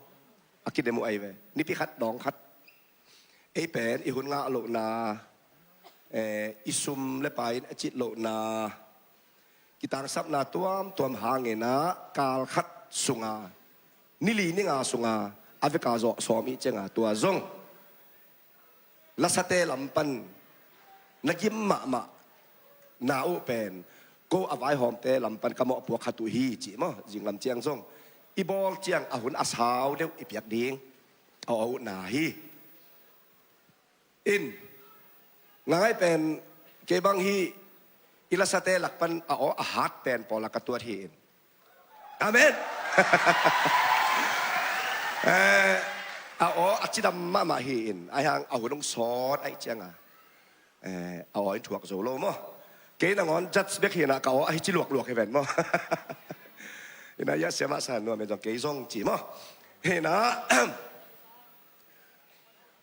a kidem uh ahi ve. Nipi khat dawng khat. Ei pen i hun ngah lohna, eh, i sum le pai in a cit lohna, kitangsapna tuamtuam hangin ah kal khat sunga, ni li ni nga sunga a veka zawh sawm i cianga tua zong lasate lam pan na gim mahmah na uh pen ko a vaihawmte lam pan ka mawhpuak khat uh hi ci maw, zinglam ciang zong. i bawl ciang a hun a sau deuh i piak ding a aw uhna hi. In, Ngaingai pen kei bang hih i lasate lak pan a aw a hat pen pawl a ka tuat hi in. Amen. Eh, a aw a cidam mahmah hi in, ahi hang a hun hong sawt ahih cianga, eh, a aw in thuak zo lo maw. Kei nangawn judge bek hi inah ka aw ahi ci luakluak hi ven maw. Inah ia siamah sa nuam in zong kei zong ci maw. Hi inah,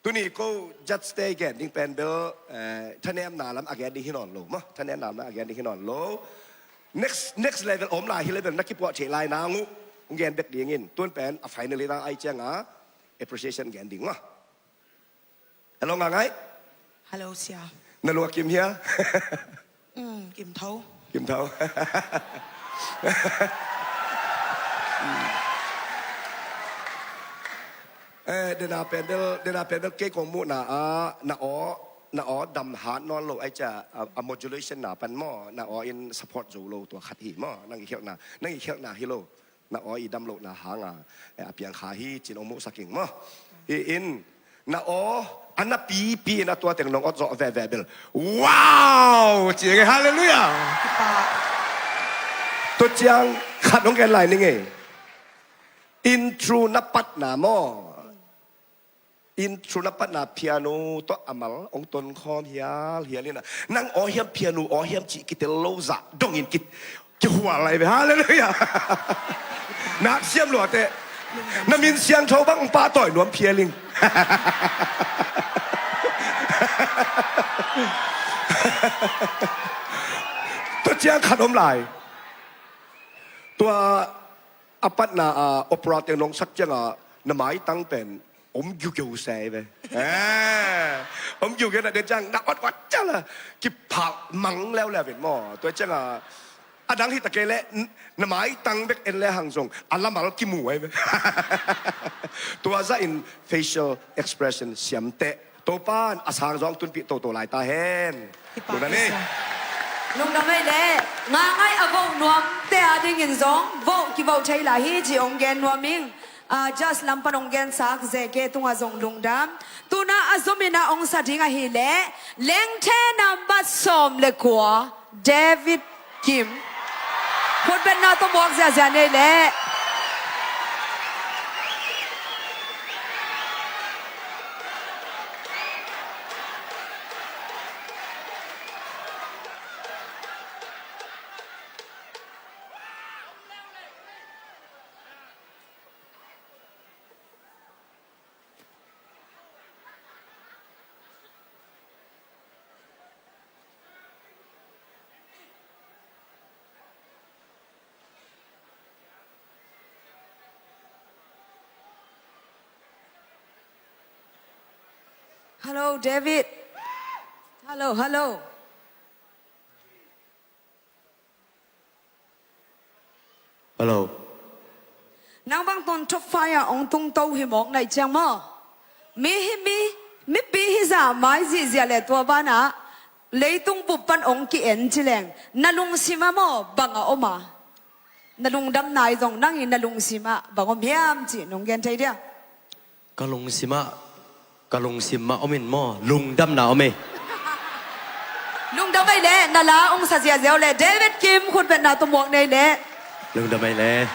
tuni ko judge te i gen ding pen bel, eh, thanemna lam a gen ding hi nawn lo maw. Thanemna lam a gen ding hi nawn lo. Next, next level om lai hi level na kipuah thei lai nang uh hong gen bek ding in, tun pen a finally tang ahih cianga appreciation gen ding maw. Hello, Ngaingai. Hello, sia. Na lua kim hia? Mm, kim tho. Kim tho. Eh, dena pen bel, dena pen bel kei kong muhna ah, na aw, na aw dam hat nawn lo ahih ciang, a, a modulation na pan maw, na aw in support zo lo tua khat hi maw, nang i khelhna, nang i khelhna hi lo. Na aw i dam lohna hanga, eh, a piang kha hi ci-in hong muhsak ing maw. Hi in, na aw a na pipi in a tua teng nong awt zawh veve bel, wow! Ci ing e, halleluiah. Tua ciang khat hong gen lai ning e. Intro na patna maw, intro na patna piano tawh a mal hong tonkhawm hialhial inah, nang aw hiam piano aw hiam cih kitel lo zah dongin ki, kihual lai ve. Halleluiah. Nak siam luateh. Na min siangtho bang hong pahtawi nuam phial ing. Tua ciang khat om lai. Tua a patna a opera teng nong sak cianga na maitang pen om giugeu se ve. Eh, om giugeu na den ciang na awt awt ciang la kiphal mang leuleu in maw. Tua cianga a dang hi ta kei leh, n-, na maitang bek en le hang zong a lamal kimu ai ve. Tua zahin facial expression siamteh. Topan a sang zong tunpih toto lai ta hen. Lungdam ei. Lungdam ei leh. Ngaingai a voh nuamte a dingin zong voh kivoh thei lai hi ci hong gen nuam ing. Ah, judge lam pan hong gensak J K tungah zong lungdam. Tuna a zomin a hong sa ding ahih leh, lengthe nambat sawm le kua, David Kim. Khutbetna tawh muak ziahziah nei leh. Hello, David. Hello, hello. Hello. Nang bang tun top five ah hong tungto hi mawk naih ciang maw. Mi hi mi, mipi hi zah mai zihziah leh tua banah leitung bup pan hong ki-en ci leng na lungsim ah maw bang a om a? Na lungdamna i zong nang i na lungsim ah bang om hiam cih nong gen thei dia? Ka lungsim ah, ka lungsim ah om in maw, lungdamna om e. Lungdam ei leh, na la hong sa ziahziah uh leh, David Kim khutbetna tawh muak nei leh. Lungdam ei leh.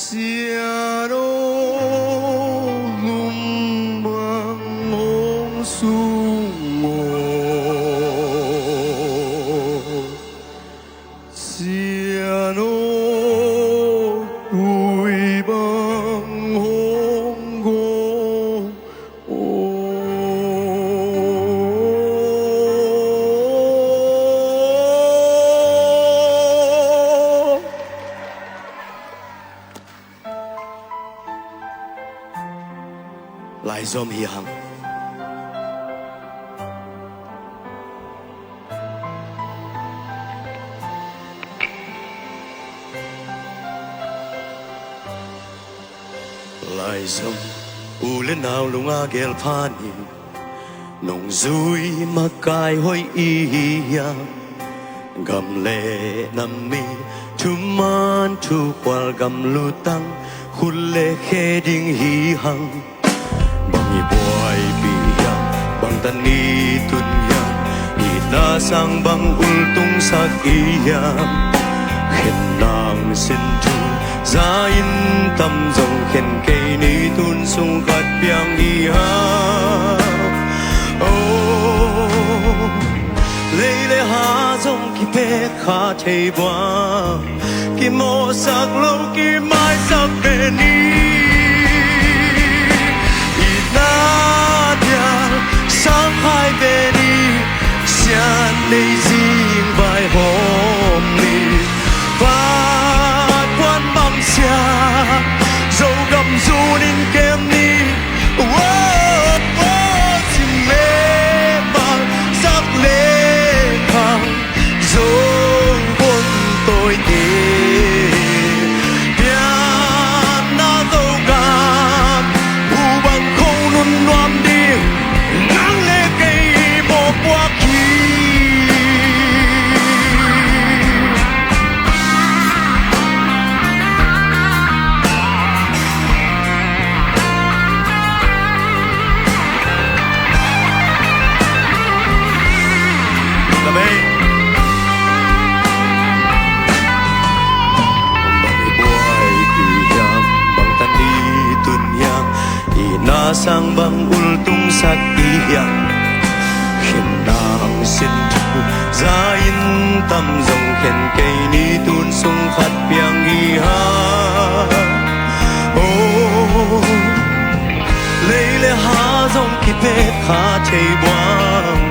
Sian aw, lum bang hong sung aw. Sian aw. Laizom hi hang. Laizom u le nau lunga gel pha ni. Nungzui makai hoih i hi hiam? Gam le nam i thuman thukhual gam lutang khut le khe ding hi hang. Bang i buaipih hiam? Bang tan i tun hiam? Itna sang bang ultungsak i hiam? Khen nang sin thu za in tam zong khen kei ni tun sung khat piang hi hang. Oh, lei le ha zong kipek kha thei buang, kimawhsak lo kimaisak ve ni. Itna dial sang khai ve ni. Sian nei zing vaihawm ni. Vat puan bang sia Zogam zun in kem ni. Wow, wow, cim le bang zak le bang Zo vun tawite pianna Zogam hu bang kho nun nuam ding nang le kei mawhpuak hi. Bang i buai i hiam, bang tan i tun hiam, i na sang bang ultungsak i hiam. Khen nang sin thu za in tam zong khen kei ni tun sung khat piang hi ha. Oh, lei le ha zong kipek kha thei buang,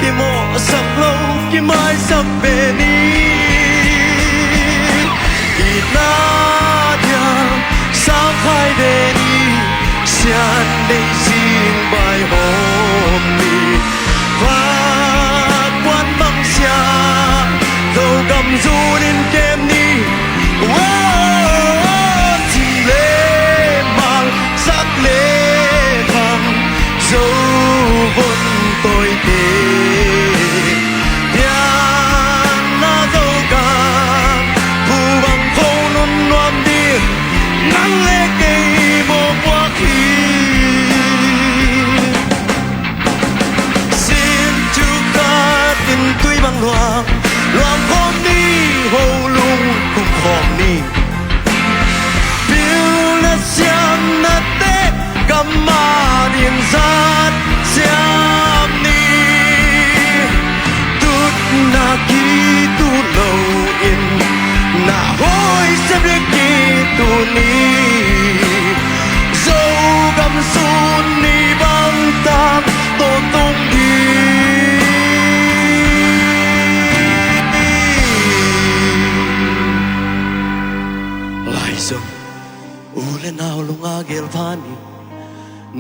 kimawhsak lo kimaisak ve ni. Itna dial sang khai ve ni. Sian nei zing vaihawm ni. Vat puan bang sia Zogam zun in kem ni. Wow, cim le bang zak le bang Zo vun tawite pianna Zogam hu bang kho nun nuam ding nang le kei mawhpuak hi. Sin thu khat in tui bang luang, luang khawm ni, ho lung kum khawm ni. Pil na siam na te, kam ma din zat siam ni. Tutna kitu lo in, na hoi se bek kitu ni. Zogam sun ni bang tak to tung di. Laizom u le nau lunga gel pha ni.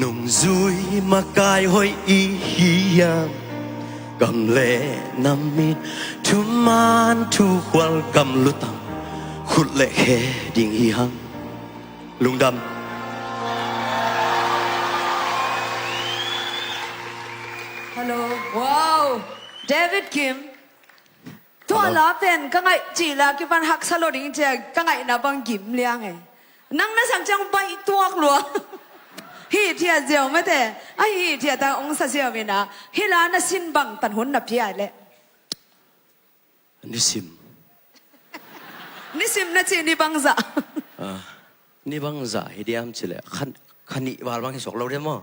Nungzui makai hoih i hi hiam? Gam le nam in thuman thukhual gam lutang khut le khe ding hi hang. Lungdam. Hello. Wow. David Kim. Tua la pen ka ngaih cih la kipan haksa lo ding cia ka ngaihna bang gim liang e. Nang na sak ciang baih tuak lua. Hi thiat ziau mate. A hi thiat ta ong sa ziau mina. Hi la na sin bang tan hun na pia le. Nisim. Nisim na ci ni bangza. Ah, ni bangza hi diam ci le. Khan, khanih val bang hi sok lo diam maw?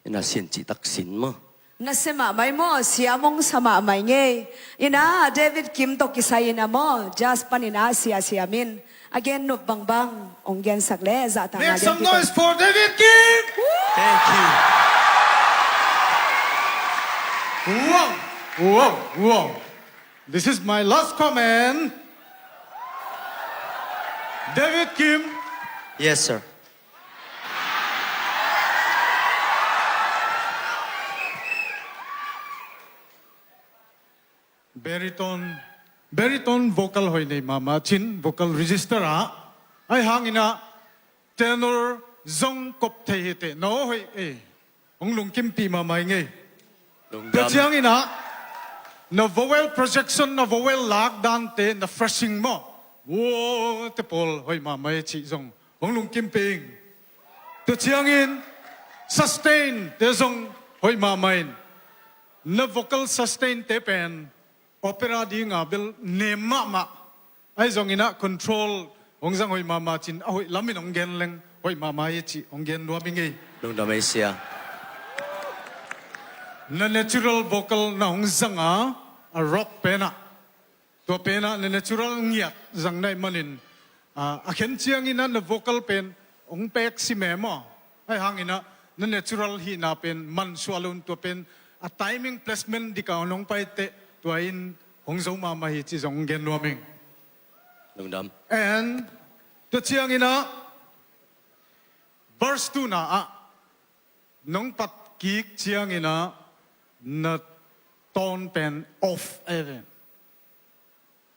Ina sin ci tak sin maw? Na sia mahmah maw, sia mong sa mahmah ngei. Ina David Kim tawh kisai ina maw, jazz pan ina sia sia min. Again, nup bangbang ong gensak le zahtak. Make some noise for David Kim. Thank you. Wow, wow, wow. This is my last comment. David Kim. Yes, sir. Baritone, baritone vocal hoih nei mahmah cin, vocal register ah. Ahi hangin ah tenor zong kop thei hi teh, na aw hoih, eh, hong lungkimpih mahmah ing ei. Lungdam. Tua ciangin ah na vowel projection, na vowel lak dante, na phrasing maw, wow, te pawl hoih mahmah hi cih zong hong lungkimpih ing. Tua ciangin sustain te zong hoih mahmah in. Na vocal sustain te pen opera dinga bel nem mahmah. Ahi zongin ah control hong zang hoih mahmah cin, a hoih lamin hong gen leng hoih mahmah hi cih hong gen nuam ing ei. Lungdam ei sia. Na natural vocal na hong zanga, a rock penah, tua penah na natural ngiat zang na hih manin, a, a khen ciangin ah na vocal pen hong pek si mem aw. Ahi hangin ah na natural hihna pen mansuah lo in, tua pen a timing placement dikah hong pai teh, tua in hong zo mahmah hi cih zong hong gen nuam ing. Lungdam. And tua ciangin ah verse two na ah nong pat kik ciangin ah na tone pen off ei ve.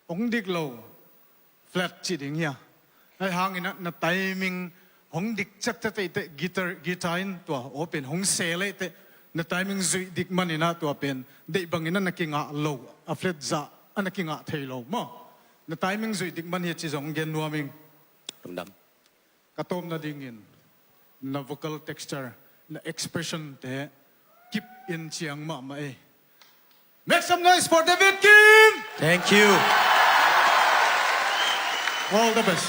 Hong dik lo, flat cih ding hi a. Ahi hangin ah na timing hong dik ciat teh, teh, teh, guitar, guitar in tua aw pen hong sel ei teh, na timing zuih dik manin ah tua pen deih bangin ah na kingah lo, a flat zah a na kingah thei lo maw. Na timing zuih dik man hi cih zong gen nuam ing. Lungdam. Ka tawpna dingin na vocal texture, na expression te kip in ciang mahmah ei. Make some noise for David Kim! Thank you. All the best.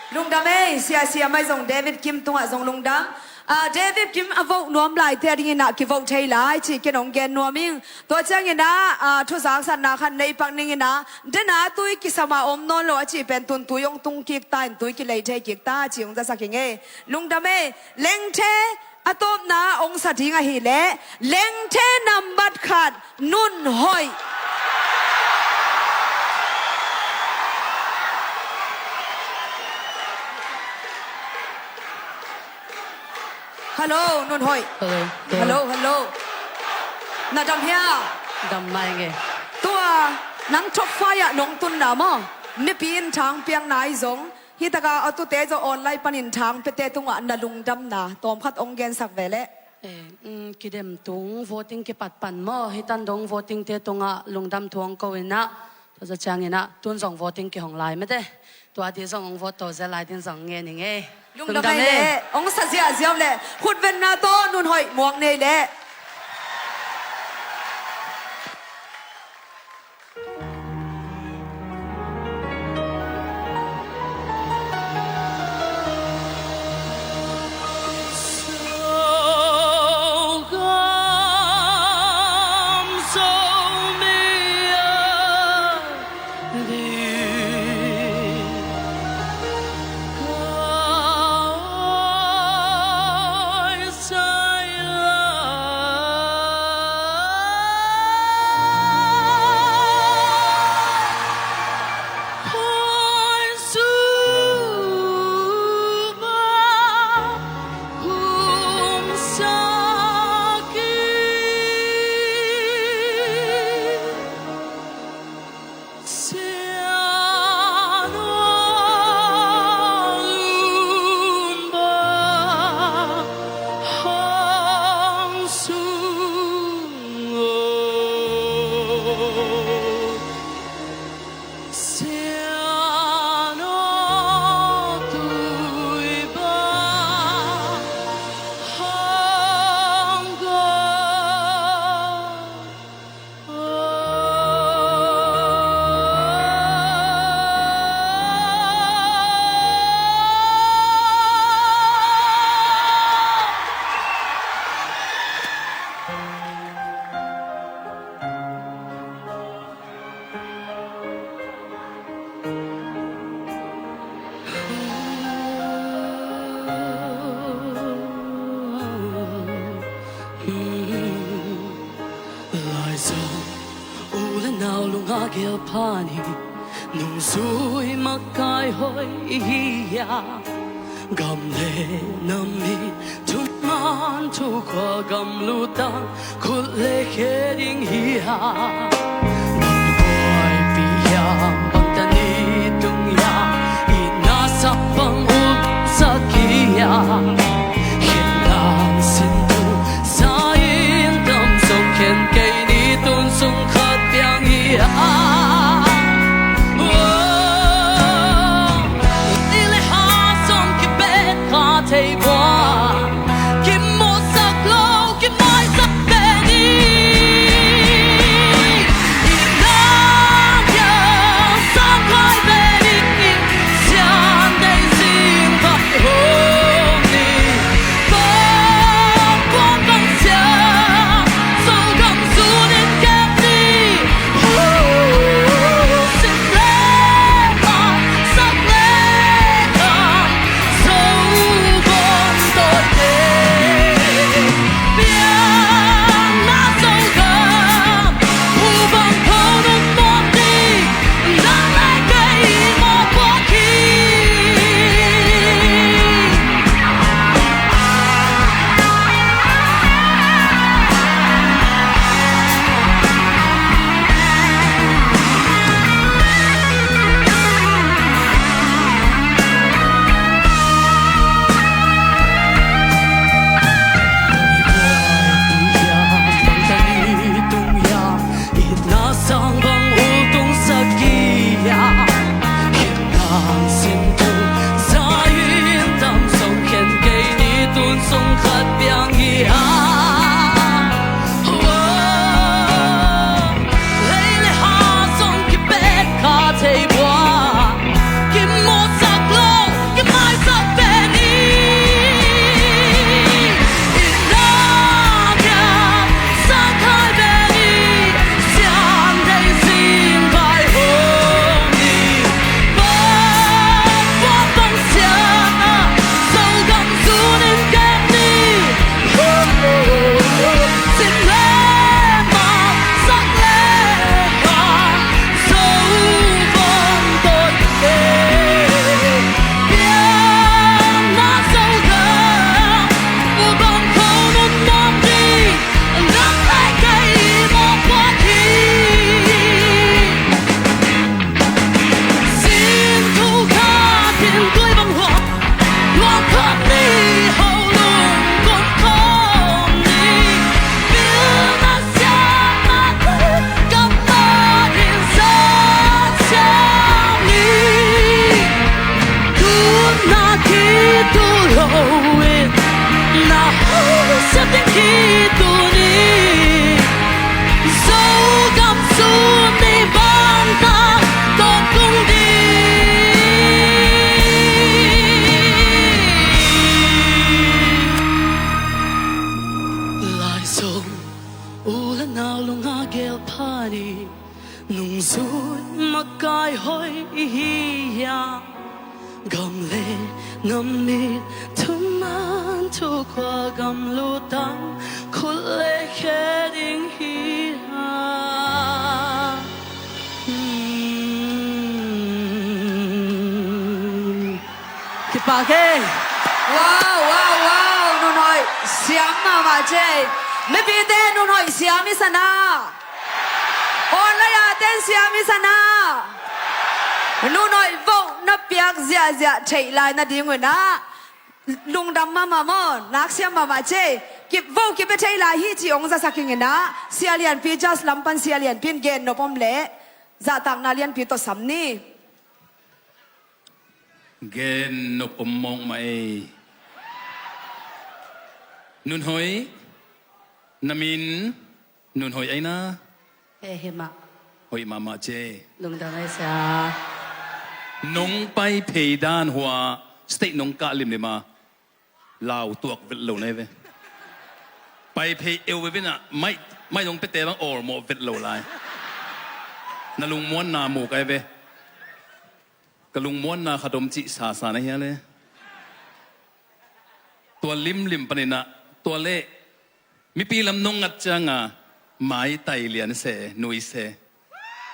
Lungdam ei, sia, sia mai zong David Kim tungah zong lungdam. Ah, David Kim a vote nuam lai te a dingin ah kivote thei lai cih ken hong gen nuam ing. Tua ciangin ah, ah, thuzaksatna khat nei pak ning in ah, dena tui kisama om nawn lo a cih pen tun tui hong tung kik ta in, tui kilei thei kik ta cih hong zasak ing ei. Lungdam ei. Lengthe a tawpna hong sa ding ahih leh Lengthe nambat khat, Nun Hoih. Hello, Nun Hoih. Hello. Hello, hello. Na dam hia? Dam mai nge. Tua, nang top five ah nong tunna maw, Nipi in thang piakna ahi zong, hi taka a tute zong online panin thang piate tungah na lungdamna tawmkhat hong gensak ve leh. Eh, mm, kidem tung voting kipat pan maw, hi tan dong voting te tungah lungdam thu hong ko in ah, tua za ciangin ah tun zong voting kihong lai mate. Tua di zong hong vote to zia lai din zong ngen ing ei. Lungdam ei leh, hong sa ziahziah leh, khutvenna tawh Nun Hoih muak nei leh. Laizom u le nau lunga gel phanin nungzui makai hoih i hi a, gam le nam i thuman thukhua gamlutang khut le khe ding hi a. Bangtani tung ya, i na sak bang uk sak ya. Khen dan sin tu sa in tam song khen kei ni tun sung khat piang ya. Ni le ha song kibet kha thei bua. Kimawhsak lo, kimaisak pen i. I na kia sang khai pen i. Sian dei sing pai hong ni. Bang bang bang sia. Sogam sun in kep ni. Hu, hu, hu, hu. Sim le ma, sak le kam. Lei le ha song kipet kha thei bua. Kimawhsak lo, kimaisak pen i. I na kia sang khai pen i. Sian dei sing pai hong ni. Bang bang bang sia. Sogam sun in kep ni. Zogam sun ni bangtak tawh tung ding. Lai Zong u le nau lungah gel pha ni. Nungzui makai hoih i hi hiam? Gam le nam mit thuman thu khua gam lutang khut le khe ding hi hiam? Hmm. Kipak e. Wow, wow, wow. Nunhoih siam mahmah ce. Mipite nunhoih siam i sa na. Online ah ten siam i sa na. Nunhoih voh na piak ziahziah theih lai nading un ah. Lungdam mahmah maw, nak siam mahmah ce. Kip voh kip e thei lai hi ci hong zasak ing in ah. Sia Lianpi, judge lam pan Sia Lianpi in gen nop om leh zahtakna lianpi tawh sam ni. Gen nop om mawk mah ei. Nunhoih, na min? Nunhoih ei na. He, he mah. Hoih mahmah ce. Lungdam ei sia. Nong pai phei dan hua stage nong kah limlim a lau tuak vet lo na hi ve. Pai phei eu ve ve na mai, mai dong pete bang awlmawh vet lo lai. Na lungmuanna mu kai ve. Ka lungmuanna khat om cih sasa na hia le. Tua limlim panin ah tua leh mipi lam nong ngat cianga maitai lian se, nui se.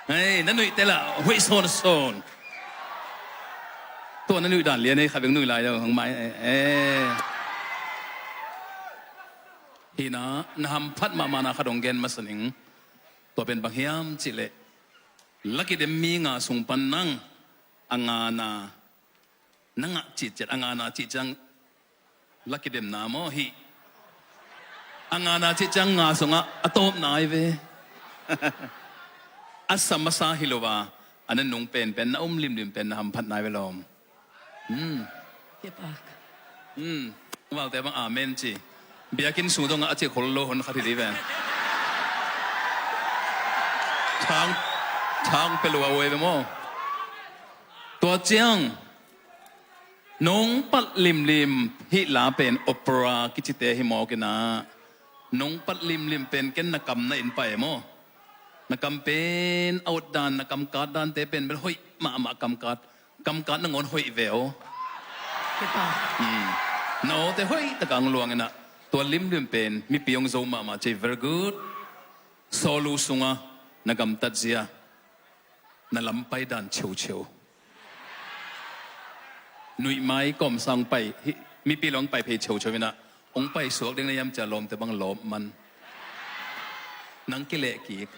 Hei, na nuih tel ah huih sawnsawn. Tua na nuih dan lian ei, khat beng nuih lai lo hang mai. Eh. Hina, na hamphat mahmahna khat hong gen masa ning. Tua pen bang hiam cih leh La kidem mi nga sung pan nang a ngana na ngah cihciat, a ngana cihciang la kidemna maw hih? A ngana cihciang nga sungah a tawpna ai ve. A sa masa hi lo a, a na nung penpen, na um limlim pen na hamphatna ai ve lawm. Hmm. Kipak. Hmm. Umalte bang amen ci. Biakinn sung dongah a ci khol lo hon khat hi dih ve. Thang, thang pe lua uai ve maw? Tua ciang nong palh limlim hih la pen opera kicite hi mawk inah, nong palh limlim pen ken na kam na in pai maw? Na kam pen a ut dan, na kam kat dante pen bel hoih mahmah kam kat. Kam kat nangawn hoih ve aw. Kipak. Hmm. Na awte hoih taka ang luang inah, tua limlim pen mipi hong zo mahmah cei, very good. Sawlu sunga na gamtat zia na lampai dan cheucheu. Nuihmai kawmsang pai, hih mipi long pai phei cheucheu inah, hong pai suak ding na hiam cia lawmte bang lawp man. Nang kileh kik.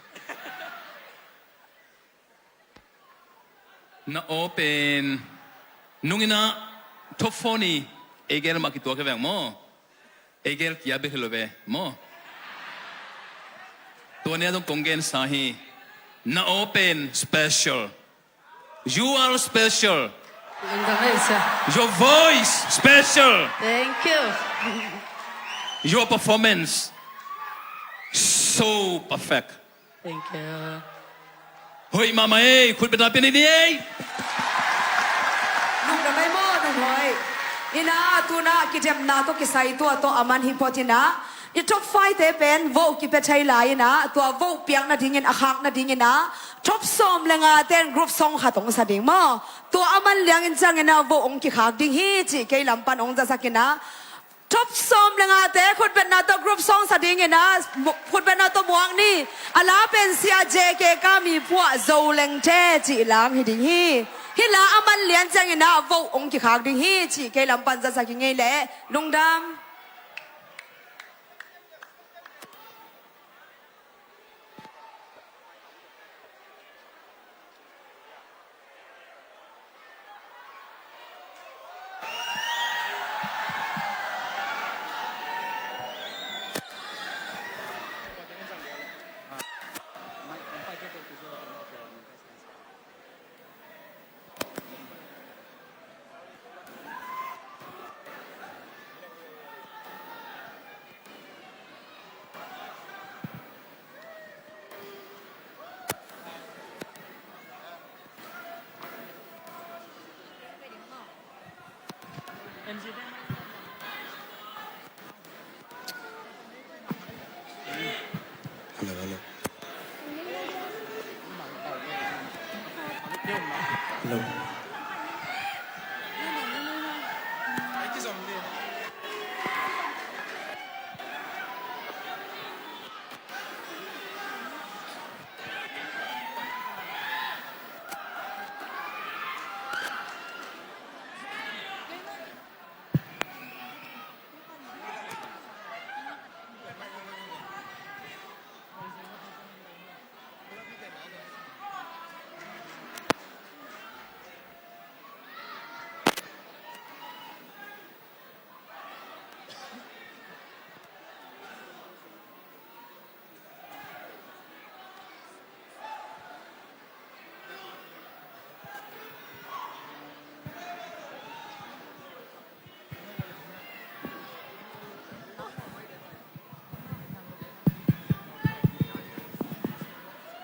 Na aw pen nung inah top four ni, ei gel mah kituak hi veng maw? Ei gel kia bek hi lo ve maw? Tua nia zong kong gensa hi. Na aw pen special. You are special. Lungdam ei sia. Your voice special. Thank you. Your performance so perfect. Thank you. Hoih mahmah ei, khutbetna pia ni ei. Lungdam ei maw, nang hoih. Inah tuna kidemna tawh kisai tua tawh a man hi phot inah, i top five te pen vote kipia thei lai inah, tua vote piak nadingin a khak nading inah top sawm le nga ten group song khat hong sa ding maw? Tua a man liangin ciang inah vote hong kikhak ding hi cih kei lam pan hong zasak inah, top sawm le ngate khutbetna tawh group song sa ding inah, mu-, khutbetna tawh muak ni. A la pen Sia J K Kami Phuah Zo Lengte cih lam hi ding hi. Hih la a man lian ciang inah vote hong kikhak ding hi cih kei lam pan zasak hi ngei leh. Lungdam. Hello, hello. Hello.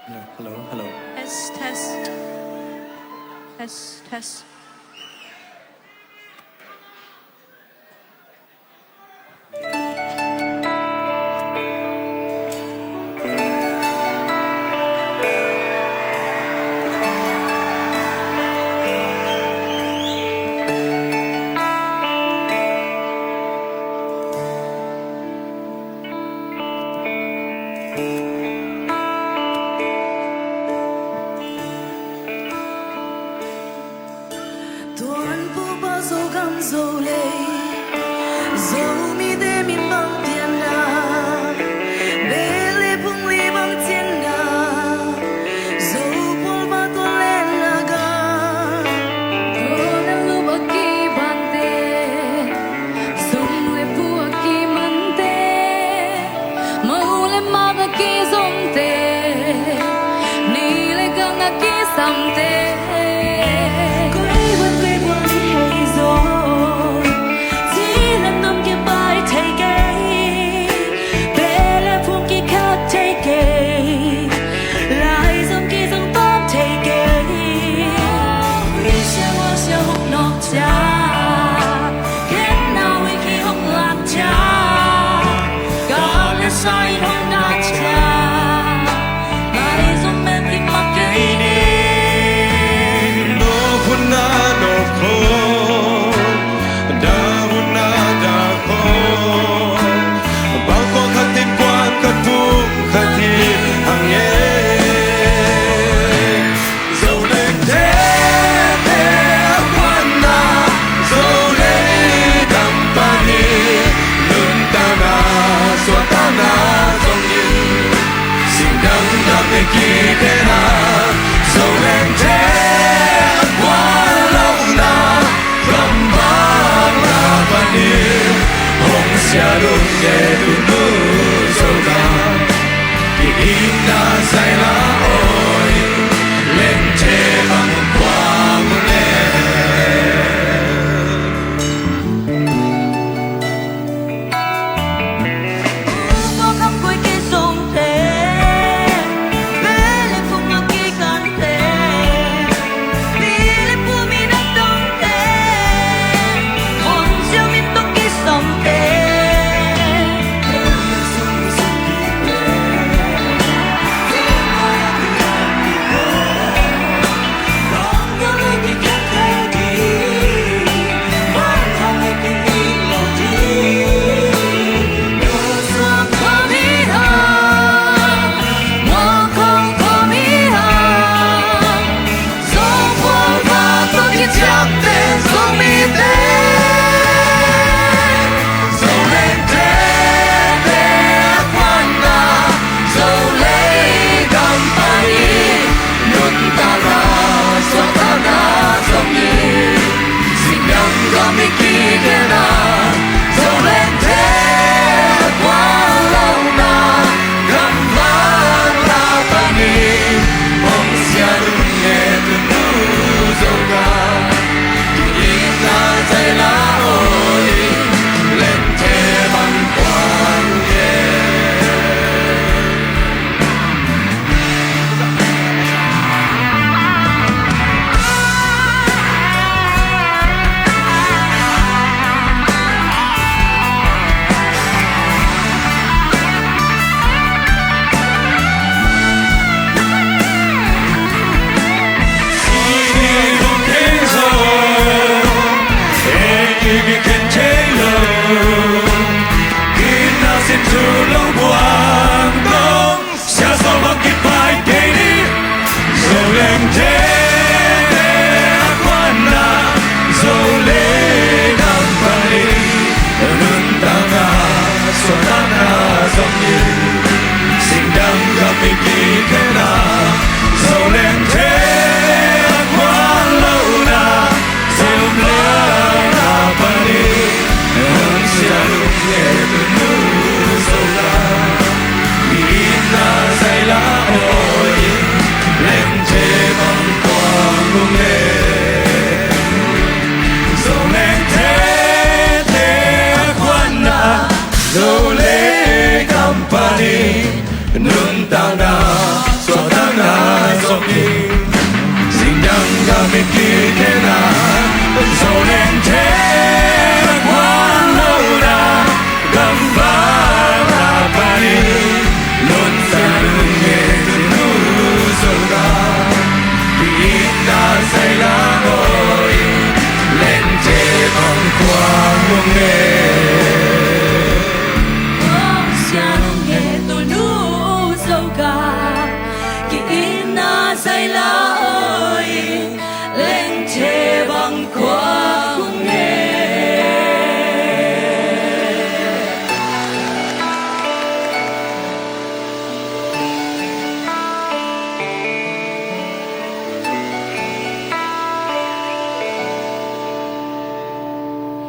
Hello, hello, hello. Test, test. Test, test. Tuan pupa Zogam Zolei, Zomite min bang pianna, bele phungli bang cianna, Zopawl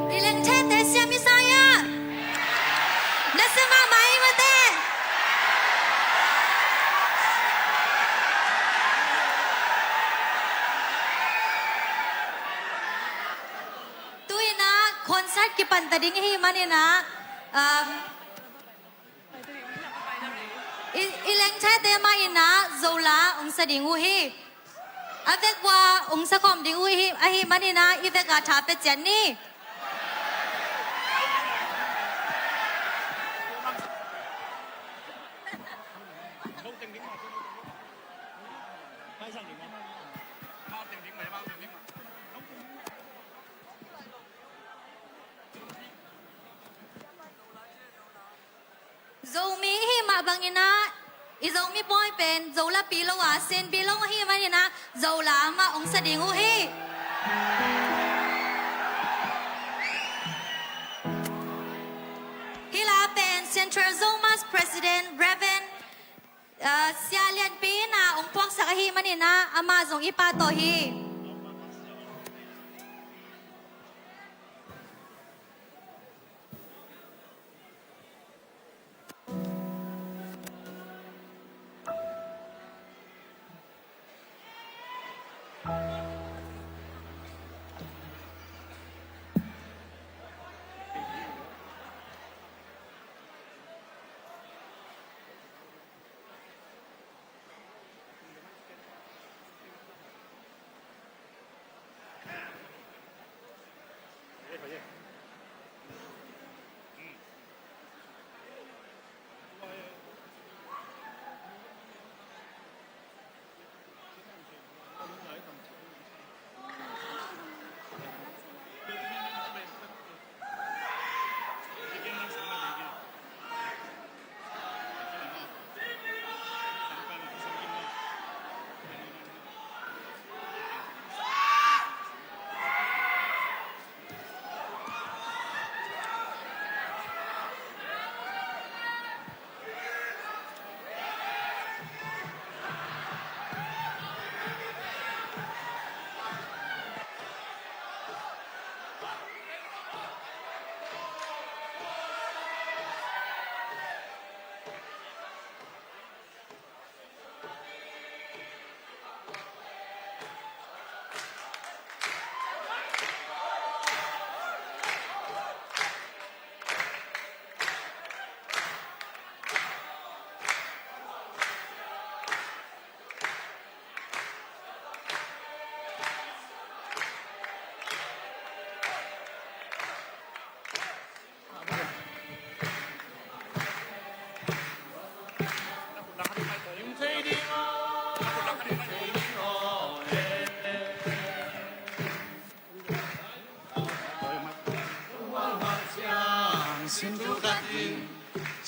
I lengthete siam i sa ia. Na sia mahmah ei mate. Tu-in ah concert kipan ta ding i hih manin ah, um, I, i lengthete mah in ah Zola hong sa ding uh hi. A vek ua hong sa khawm ding uh hi, ahih manin ah i vek a tha pia ciat ni. Zomi i hih mah bangin ah, i Zomi pawi pen Zolapi lo a, Senpi lo ahih manin ah, Zola mah hong sa ding uh hi. Hih la pen Central Zomus President Reverend, uh, Sia Lianpi in ah hong puaksak ahih manin ah, amah zong i pahtawi hi.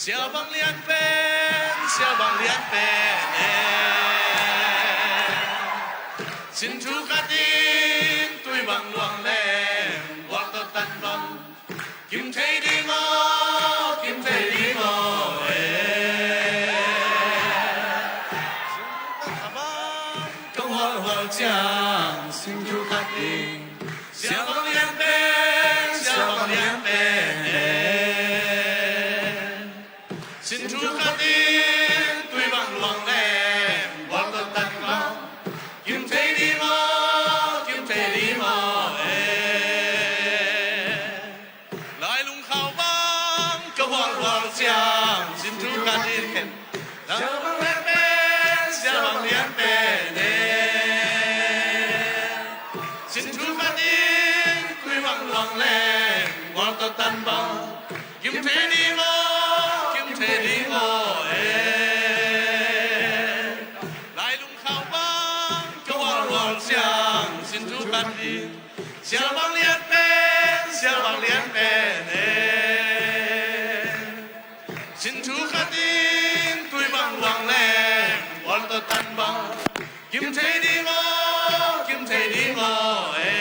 Siapa lian pen, siapa lian pen e. Sin thu khat in tui bang luang leng, gual tawh tan bang. Kim thei ding aw, kim thei ding aw e. Ka hualhual ciang sin thu khat in. Siapa lian pen, siapa lian pen e. Sin thu khat in tui bang luang leng, gual tawh tan bang. Kim thei ding aw, kim thei ding aw e. Lailung khau bang ka hualhual ciang, sin thu khat in. Siapa lian pen, siapa lian pen e. Sin thu khat in tui bang luang leng, gual tawh tan bang. Kim thei ding aw, kim thei ding aw e. Lailung khau bang ka hualhual ciang, sin thu khat in. Siapa lian pen, siapa lian pen e. Sin thu khat in tui bang luang leng, gual tawh tan bang. Kim thei ding aw, kim thei ding aw e.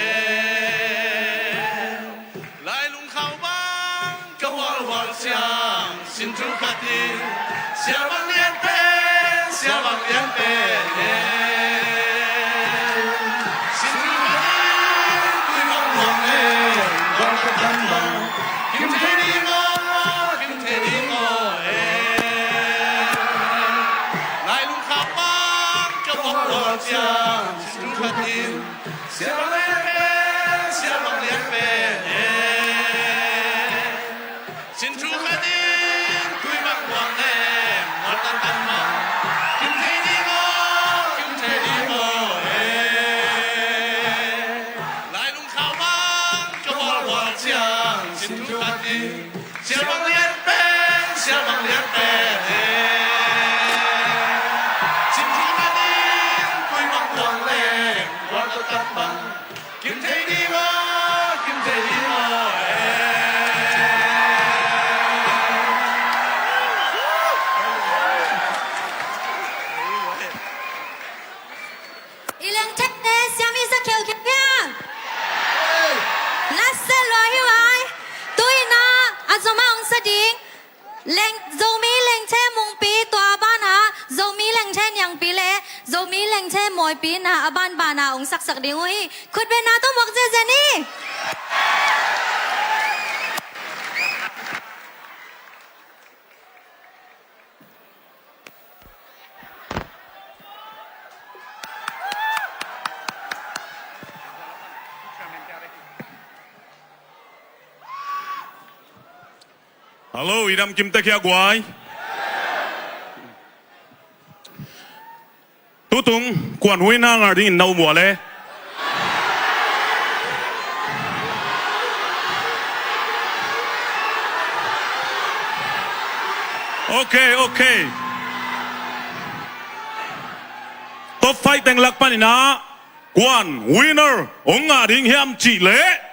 Lailung khau bang ka hualhual ciang, sin thu khat in. Siapa lian pen, siapa lian pen e. Sin thu khat in tui bang luang leng, gual tawh tan bang. Kim thei ding aw, kim thei ding aw e. Lailung khau bang ka hualhual ciang, sin thu khat in. Siapa lian pen, siapa lian pen e. Sin thu khat in tui bang luang leng, gual tawh tan bang. Kim thei ding aw, kim thei ding aw e. Lailung khau bang ka hualhual ciang, sin thu khat in. Siapa lian pen, siapa lian pen e. Sin thu khat in tui bang luang leng, gual tawh tan bang. Kim thei ding aw, kim thei ding aw e. I leng thei ne, siam i sa kheukheu hia? Nasia lua hi vai. Tu-in ah a zom a hong sa ding. Leng, Zomi Lengthe Mungpi, tua a banah Zomi Lengthe Niangpi le Zomi Lengthe Mawipi na a banbanah hong saksak ding uh hi. Khutbetna tawh muak ziahziah ni. Hallo, i dam kim tek hia guai? Tutung kuan huina ngah dingin na um ua le? Ok, ok. Top five teng lak panin ah kuan winner hong ngah ding hiam cih leh?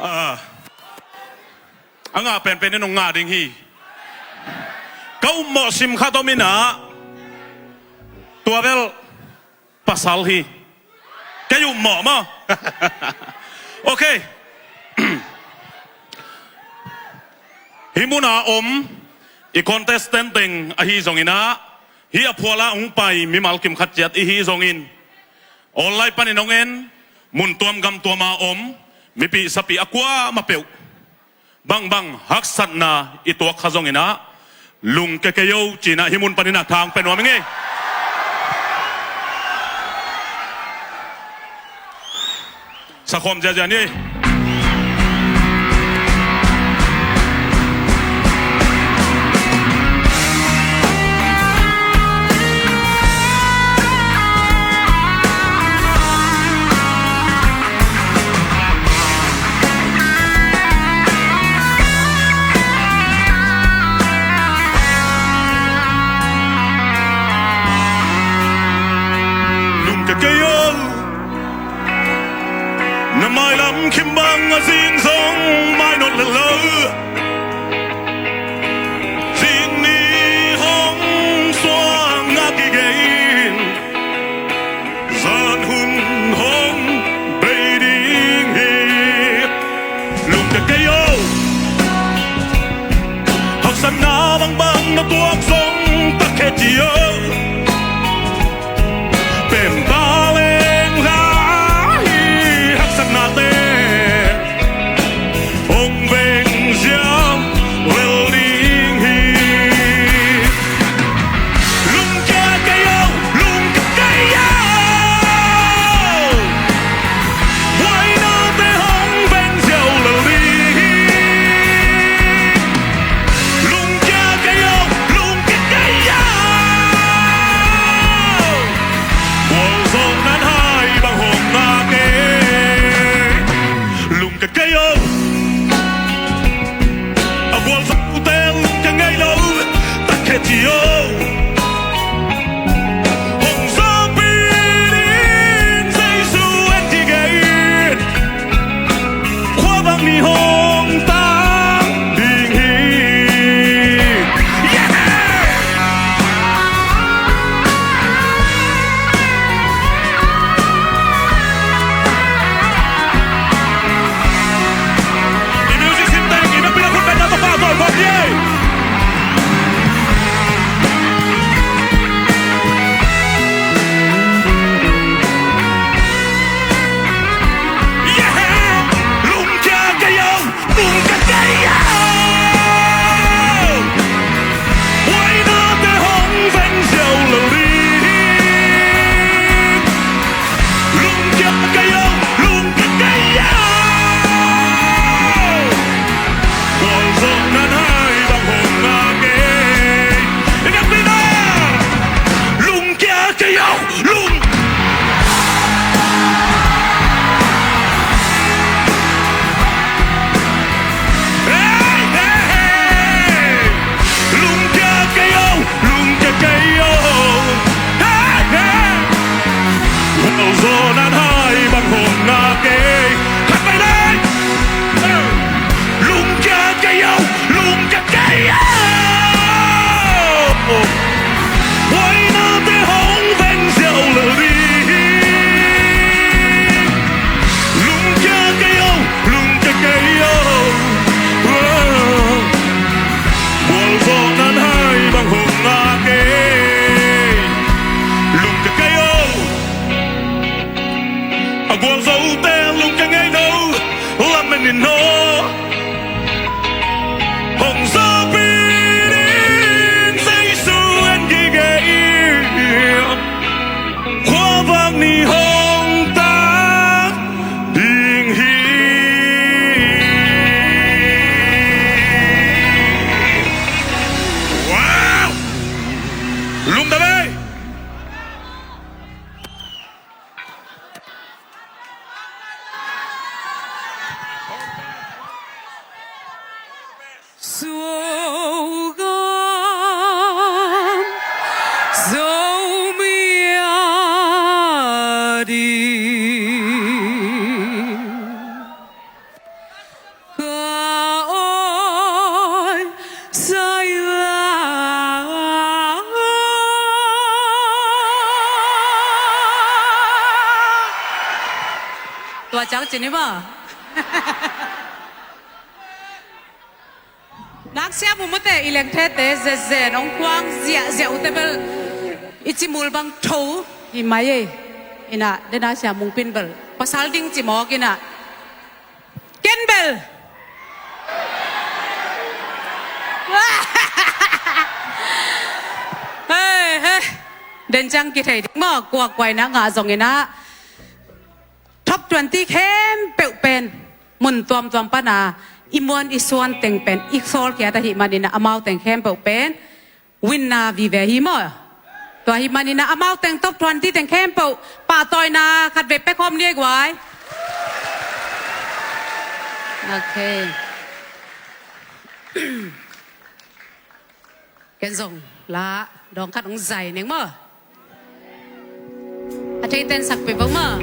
Ah, a ngah penpen in hong ngah ding hi. Ka upmawh sim khat om in ah, tua bel pasal hi. Kei upmawh maw? Ok. Hih muna om i contestant teng ahi zongin ah, hih a phuala hong pai mimal kim khat ciat i hi zongin, online panin hong en, mun tuam gam tuama om mipi sapi a kuamah peuh bangbang haksatna i tuak kha zongin ah, lungke kei o ci-in ah hih mun panin ah thang pia nuam ing ei. Sakhawm ziahziah ni. Lungke kei o. Mailam khim bang a zing zong mai nawn lel lo. Zing ni hong suang ngak i gei in, zan hun hong bei ding hi. Lungkia kei o. Haksatna bangbang na tuak zong, tak khe ci o. Pemta leng lai haksatnate hong veng ziau lel ding hi. Lungkia kei o, lungkia kei o. Buainate hong veng ziau lel ding hi. Lungkia kei o, lungkia kei o. Gualzawhna hai bang hong ngak ei. Lungkia kei o. A gualzote lungkia ngei lo, tak khe ci o. Hong zawhpih ding Jesu en ci gei in, khuavak ni hong tang ding hi. Yeah! I music sim teng, i na pina khut beng na to pa to pa pie. Yeah! Lungkia kei o, lungkia kei o. Buainate hong veng ziau lel ding. Lungkia kei o, lungkia kei o. Gualzawhna hai bang hong ngak ei. I na pina. Lungkia kei o, lung. Hey, hey, hey. Lungkia kei o, lungkia kei o. Hey, hey. Gualzawhna hai bang hong ngak ei. Khat pai lai. Hey. Lungkia kei o, lungkia kei o. Buainate hong veng ziau lel ding. Lungkia kei o, lungkia kei o. Gualzawhna hai bang hong ngak ei. Lungkia kei o. A gualzote lungkia ngei lo, lamen in aw. Hong zawhpih ding Jesu en ci gei in, khuavak ni hong tang ding hi. Wow! Lungdam ei. Zogam Zomi a ding ka oi sai la. Tua ciang ci ni maw. Nak sia mumute i lengthete zenzen hong kuang ziahziah ute bel i cimul bang tho hi mai ei. Ina dena sia mungpin bel pasal ding cimawk ina. Ken bel. Hei, hei. Den ciang kithei ding maw, kuakuaina ngah zongin ah top twenty khempeuh pen mun tuamtuam pana i muan i suan teng pen i sawlkhiat ahih manin ah amau teng khempeuh pen winner vive hi maw? Tua ahih manin ah amau teng top twenty teng khempeuh pahtawina khat vei pia khawm ni ei guai. Okay. Ken zong la dawng khat hong zai ning maw? A theiten sak peuh bang maw?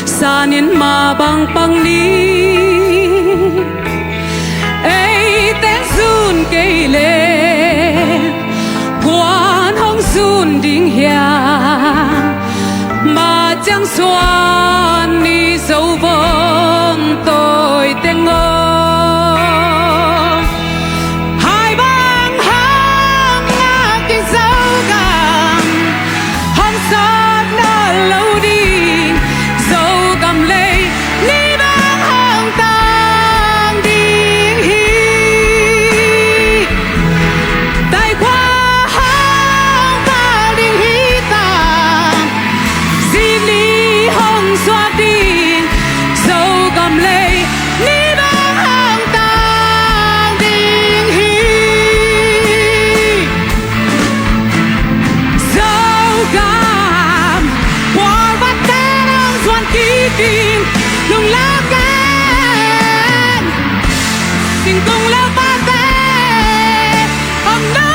San in mah bang pang ni. Eite zun kei leh kua'n hong zun ding hiam? Mah ciang suan ni zo vong tawi teng aw. Hai bang hang a kizo gam hong sawt nawn lo ding, Zogam lei ni bang hong tang ding hi. Taikhua hong pal ding hi ta, zi ni hong suak ding, Zogam lei ni bang hong tang ding hi. Zogam pawlvate hong zuan kik ding, lunglau ken, singkung laupate hong no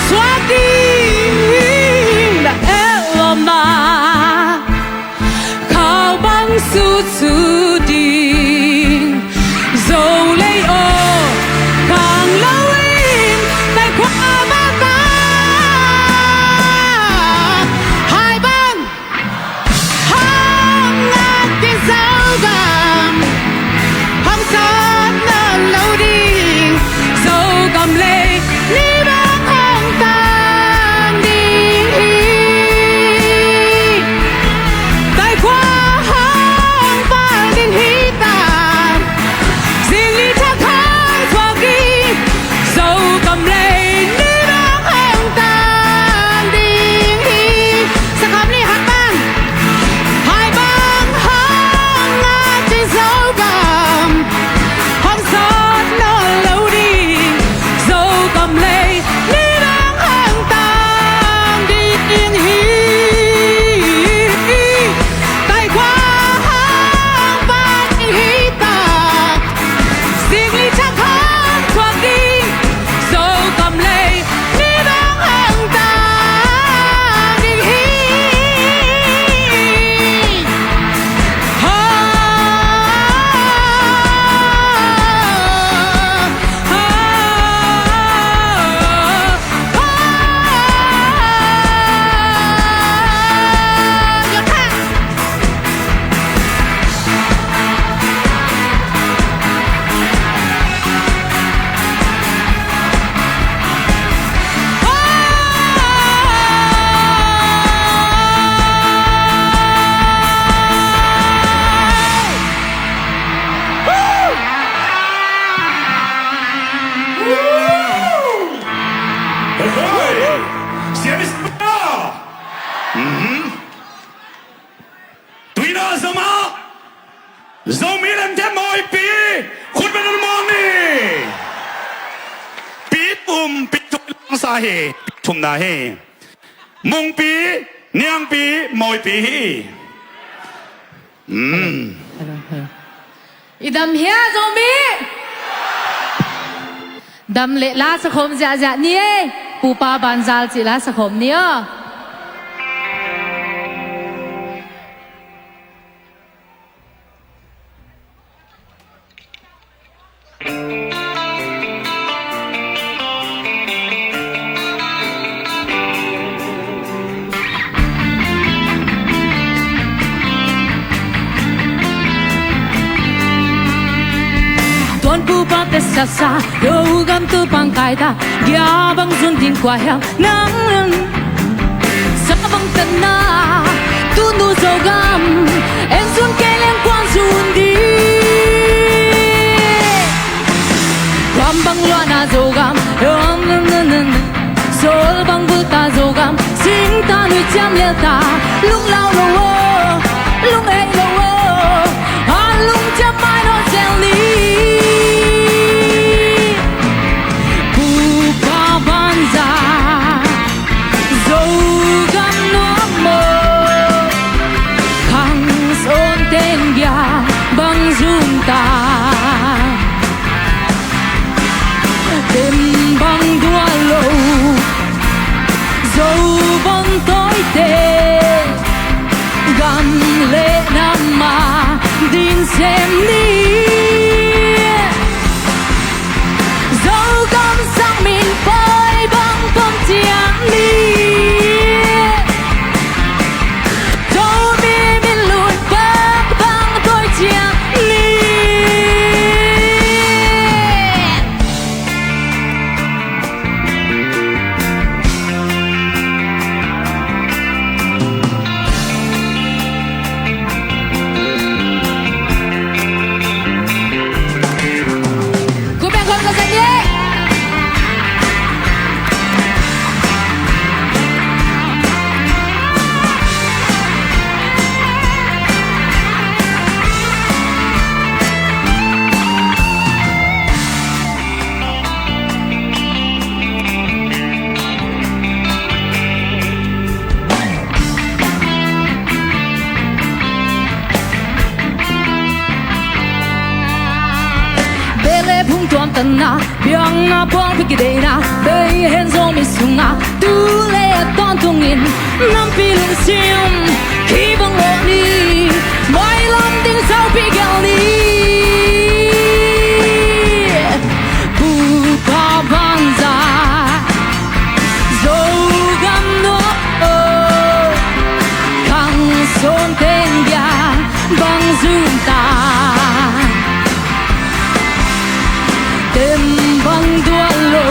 suak ding, la el lo ma. Khau bang sutsu ding, Zo lei aw, khang lo in, taikhua bang ta. Hai bang hang a kizo gam hong sawt nawn lo ding, Zogam lei ni bang hong tang ding hi. Taikhua hong pal ding hi ta, zi ni thak hong suak ding, Zogam lei ni bang hong tang ding hi. Sa kham ni, hai bang, hai bang hang a kizo gam hong sawt nawn lo ding, Zogam lei ni bang hong tang ding hi. Taikhua hong pal ding hi ta, zi ni thak hong suak ding, Zogam lei ni bang hong tang ding hi. Ha, ha, ha, ha. Hoi! Siam i sa. Mhm. Tuina zomah Zomi lemte Mawipi khut beng un, mawng ni. Pi thum, pi thum sa hi, pi thumna hi. Mungpi, Niangpi, Mawipi hi. Hmm. I dam hia, Zomi? Dam leh la sakhawm ziahziah ni ei. Pupa banzal cih la sakhawm ni aw. Tuanpupa te siasa, Zogam tu pangkai ta, gia bang zun ding kua hiam nang. Sa bang tanna, tunu Zogam, en zun kei leng kuan zun ding. Kuam bang luana Zogam, sawl bang bulta Zogam, singta nui ciam lelta, lunglau lo aw, lung ei lo aw, a lungciam mai nawn zel ni. Pupa vanza, Zogam nuam maw, khang so ciam ni. Zogam sang min pai bang pom ciam ni. Zomi min lun pak bang toi ciam ni. Bele phung tuam tanna, biang a puang pi kideina, bei hen Zomi sunga, tu le a tawntung in, nampi lungsim, kibang lo ni, mai lam ding Zopi gel ni. Pupa banza Zogam no, kang son teng ya bang zun ta. Tem bang dual lo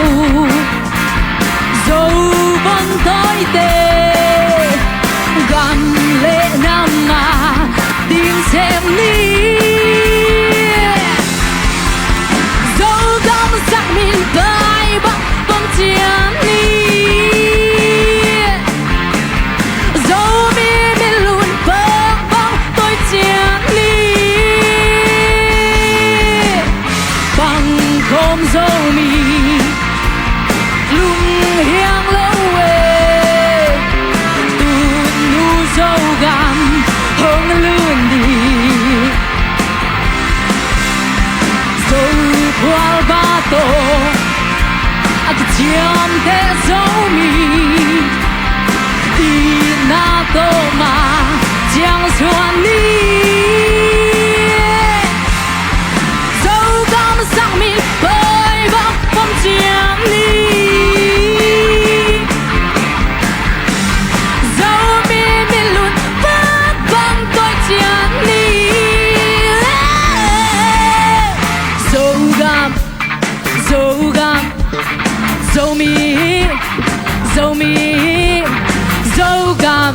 Zo bang toi te, gam le nam a ding sem ni. Zogam sang min pai bang pom ciam ni. Zomi min lun pak bang toi ciam ni. Pang khawm Zomi lunghiang lo e, tun nu Zogam hong lun dih. Zo khualba tawh a kiciamteh Zomi, itna tawh ma ciang suan ni. Zogam sang min pai bang pom ciam ni. Zomi min lun pak bang toi ciam ni. Zogam, Zogam, Zomi, Zomi, Zogam,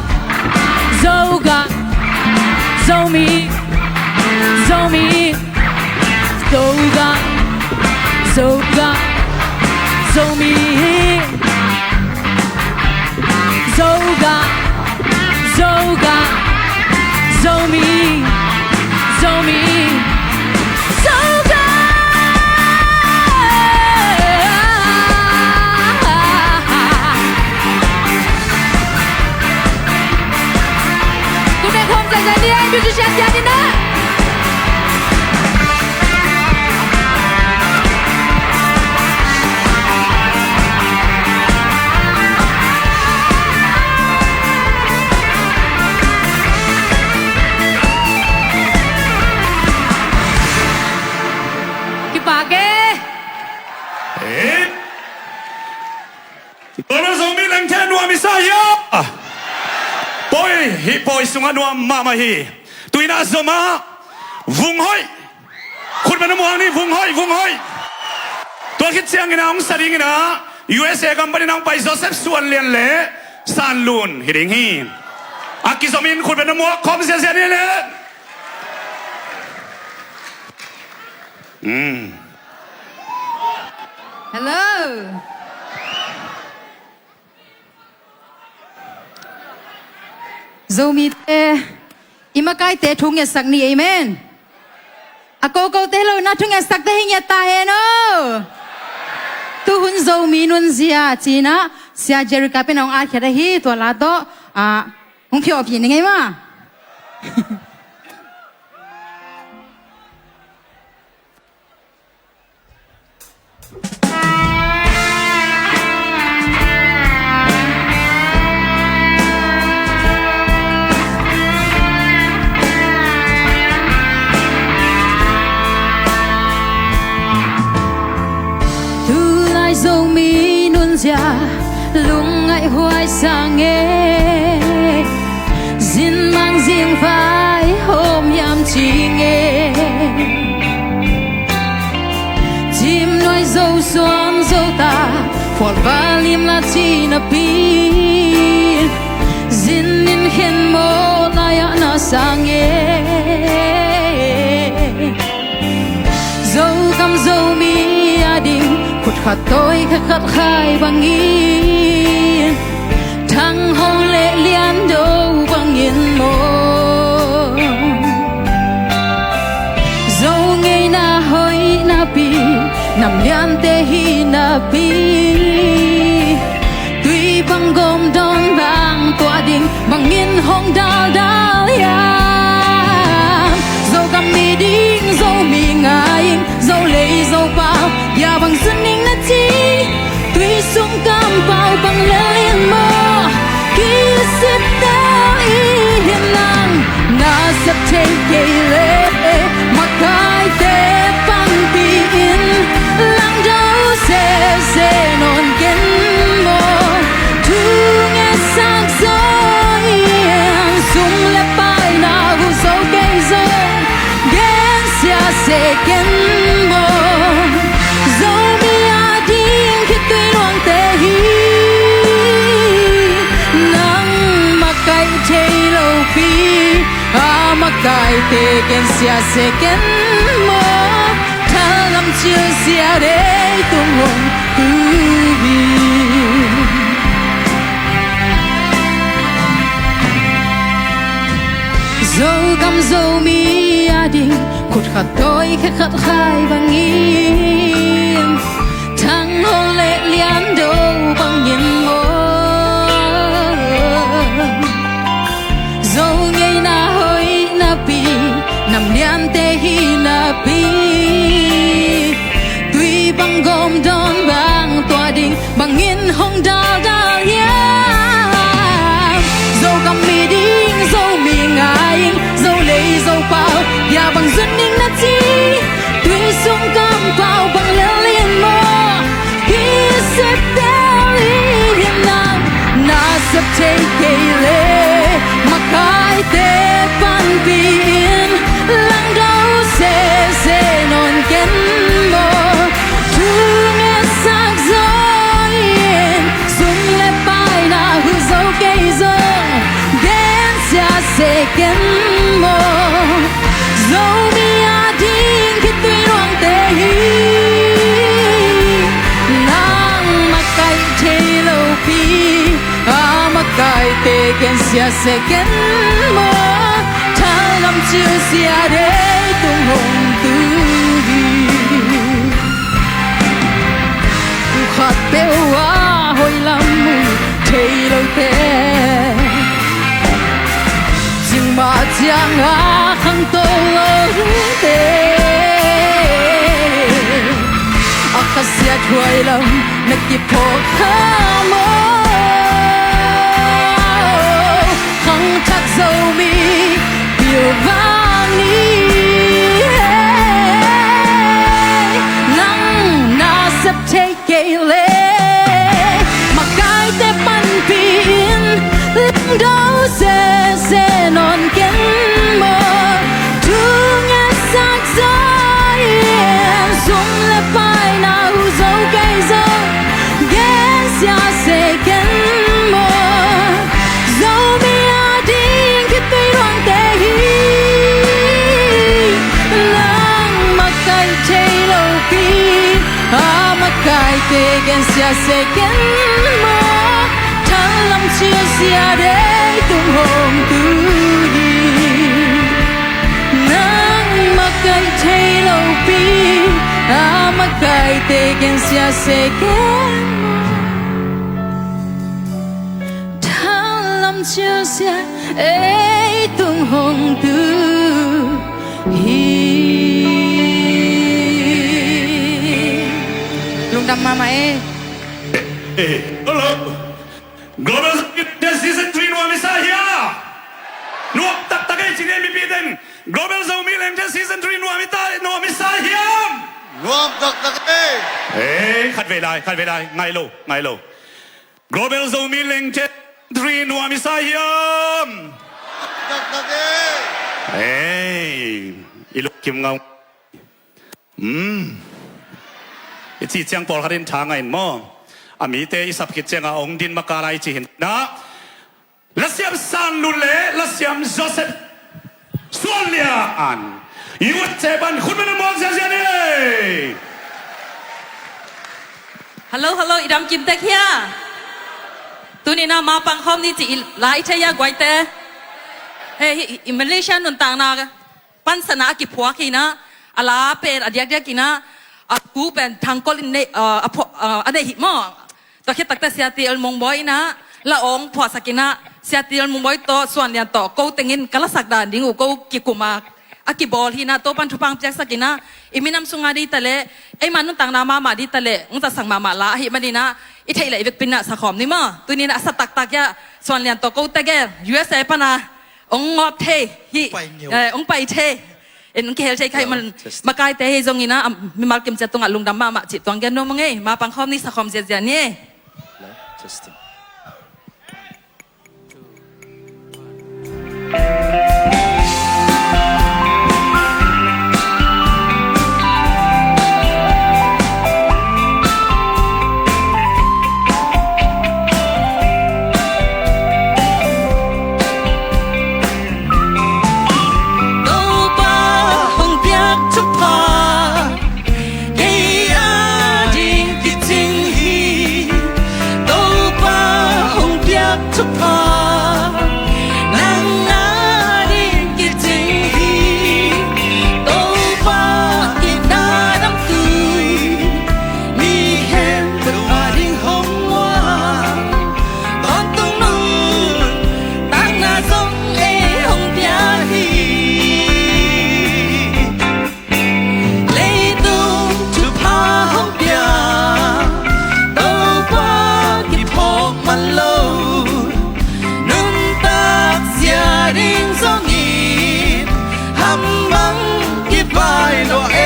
Zogam, Zomi, Zomi, Zogam, Zogam, Zomi, Zogam, Zogam, Zomi, Zomi, Zogam. Kum bek khawm zai zai ni, ai, musician pian ni na. Kipak e. Eh. Tua Zomi lengthe nuam i sa hia? Pawi, hih pawi sungah nuam mahmah hi. Tuinah Zomah vung hoih. Khutbeng a muang ni, vung hoih, vung hoih. Tua khit ciangin a hong sa dingin a U S A gam panin a hong pai Joseph Suan Lian le San Lun hi ding hi. A kizomin khutbeng a muak khawm ziazia ni le. Hmm. Hello. Zomite, i makaite thu ngetsak ni, amen. A kokote lo na thu ngetsakte hi nget ta hen aw. Tuhun Zomi nunzia ci-in ah Sia Jerica pen hong atkhiat ahi, tua la tawh, ah, hong phiawpih ni ngei ma. Zomi nunzia lungngaih huai sang e, zin mang zing vai hawm hiam ci nge. Cim nuai zo suan zo ta, fual va lim la ci napi, zin in khen maw lai ah na sang e. Zogam Zomi a ding khut khat tawi khe khat khai bangin, thang ho le lian do bangin maw, Zo ngeina hoih napi, nam liante hi napi, tui bang gawm dawn bang tuah ding bangin hong daldal hiam? Zogam mi ding Zomi ngai ing, Zolei Zopau bia bang zun ning na ci, tui sung kampau bang lel in maw, kisittel i hi nang. Na sep thei kei le makaite panpih in, langdo sese nawn ken maw, thu ngetsak zaw in, sum le paina huh zo kei zong gensia se ken maw. Zomi a ding khitui luangte hi, nang makaih thei lopi, a makaite gensia se ken maw. Thalam cilsia dei tung hong tu hi. Zogam Zomi a ding khut khat tawi khe khat khai bangin, thang ho le lian do bangin maw, Zo ngeina hoih napi, nam liante hi napi, tui bang gawm dawn bang tuah ding bangin hong daldal hiam? Zogam mi ding Zomi ngai ing, Zolei Zopau bia bang zun ning na ci, tui sung kampau bang lel in maw, kisittel i hi nang. Na sep thei kei le makaite panpih in, langdo sese nawn ken maw, thu ngetsak zaw in, sum le paina huh zo kei zong gensia se ken maw. Zomi a ding khitui luangte hi, nang makaih thei lopi, a makaite gensia se ken maw. Thalam cilsia dei tung hong tu hi. Khat peuh a hoih lam mu thei lote, cingmah ciangah khangto lo dingte, a khasiat huai lam na kiphawk kha maw? Khangthak Zomi pilvang ni e, nang na sep thei kei le makaite panpih in, langdo sese nawn ken maw, thu ngetsak zaw in, sum le paina huh zo kei zong gensia se ken maw. Zomi a ding khitui luangte hi, nang makaih thei lopi, a makaite gensia se ken maw. Thalam cilsia dei tung hong tu hi. Nang makaih thei lopi, a makaite gensia se ken maw. Thalam cilsia ei tung hong tu hi. Lungdam mahmah e. Eh, hello. Global Season three nuam i sa hiam? Nuam taktak ei ci ni, mipi ten. Global Zomi Lengthiat Season three nuam i ta, nuam i sa hiam? Nuam taktak e. Ei, khat vei lai, khat vei lai. Ngai lo, ngai lo. Global Zomi Lengthe Three nuam i sa hiam? Taktak e. Ei, i lungkim ngau. Hmm. I cih ciang pawlkhat in tha ngah in maw? A mite i sap khit ciangah hong din makaih lai ci hi in ah. Lasiam San Lun le Lasiam Joseph Suan Lian, U S A pan khutbeng muak ziahziah ni. Hello, hello, i dam kim tek hia? Tuni in ah ma pang khawm ni ci i la i thei hia guaite? Hei, hi, i Malaysia nuntakna pansana a kiphuak hi in ah, a la pen a diakdiak in ah, a tu pen thangkol in nei, a, a phuak, a, a nei hi maw. Tua khit takte Sia T L Mungbawi in ah la hong phuahsak in ah, Sia T L Mungbawi tawh Suan Lian tawh ko teng in ka lasak dan ding uh ko kikum a, a kibawl hi in ah, Topa'n thupha piaksak in ah, i minam sungah ding ta leh, ei ma nuntakna mahmah ding ta leh hong zatsak mahmah la ahih manin ah, i theih leh i vekpi in ah sakhawm ni maw. Tuni in ah a sa taktak hia, Suan Lian tawh ko teng in U S A pan a hong ngawp thei hi. Pai ngeu. Eh, hong pai thei. En hong kihel thei ka hih man. Hello, testing. Makaite hi zong in ah, a, mimal kim ciat tungah lungdam mahmah cih tuang gen nuam ung ei. Ma pang khawm ni, sakhawm ziahziah ni. Hello, testing. Topa hong piak thupha kei a ding kicing hi. Topa hong piak thupha nang a ding kicing hi. Topa itna damtui mi khempeuh a ding hong muang. Tawntung nuntakna zong ei hong pia hi. Leitung thupha hong pia Topa kiphawk man lo. Nuntak zia ding zongin ham bang kivai lua e.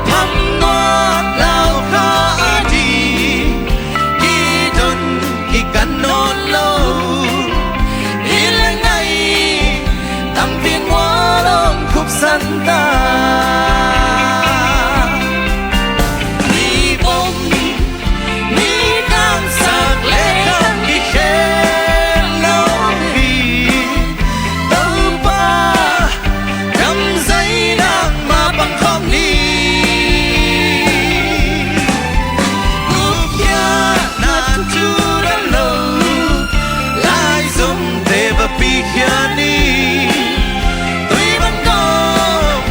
Phamnuam lau kha a ding kidon kikan nawn lo. I le ngai tampi mual om khupsan ta. Mi bom mi kangsak le kang kikhen lo hi. Topa, kamzai nangmah pang khawm ni. Gupkhiatna thu dan lo, laizomte va pikhia ni. Tui bang gawp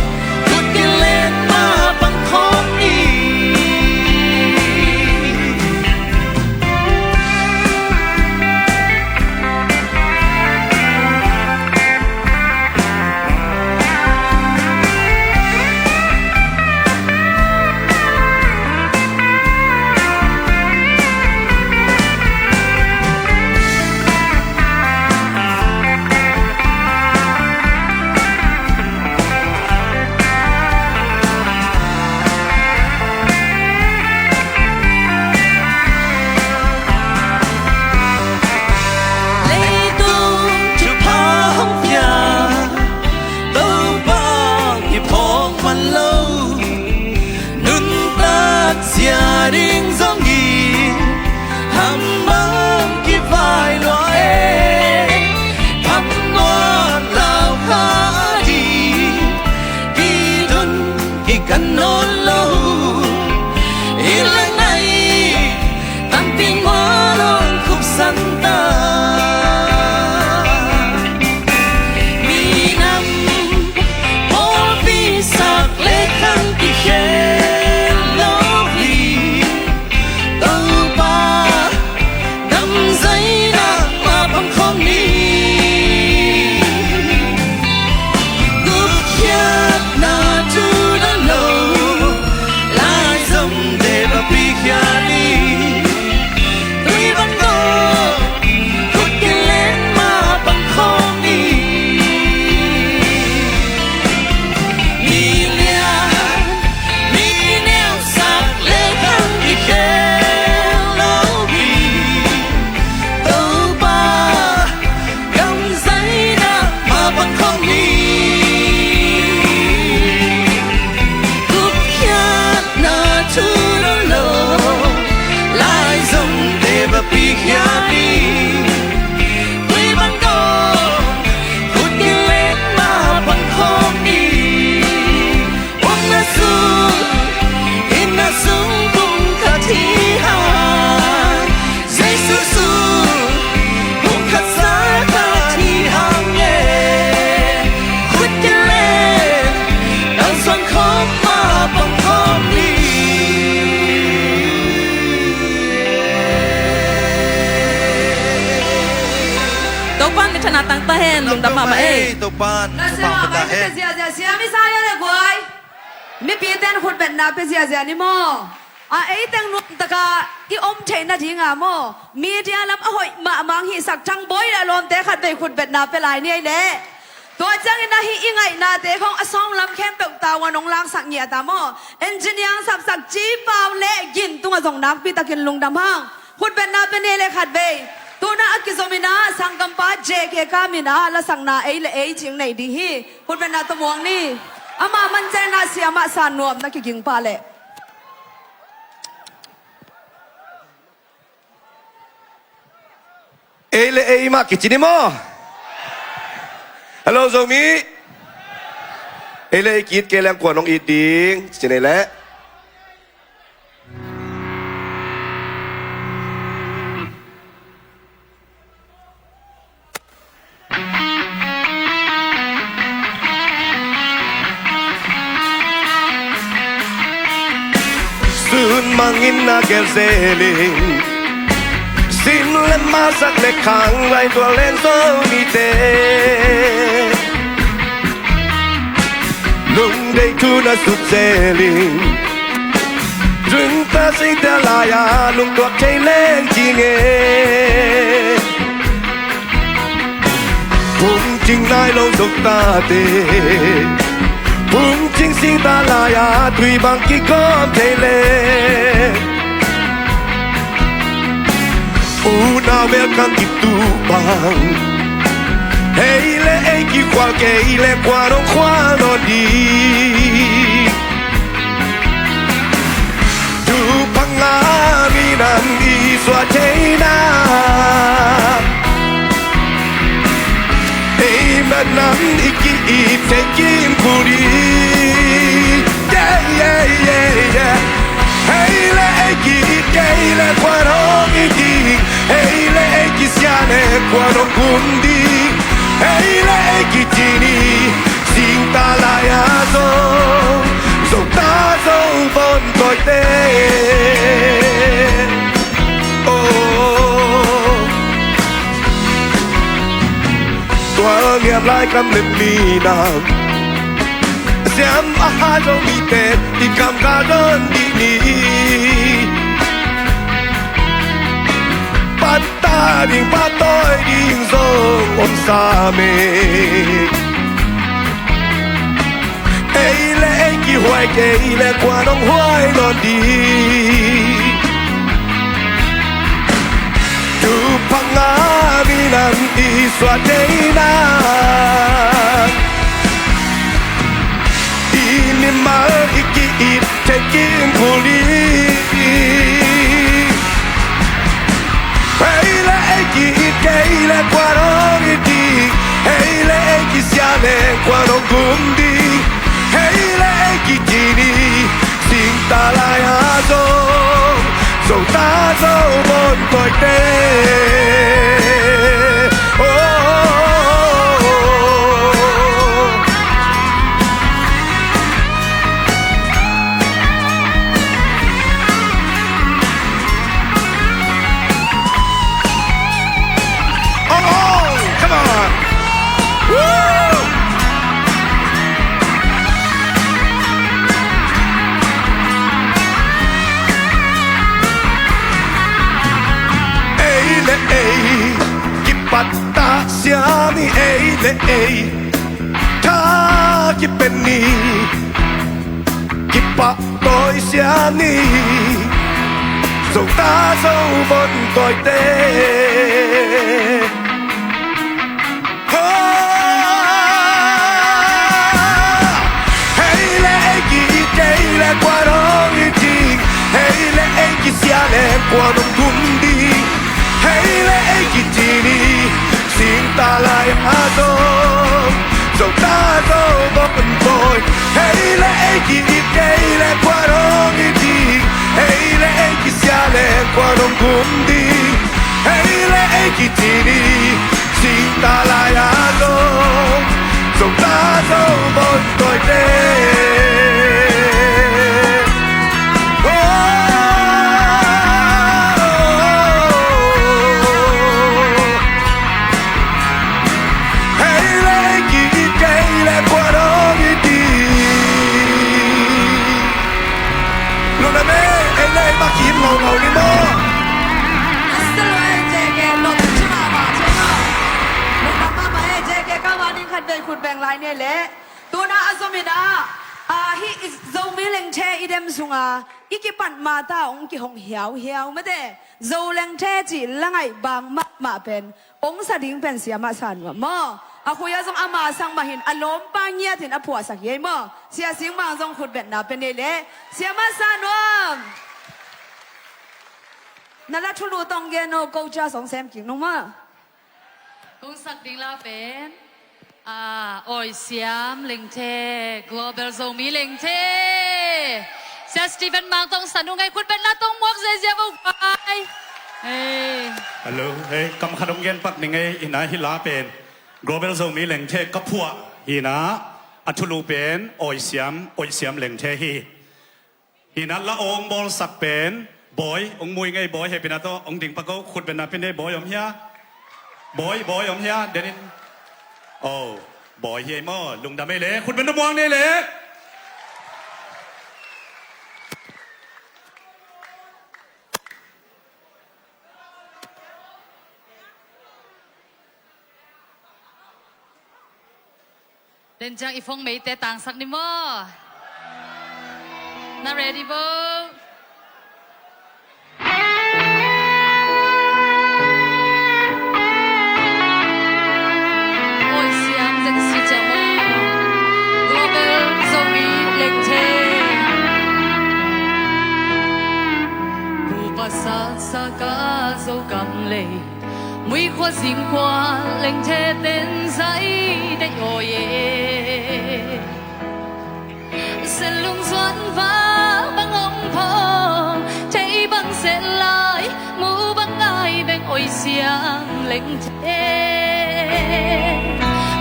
Hen, lungdam mahmah ei. Topa'n thupha pia ta hen. Ziahziah siam i sa ia le guai. Mipite'n khutbetna pia ziahziah ni maw. A, ei teng nuamtaka i om theihna dinga maw, media lam a hoih mahmah hong hihsak Thangbawi le a lawmte khatvei khutbetna pia lai ni ei leh. Tua ciangin ahi i ngaihnate khong a sawng lam khempeuh tawh hong langsak ngiat a maw. Engineer sapsak Ci Pau le Gin tungah zong nakpi takin lungdam hang. Khutbetna pia ni ei leh khatvei. Tuna a kizomin ah sanggampa J K Kam in ah lasakna ei le ei cing nei ding hi. Khutbetna tawh muang ni. Ama mancena siamah sa nuam na kiging pah leh. Ei le ei mah kici ni maw. Hello Zomi. Ei le ei ki-it kei leng kua'n hong it ding ci ni ei leh. Sun mangin na gel zeling, sin le masak le khang lai tua len Zomite. Lungdei thu na sut zeling, zungta singta lai-a lungtuak thei leng ci nge. Phungcing nai lo zong tate, phungcing singta lai-a tui bang kigawm thei leng. Unau bel kan kitu bang, ei le ei kikhual kei le kuan hong khual nawn ding. Thupha ngah minam i suah theihna, ei minam i ki-it thei kim kul ding. Yeah, yeah, yeah, yeah. Ei le ei ki-it kei le kuan hong it ding. Ei le ei kisia le kuan hong gum ding. Ei le ei kici ni. Singta lai-a zong, Zota Zo vantawite. Oh. Tua ngiam lai kam le minam, siam a hat lo mite i kam ka don dih ni. Pattah ding, pahtawi ding zong om sam e. Ei le ei kihuai kei le kuan hong huai nawn ding. Thupha ngah minam i suah theihna, i mimal i ki-it thei kim kul ding. Ei le ei ki-it kei le kuan hong it ding. Ei le ei kisia le kuan hong gum ding. Ei le ei kici ni. Singta lai-a zong, Zota Zo vantawite. Oh. Oh, oh, come on. Woo! Ei le ei kipattah siam ni, ei le ei tha kipen ni, kipahtawi siam ni, Zota Zo vantawite. Hei le ei ki-it kei le kuan hong it ding. Hei le ei kisia le kuan hong gum ding. Hei le ei kici ni, singta lai-a zong, Zota Zo vantawite. Hei le ei ki-it kei le kuan hong it ding. Hei le ei kisia le kuan hong gum ding. Hei le ei kici ni, singta lai-a zong, Zota Zo vantawite. Oh. Ai ne le, tuna a zomin ah, a, hih i Zomi Lengthe i dem sunga i kipat mata hong kihong hiauhiau mate. Zo Lengthe cih la ngaih bang mahmah pen hong sa ding pen Siamah Sa Nuam maw? A khui ah zong ama sang mah hin a lawmpa ngiatin a phuahsak hi ei maw? Sia Sing Mang zong khutbetna pia nei le. Siamah Sa Nuam, na la thulu tawh gen o, ko ca song sem kik nung maw? Kong sak ding la pen, a, Awi Siam Lengthe, Global Zomi Lengthe. Sia Stephen Mang tawh sa nung ei, khutbetna tawh muak ziazia vo pai. Ei. Hello, hei, kam khat hong gen pak ning ei, ina hih la pen Global Zomi Lengthe ka phuah hi ina, a thulu pen Awi Siam, Awi Siam Lengthe hi. Ina la ong bawlsak pen Bawi, ong mui ngei Bawi, hehpihna tawh ong ding pak o, khutbetna pia nei. Bawi om hia? Bawi, Bawi om hia? Denin. O, Bawi hi ei maw? Lungdam ei le, khutbetna muak nei le. Den ciang i phone meite tangsak ni maw? Na ready bo? Awi Siam Zen Si Ciam aw, Global Zomi Lengthe. Pu pasal sa ka Zogam lei, Mui khua Zing khua Lengthe ten zai deih aw e. Sen lung zuan val bang hong phawng, thei bang seh lai, mu bang ngai beng Awi Siam Lengthe.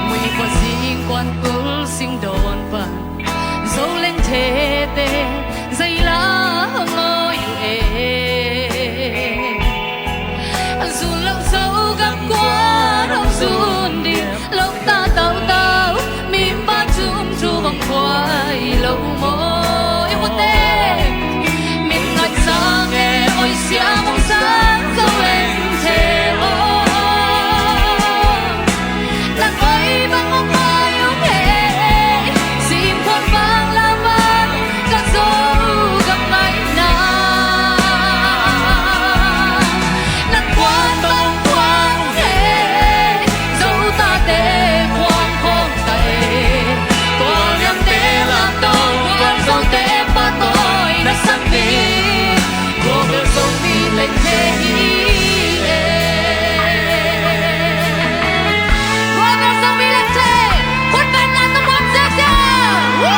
Mui khua Zing kuan kul sing dawn pan, Zo Lengthe te zai la hong awi uh e. Zun lo Zogam kuan hong zun ding, lo ta tau tau, mipa tum thu bang khuai lo maw. I mute, min ngaih sang e, Awi Siam hong sang Zo Lengthe aw. Nang oi bang hong oi ung e, Zing khuang bang la bang ka Zogam ngaihna. Nang kuan bang kuang ung e, Zo tate kuang khawng ta e. Kuang yangte lam tawh kuang Zote pahtawi na sak ni. Global Zomi Lengthe hi e. Global Zomi Lengthe, khutbetna tawh muak ziazia. Woo!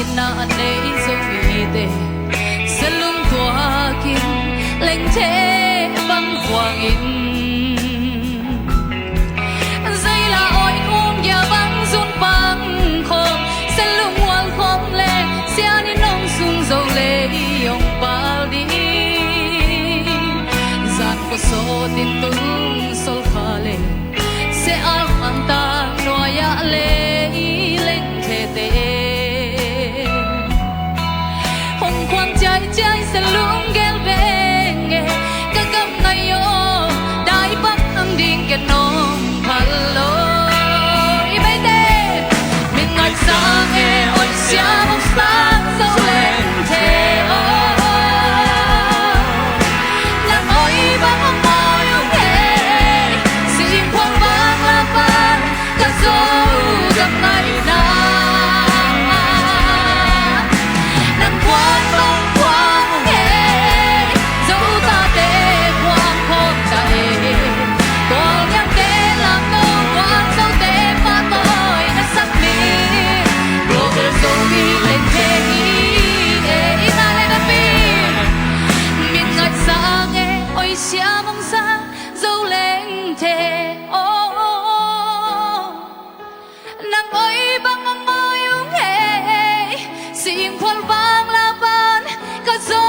Itna a nei Zomite, Sen lung tuakin Lengthe bang kuangin, zai la awi ung, gia bang zun pang khawm, Sen lung mual khawm le, Sian in hong sung Zo lei hong pal ding. Zan kua sawtin tung sol kha le, Sial mangtang nuai-ah lei Lengthe te hong khuang ciaiciai Sen lung gel veng e. Ka gam ngai aw, dai bang ang ding ken nong phal lo. I beite, min ngaih sang e, Awi Siam hong sang Zo Lengthe aw. Nang oi bang hong oi ung e, Zing khuang bang la pan ka Zogam ngaihna. Nang kuan bang kuang ung e, Zo tate kuang khawng ta e. Kuang yangte lam tawh kuang Zote pahtawi na sak ni. Global Zomi Lengthe hi e. Itna le napi, min ngaih sang e, Awi Siam hong sang Zo Lengthe aw. Nang oi bang hong oi ung e, Zing khuang bang la pan ka Zo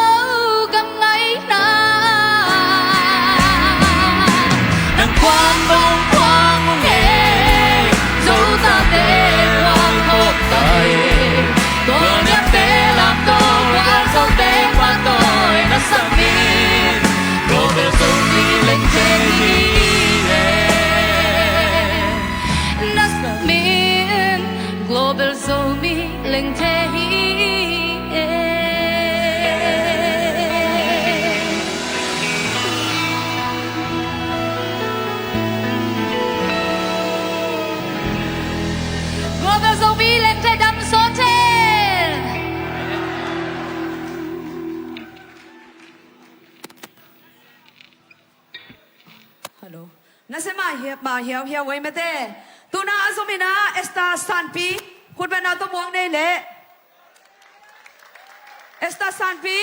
lo. Nasem mah hiau, mah hiauhiau ei mate. Tuna a zum in ah Esther Sanpi, khutbetna tawh muang nei leh. Esther Sanpi.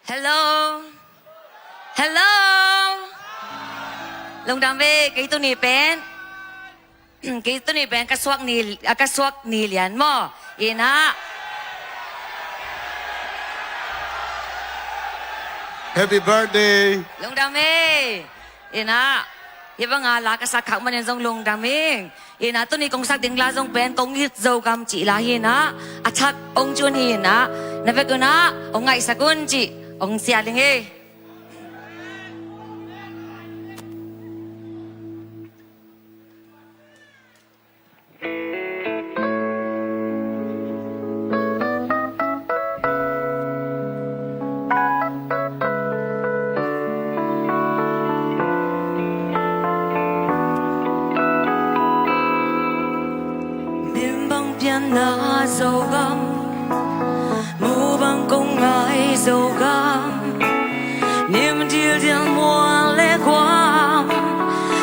Hello. Hello. Lungdam ve, kei tuni pen. Kei tuni pen ka suak ni, a ka suak ni lian maw. Ina. Happy birthday. Lungdam ve. Ina. Hih banga la ka sak khak manin zong lungdam ing. Ina, tuni kong sak ding la zong pen kong it Zogam cih la hi ina. A thak ong cun hi ina. Na vek ina, ong ngaihsak un cih ong sia ding hi. Min bang pianna Zogam, mu bang kong ngai Zogam, nim dildil mual le guam,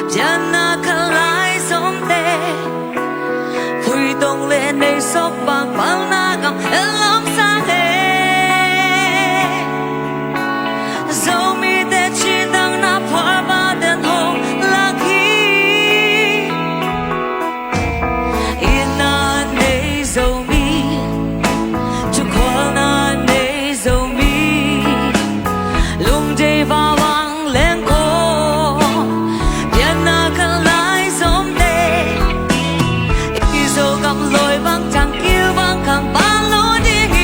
pianna ka lai zomte, phuitong le nei sok bang palna gam en lam sang e. Zomite citang na phual ba den hong lak hi. Itna nei Zomi, tukhualna nei Zomi, lungdei vawang lengko, pianna ka lai zomte, i Zogam lawi bang tangkil bang kang pan lo ding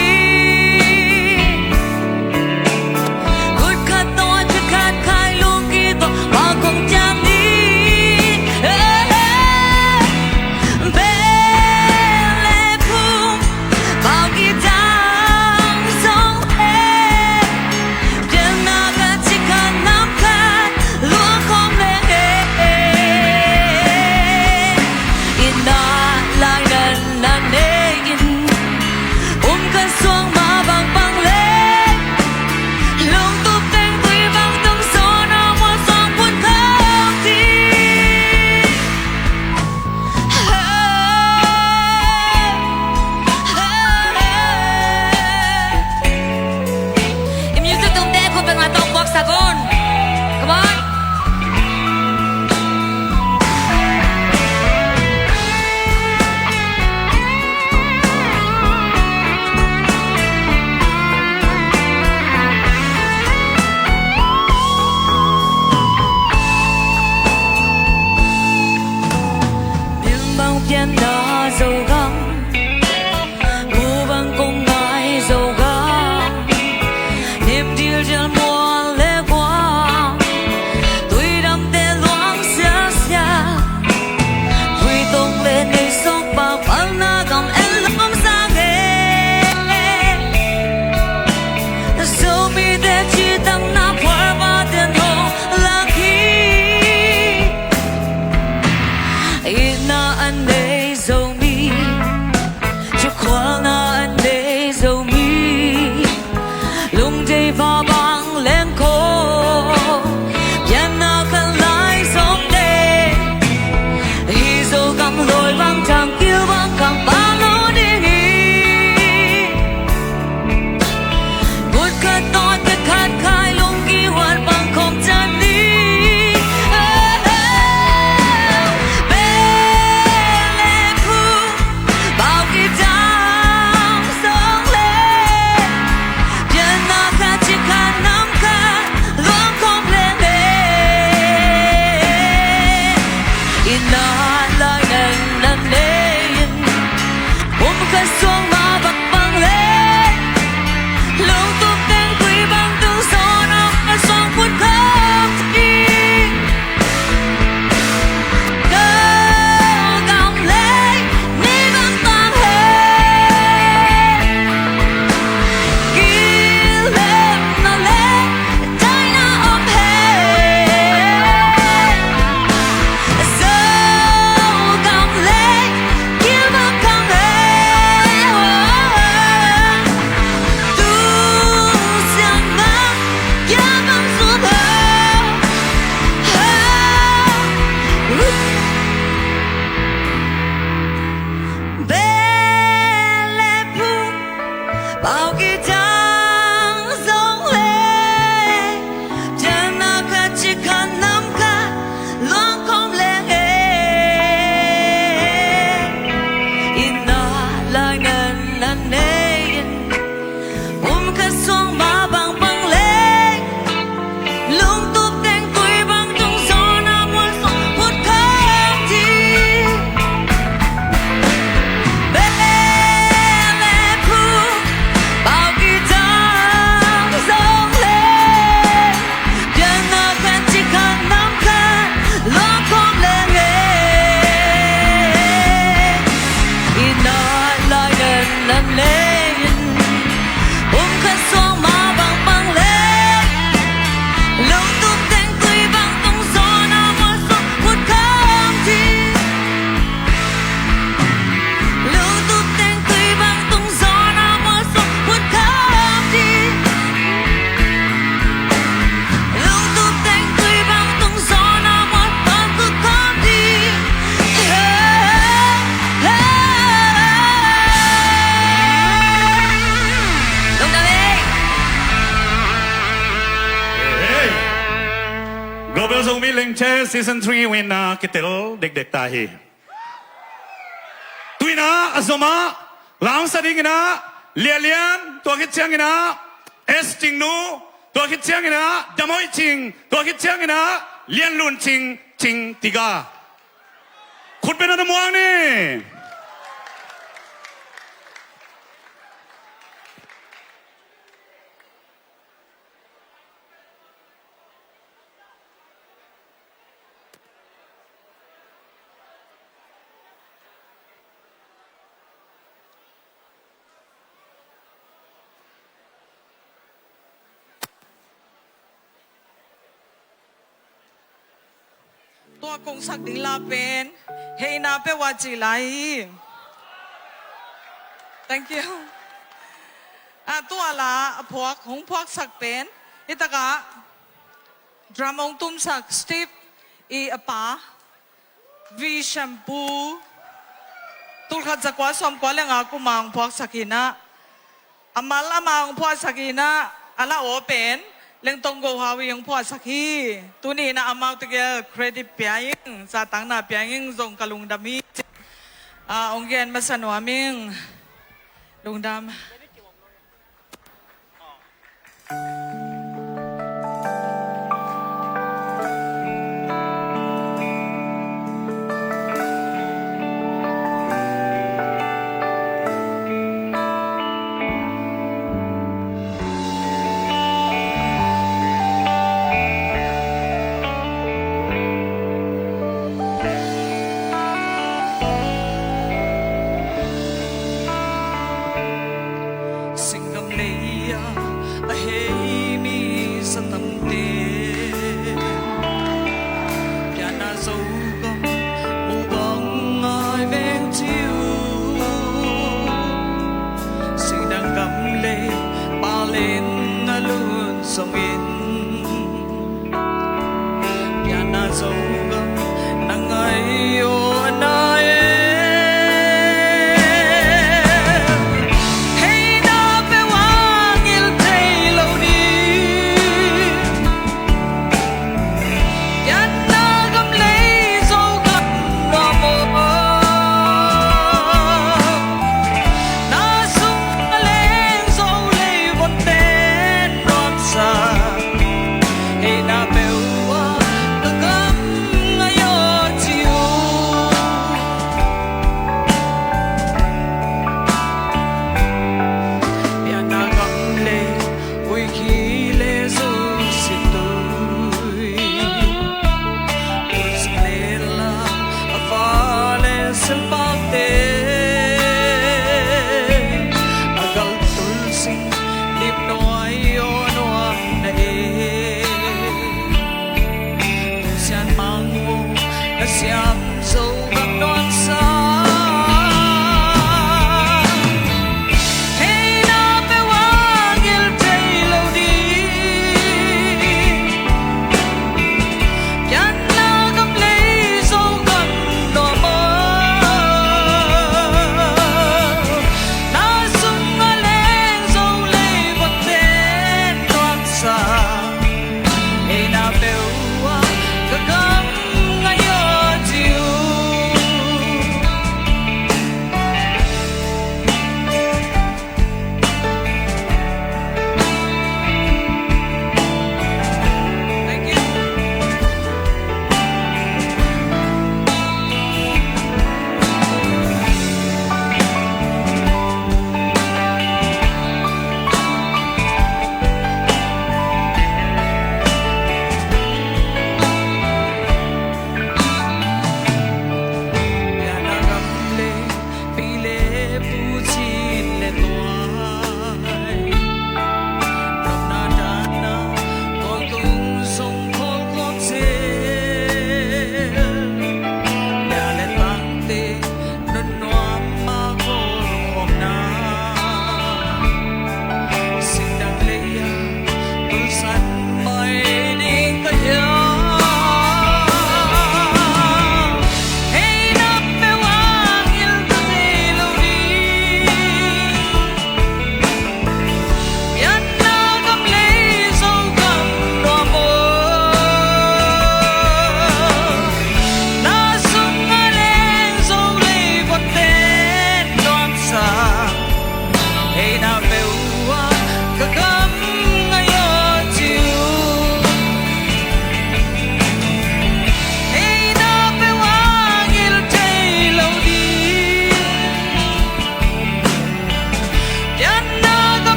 Pau kidang zong leh, pianna khat ci khat nam khat luang khawm leng e. Inn ah lai nan nan nei in, pum khat suang mah bangbang leng, lungtup teng tui bang tung zawn a mual sung phut kham ding. Beh leh phu, pau kidang zong leh, pianna khat ci khat nam khat luang khawm leng e. Inn ah lai nan nan nei in, pum khat suang mah bangbang leh, lungtup teng tui bang tung zawn a mual sung phut kham ding. Lungtup teng tui bang tung zawn a mual sung phut kham ding. Lungtup teng tui bang tung zawn a mual sung phut kham ding. Lungdam ei. Hey. Global Zomi Lengche Season three winner kitel dekdek ta hi. Tu-in ah a zom ah, lamsa dingin ah, Lianlian, tua khit ciangin ah, S Cingnu, tua khit ciangin ah, Damhoih Cing, tua khit ciangin ah, Lianlun Cing, Cing Tiga. Khut beng na muang ni. Tua kongsak ding la pen heina peuh a ci lai hi. Thank you. A, tua la a phuak, hong phuaksak pen, hi takah drum hong tumsak Steve i a pa, V Shampoo, tulkhat zakua sawmkua le nga kum a hong phuaksak hi-in ah, a mal ama hong phuahsak hi-in ah, a la aw pen Lengtong Go Hau i hong phuahsak hi. Tuni-in ah amau tegel credit pia ing, zahtakna pia ing, zong ka lungdam hi. A, hong gen masa nuam ing. Lungdam.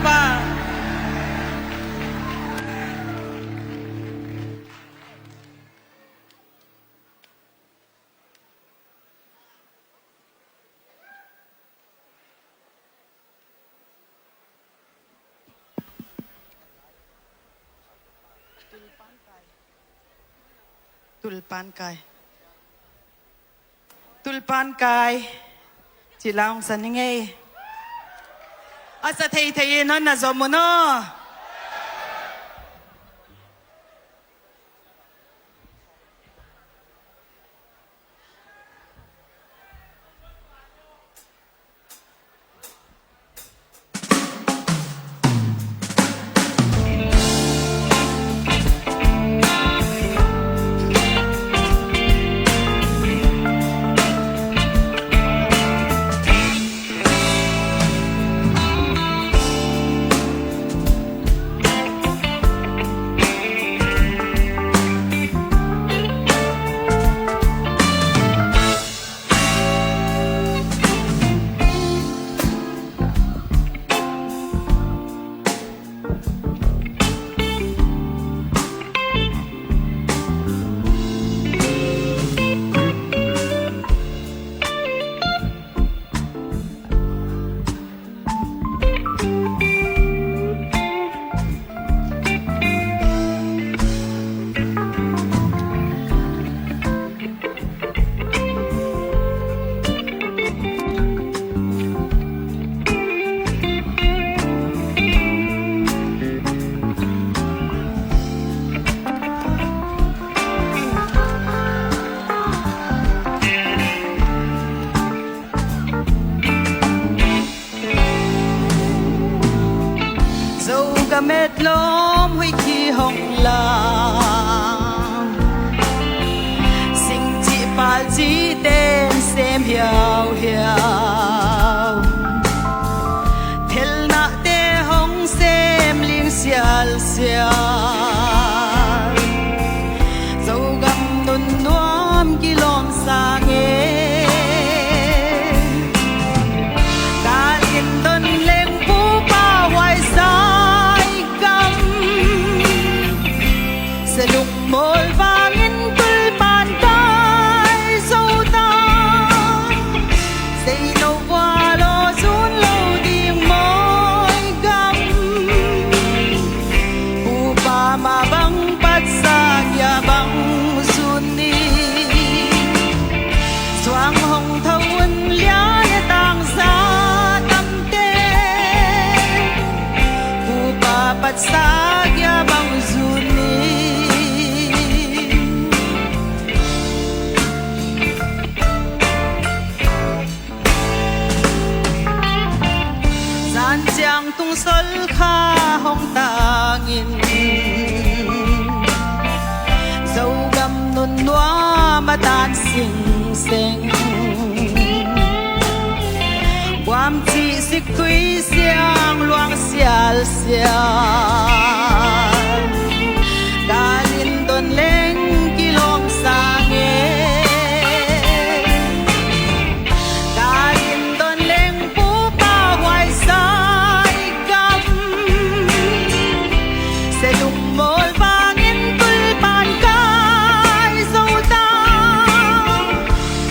Pa. Tulpankai. Tulpankai. Ci laungsan i ngei. A sa theithei in hon na zom un aw. Zogam etlawm huih khi hong lam, singcih palcih ten sem hiauhiau, phelnate hong sem ling sialsial. Zogam nunnuam kilawm sang e. Kalin don leng pupa huaisai gam, selung mawl vangin tulpan kai zo ta. Seino vua law zun lo ding mawi gam, pupa mah bang patsak ya bang zun ni. Suang hong tho un lian e tangsa tamte, pupa patsak ya bang zun ni. Zan ciang tung sol kha hong tangin, Zogam nunnuam a tan singseng. Buam cih siktui siang luang sialsial. Kalin don leng kilawm sang e. Kalin don leng pupa huaisai gam, selung mawl vangin tulpan kai zo ta.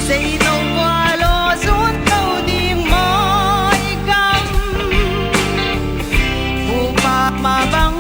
Seino vua law zun lo ding mawi gam, pupa mah bang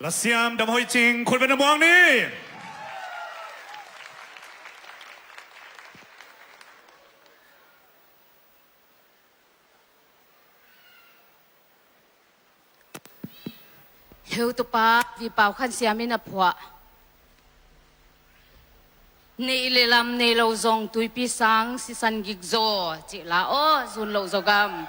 Lasiam Dam Hoih Cing, khut beng na muang ni. Heutupa Vipau Khan Siam in a phuah. Neih le lam nei lo zong tuipi sang sisan gik zaw cih la aw, zun loh Zogam.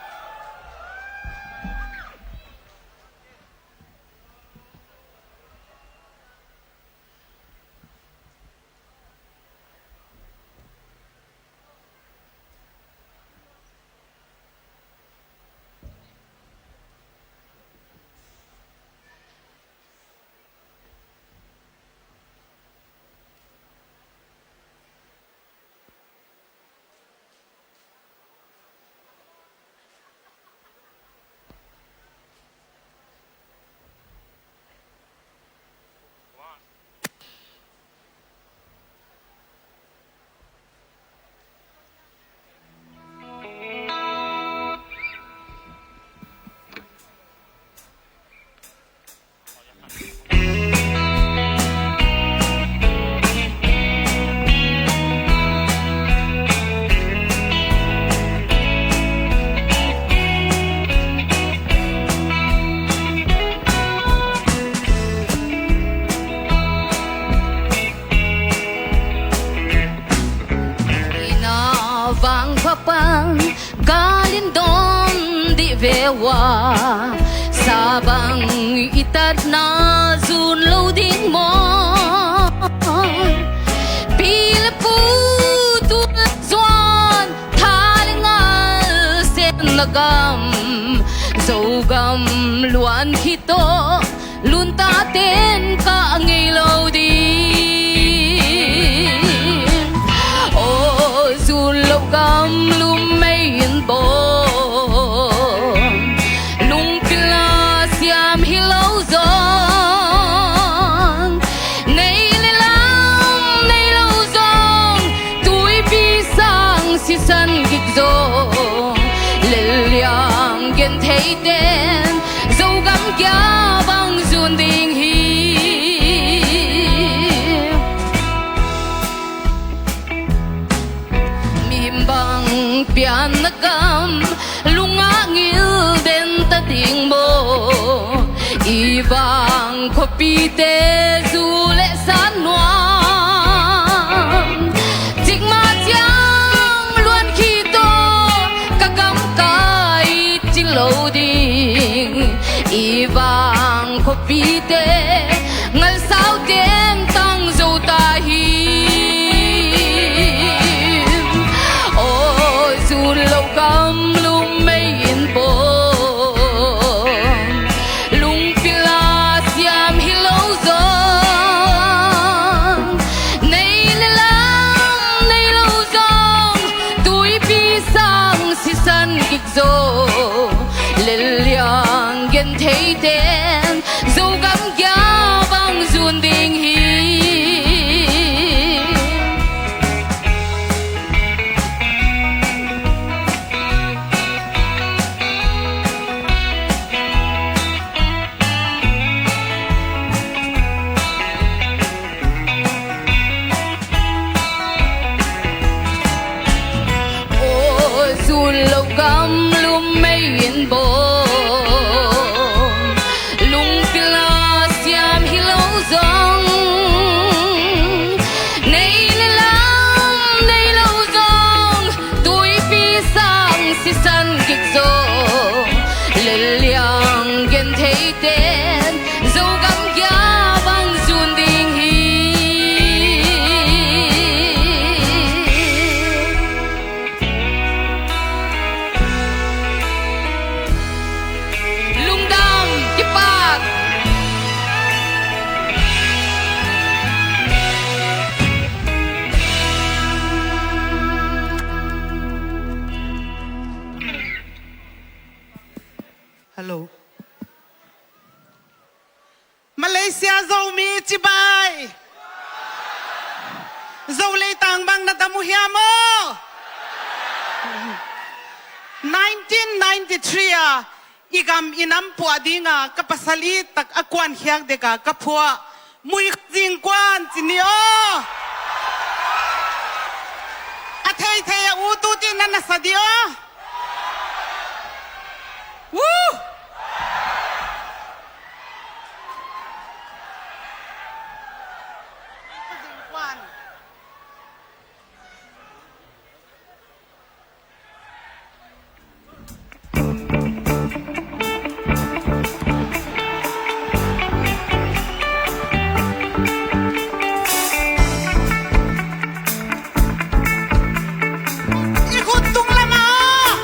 Inn a vangpha pan galin dawn dih ve ua, sa bang i tatna zun lo ding maw? Pi le pu tul zuan tha le ngal sen na gam, Zogam luan khit tawh lunta ten kah ngei lo ding. Aw zun lo gam lum mei in bawm, lungpil a siam hi lo zong, nei le lam nei lo zong, tuipi sang sisan gik zong, lel liang genthei ten Zogam kia bang zun ding hi. Mihim bang pian na gam, lungah ngil den ta ding maw? I vang khuapite zu le san nuam, cikmah ciang luan khit tawh ka gam kai ci lo ding. I vang khuapite ngalsau ten tang zo ta hi. Aw zun lo gam lum mei in bawm, lungpil a siam hi lo zong, nei le lam nei lo zong, tuipi sang sisan gik zong, lel liang genthei ten Zogam kia bang zun ding hi. Aw zun lo gam lum mei in bawm, lungpil a siam hi lo zong, nei le lam nei lo zong, tuipi sang sisan gik zong, lel liang genthei ten Zogam kia bang zun ding hi. Cibai. Zo leitang bang na dam uh hiam aw? Nineteen ninety-three-a i gam i nam puah dinga ka pasal it tak a kuankhiak deka ka phuah Mui Khuazing kuan ci ni aw. A theithei a ut ut in na na sa dih aw. Woo! I khut tung lamah.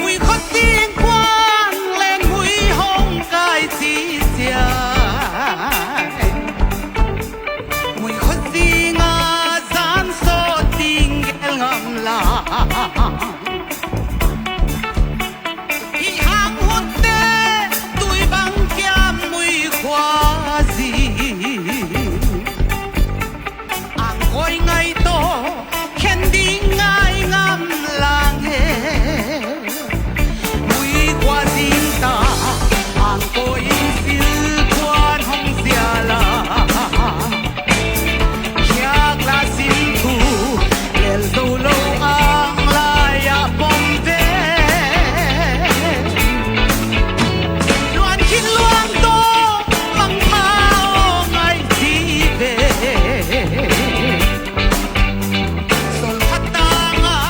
Mui Khuazing kuan len mui hong kai ci ciang, Mui Khuazing a zan sawt ding gel ngam la. Hih hang hunte tui bang kiam Mui Khuazing. Angkawi ngai tawh khen ding ngai ngam lang he. Mui Khuazing ta angkawi in sil kuan hong zia la. Khiak la sin thu lel zo lo ang lai-ah pom ve. Luan khin luang tawh mangpha aw ngai ci ve. Sol khat tangah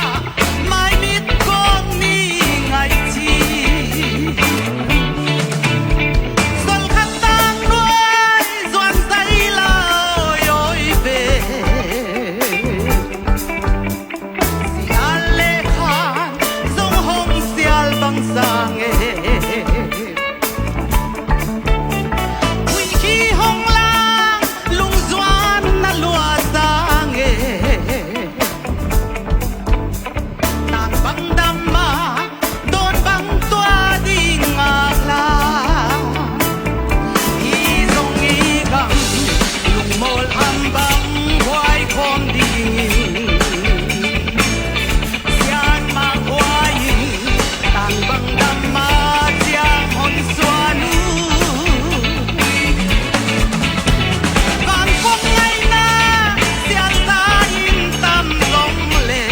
maimit kong ni ngai ci. Sol khat tang nuai zuan zai lai awi ve. Sial le khan zong hong sial bang sang e. Huih khi hong lang lungzuan na lua sang e. Tang bang dam mah dawn bang tua ding ngak la. I zong i gam lungmawl am bang huai khawm dingin, sianmah khua in tang bang dam mah ciang hon suan uh. Van kong ngaihna sialsa in tam zong le,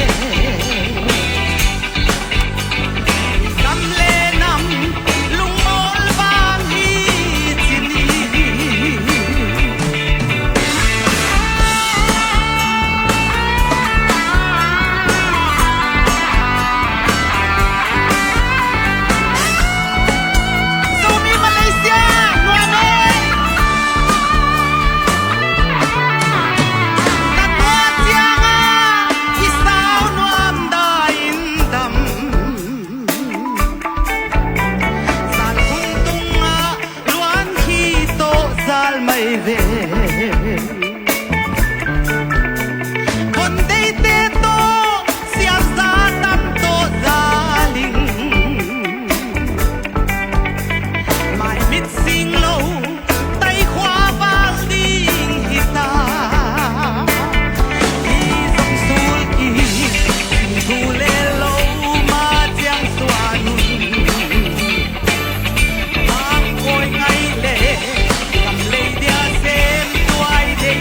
gam le nam lungmawl vang hi ci ni. Zomi Malaysia nuam ei. Na tua ciangah i sau nuam dai in dam. Zal hun tungah luan khi tawh zal mai ve. Hon deite tawh sialsa tam tawh zaling. Maimit sing lo tai khua val ding hi ta. Hi zong sul kik thu le lo ma ciang suan un. Hang kawi ngai le kam lei dia sem tuai dei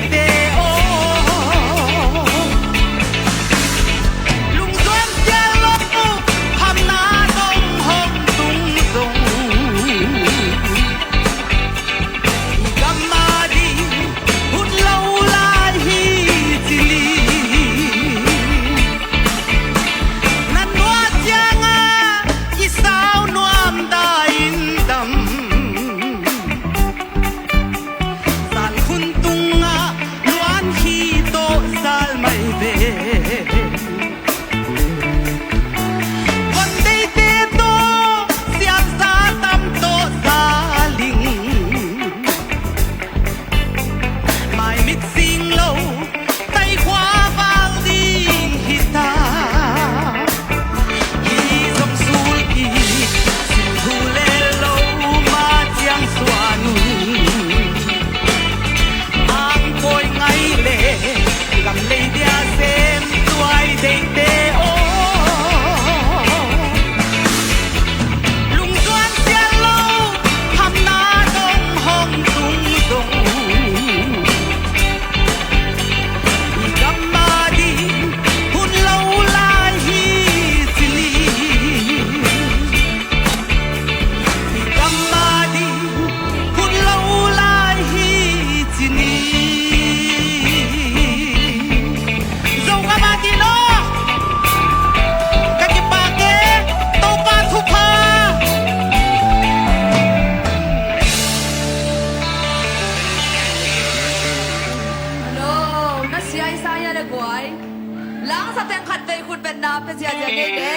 Teng khat vei khut betna pia ziazia nei le.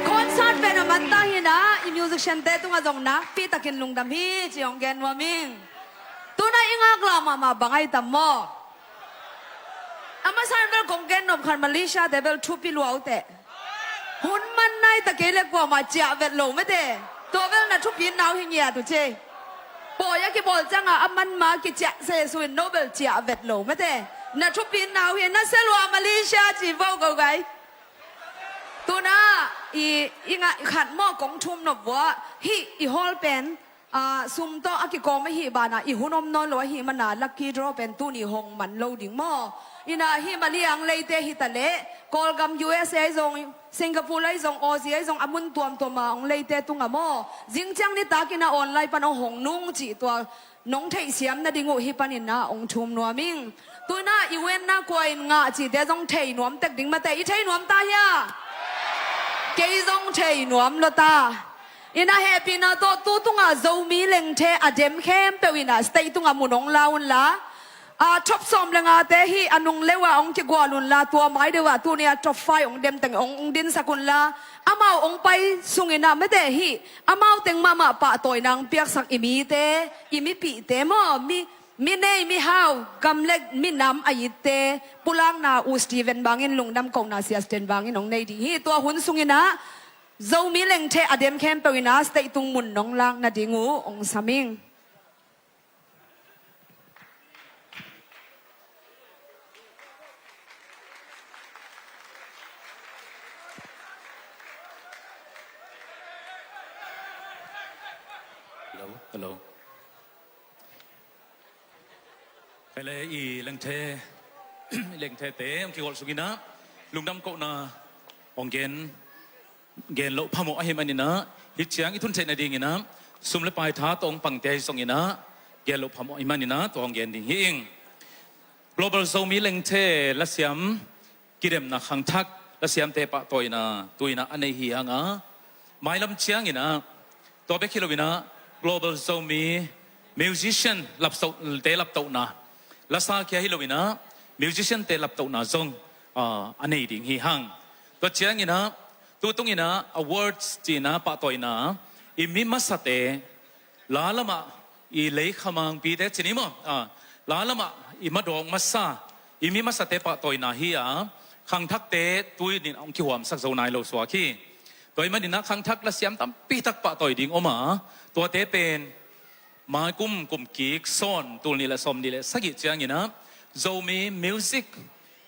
Concert pen a man ta hi na, i musician te tungah zong nakpi takin lungdam hi ci hong gen nuam ing. Tuna i ngaklah mahmah bang ai tam maw? A masa in bel kong gen nop khat, Malaysia te bel thupi lua uh teh. Hun man nai ta kei le kuamah ciah vet lo mete. Tua bel na thupina uh hi ngiat uh ci. Pawi a kibawl ciangah a man ma kiciah sesu in no bel ciah vet lo mete. Na thupina uh hi, na sia lua Malaysia ci vo ko gai. Tuna i, i ngah khat maw kong thum nop vua, hih i hall pen, ah, sum tawh a kikawm ahih banah i hun om nawn lo ahih mana lucky draw pen tuni hong man lo ding maw? Ina hih Maliang leite hi ta leh, Kawlgam U S A ahi zong, Singapore ahi zong, Aussie ahi zong, a mun tuamtuam a hong leite tungah maw? Zing ciang nitak ina online pan hong hong nung cih tua nong theihsiam nading uh hih panin ah hong thum nuam ing. Tuna i win na kua in ngah cihte zong thei nuam tek ding mate, i thei nuam ta hia? Kei zong thei nuam lo ta. Ina hehpihna tawh tu tungah Zomi lengthe a dem khempeuh ina stage tungah mun hong la unla, a top sawm le ngate hih a nung leuh ah hong kigual unla, tua mai deuh ah tuni a top five hong dem teng hong, hong dinsak unla, amau hong pai sung ina mete hih amau teng mahmah pahtawina hong piaksak i mite, i mipihte maw, mi, mi nei mi hau, gam le minam a itte, pulakna uh Steven bangin, lungdam kohna sia Sten bangin hong nei ding hi. Tua hun sung ina Zomi lengthe a dem khempeuh ina stage tung mun nong lak nading uh hong sam ing. Hello, hello. Hele i lengthe, i lengthe te hong kiholh sung ina lungdam kohna hong gen, gen loh phamawh ahih man ina, hih ciang i thun theih nading ina sum le pai tha tawh hong pangte ahi zong ina gen loh phamawh ahih man ina tua hong gen ding hi ing. Global Zomi lengthe lasiam kidemna khangthak lasiamte pahtawina tu ina a nei hi hang a, mailam ciang ina tua bek hi lo ina Global Zomi musician lapso te laptohna, lasa kia hi lo ina musician te laptohna zong, ah, a nei ding hi hang. Tua ciang ina tu tung ina awards ci ina pahtawina i mi masate, la lamah i leikhamangpite ci ni maw? Ah, la lamah i madawk masa, i mi masate pahtawina hi a, khangthakte tuni in hong kihuamsak zo nai lo suak hi. Tua ahih man ina khangthak lasiam tampi tak pahtawi ding om a, tuate pen mai kum, kum kik sawn, tul nih le sawm nih le sagih ciang ina Zomi Music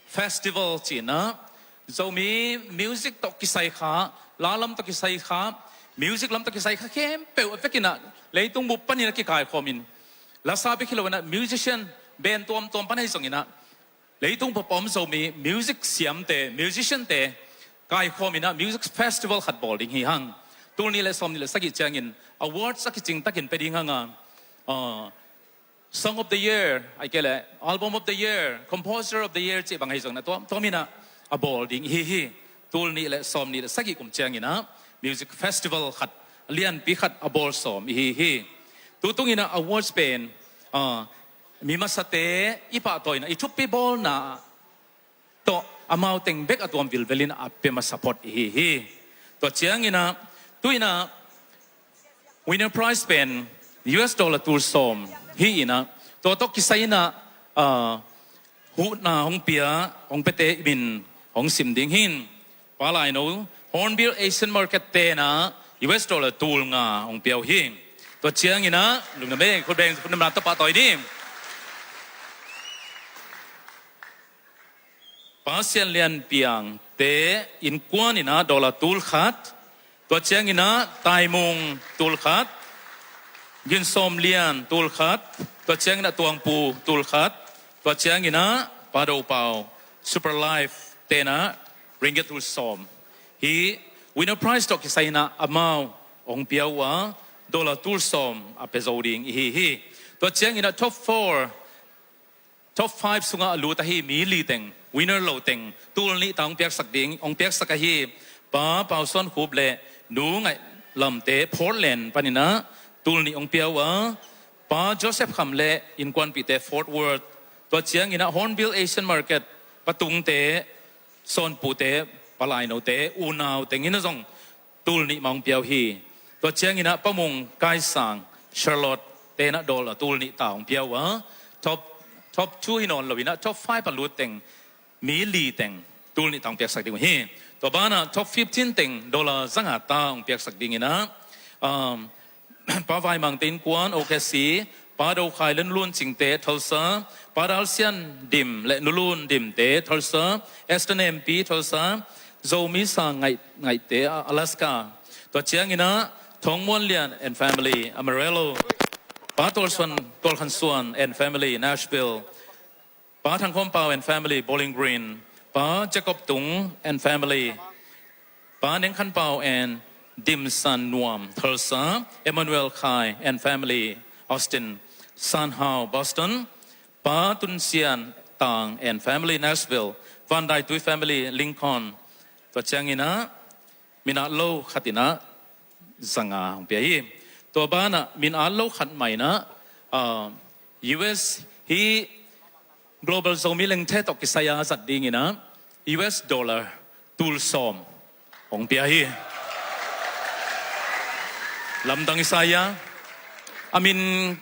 Festival ci ina Zomi music tawh kisai kha, la lam tawh kisai kha, music lam tawh kisai kha khempeuh a vek ina leitung bup panin a kikaikhawm in, lasa bek hi lo ina musician band tuamtuam pan ahi zong ina leitung bup a om Zomi music siamte, musician te kaikhawm ina music festival khat bawl ding hi hang. Tul nih le sawm nih le sagih ciangin awards a kicing takin pia ding hang a, ah, Song of the Year, ahih kei leh Album of the Year, Composer of the Year cih bang ahi zong ina tuamtuam ina a bawl ding ihi hi. Tul nih le sawm nih le sagih kum ciang ina music festival khat, lianpi khat a bawl sawm ihi hi. Tu tung ina awards pen, ah, mi masate i pahtawina, i thupi bawlna tawh amau teng bek a tuam vilvelin a pia masa phot ihi hi. Tua ciang ina tu ina winner prize pen U S dollar tul sawm hi ina tua tawh kisai ina, ah, huhna hong pia, hong piate min hong sim ding hi. Pa Laino, Hornbill Asian Market te ina U S dollar tul nga hong pia uh hi. Tua ciang ina lungdam ei, khut beng, khut namna tawh pahtawi ding. Pa Sian Lian Piang te innkuan ina dollar tul khat, tua ciang ina Taimung tul khat, Gin Sawm Lian tul khat, tua ciang ina Tuangpu tul khat, tua ciang ina Pa Do Pau Super Life te ina ringgit tul sawm. Hih winner prize tawh kisai ina amau hong pia uh a, dollar tul sawm a pia zo ding ihi hi. Tua ciang ina top four, top five sungah a lut ahi mi li teng, winner lo teng, tul nih ta hong piaksak ding, hong piaksak ahi Pa Pau Suan Khup le Nu Ngaih Lamte Portland pan ina tul nih hong pia uh a, Pa Joseph Kham le innkuanpihte Fort Worth, tua ciang ina Hornbill Asian Market Pa Tungte Sawnpuhte, palainote, unau teng in a zong tul nih mah hong pia uh hi. Tua ciangin ah Pa Mung Kai Sang, Charlotte te in ah dollar tul nih ta hong pia uh a, top, top two hi nawn lo in ah top five a lut teng mi li teng tul nih ta hong piaksak ding uh hi. Tua banah top fifteen teng dollar za nga ta hong piaksak dingin ah, um, Pa Vai Mang te innkuan, O K C, Pa Do Khai le Nu Lun Cing te, Tulsa, Pa Dal Sian Dim le Nu Lun Dim te, Tulsa, Esther Nempi, Tulsa, Zomi Sang Ngaih, Ngaih te, Alaska. Tua ciangin ah Thong Muan Lian and family, Amarillo, Pa Tual Suan, Tual Khan Suan and family, Nashville, Pa Thang Khawm Pau and family, Bowling Green, Pa Jacob Tung and family, Pa Neng Khan Pau and Dim San Nuam, Tulsa, Emmanuel Khai and family, Austin, San Hau, Boston, Pa Tun Sian Tang and family, Nashville, Van Dai Tui family, Lincoln. Tua ciangin ah, min at lo khat in ah za nga hong pia hi. Tua banah min at lo khat mah in ah, ah, U S hi Global Zomi Lengthe tawh kisai a zat dingin ah U S dollar tul sawm hong pia hi. Lamdang i sa hi a, a min,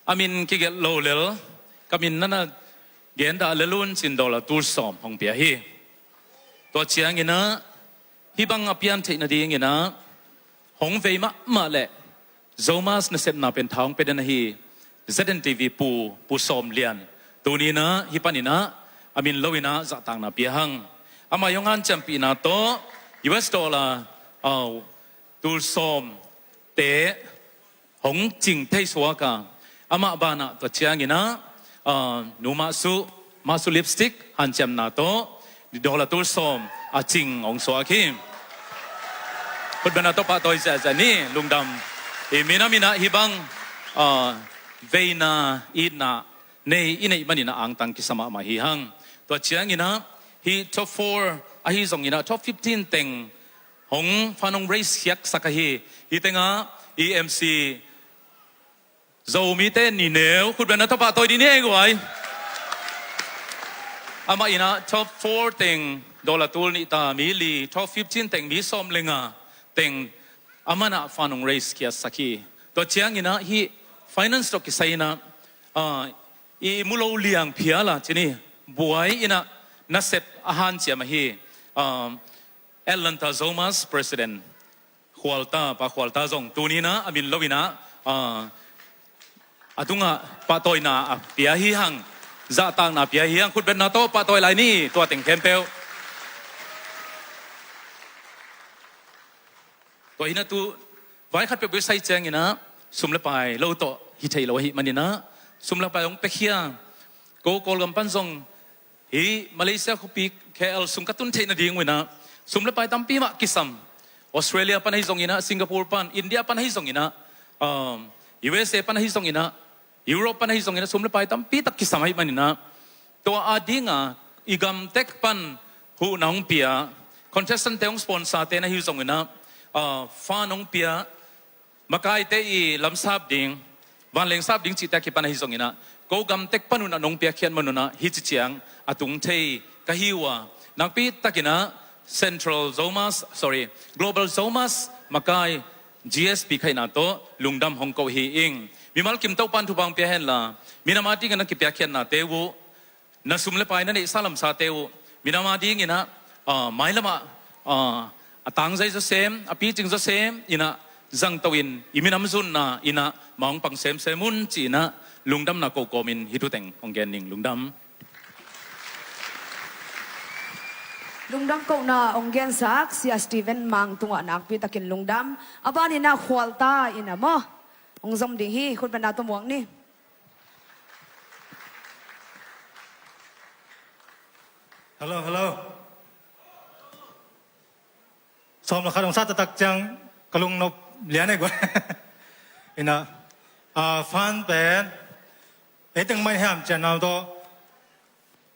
a min kigelh lo lel, ka min na na gen dah lel un ci-in dollar tul sawm hong pia hi. Tua ciangin ah, hih bang a pian theih nadingin ah hong vei mahmah leh Zomus nasepna pen tha hong pia den ahi Z N T V Pu, Pu Sawm Lian, tuni in ah hih panin ah a min lo in ah zahtakna pia hang. Amah i hong hanciampihna tawh U S dollar, au, tul sawm te hong cing thei suak a, amah banah tua ciangin ah, ah, Nu Mah Su, Mah Su Lipstick hanciamna tawh dollar tul sawm a cing hong suak hi. Khutbetna tawh pahtawi ziahziah ni. Lungdam. I minam in ah hih bang, ah, veina, itna nei i neih manin ah angtang kisa mahmah hi hang. Tua ciangin ah hih top four ahi zongin ah top fifteen teng hong fan hong raise khiatsak ahi. Hih tengah i M C Zomite ni neu, khutbetna tawh pahtawi dih ni ei guai. Amah in ah top four teng dollar tul nih ta mi li, top fifteen teng mi sawm le nga teng amah in ah fan hong raise khiatsak hi. Tua ciangin ah hih finance tawh kisai in ah, ah, i mu lo liang phial a ci ni, buai in ah nasep a hanciam ahi, ah, Atlanta Zomus President Khualta, Pa Khualta zong tuni in ah a min lo in ah, ah, a tungah pahtawina a pia hi hang, zahtakna a pia hi hang, khutbetna tawh pahtawi lai ni, tua teng khempeuh. Tua hi in ah tu vai khat peuhpeuh i sai ciangin ah sum le pai lo tawh hi thei lo ahih manin ah sum le pai hong piakhia. Ko Kawlgam pan zong hih Malaysia khuapi K L sung ka tun theih nading uh in ah sum le pai tampi mah kisam. Australia pan ahi zongin ah, Singapore pan, India pan ahi zongin ah, um, U S A pan ahi zongin ah, Europe pan ahi zongin ah sum le pai tampi tak kisam ahih manin ah, tua a ding a i gam tek pan huhna hong pia, contestant te hong sponsor te na hi zongin ah, ah, fan hong pia, makaite i lamsap ding, vanleng sap ding cihte a kipan ahi zongin ah, ko gam tek pan un ah nong piakkhiat man un ah hih ci ciang a tung thei ka hi uh a, nakpi takin ah Central Zomus, sorry, Global Zomus makai G S P khaihna tawh lungdam hong ko hi ing. Mimal kim Topa'n thupha hong pia hen la, minam a dingin a kipiakkhiatnate uh, na sum le pai na neihsa lamsate uh, minam a dingin ah, ah, mailam ah, ah, a tangzai zawsem, a picing zawsem in ah zangto in, i minam zunna in ah mah hong pang semsem un ci-in ah lungdamna ko kawmin hih thu teng hong gen ning. Lungdam. Lungdam kohna hong gensak Sia Stephen Mang tungah nakpi takin lungdam. A banin ah Khualta in ah maw, hong zom ding hi, khutbetna tawh muak ni. Hello, hello. Sawm le khat hong sa taktak ciang ka lungnop lian ei guai. In ah, ah, fan pen ei teng mah hiam ci-in ah tawh,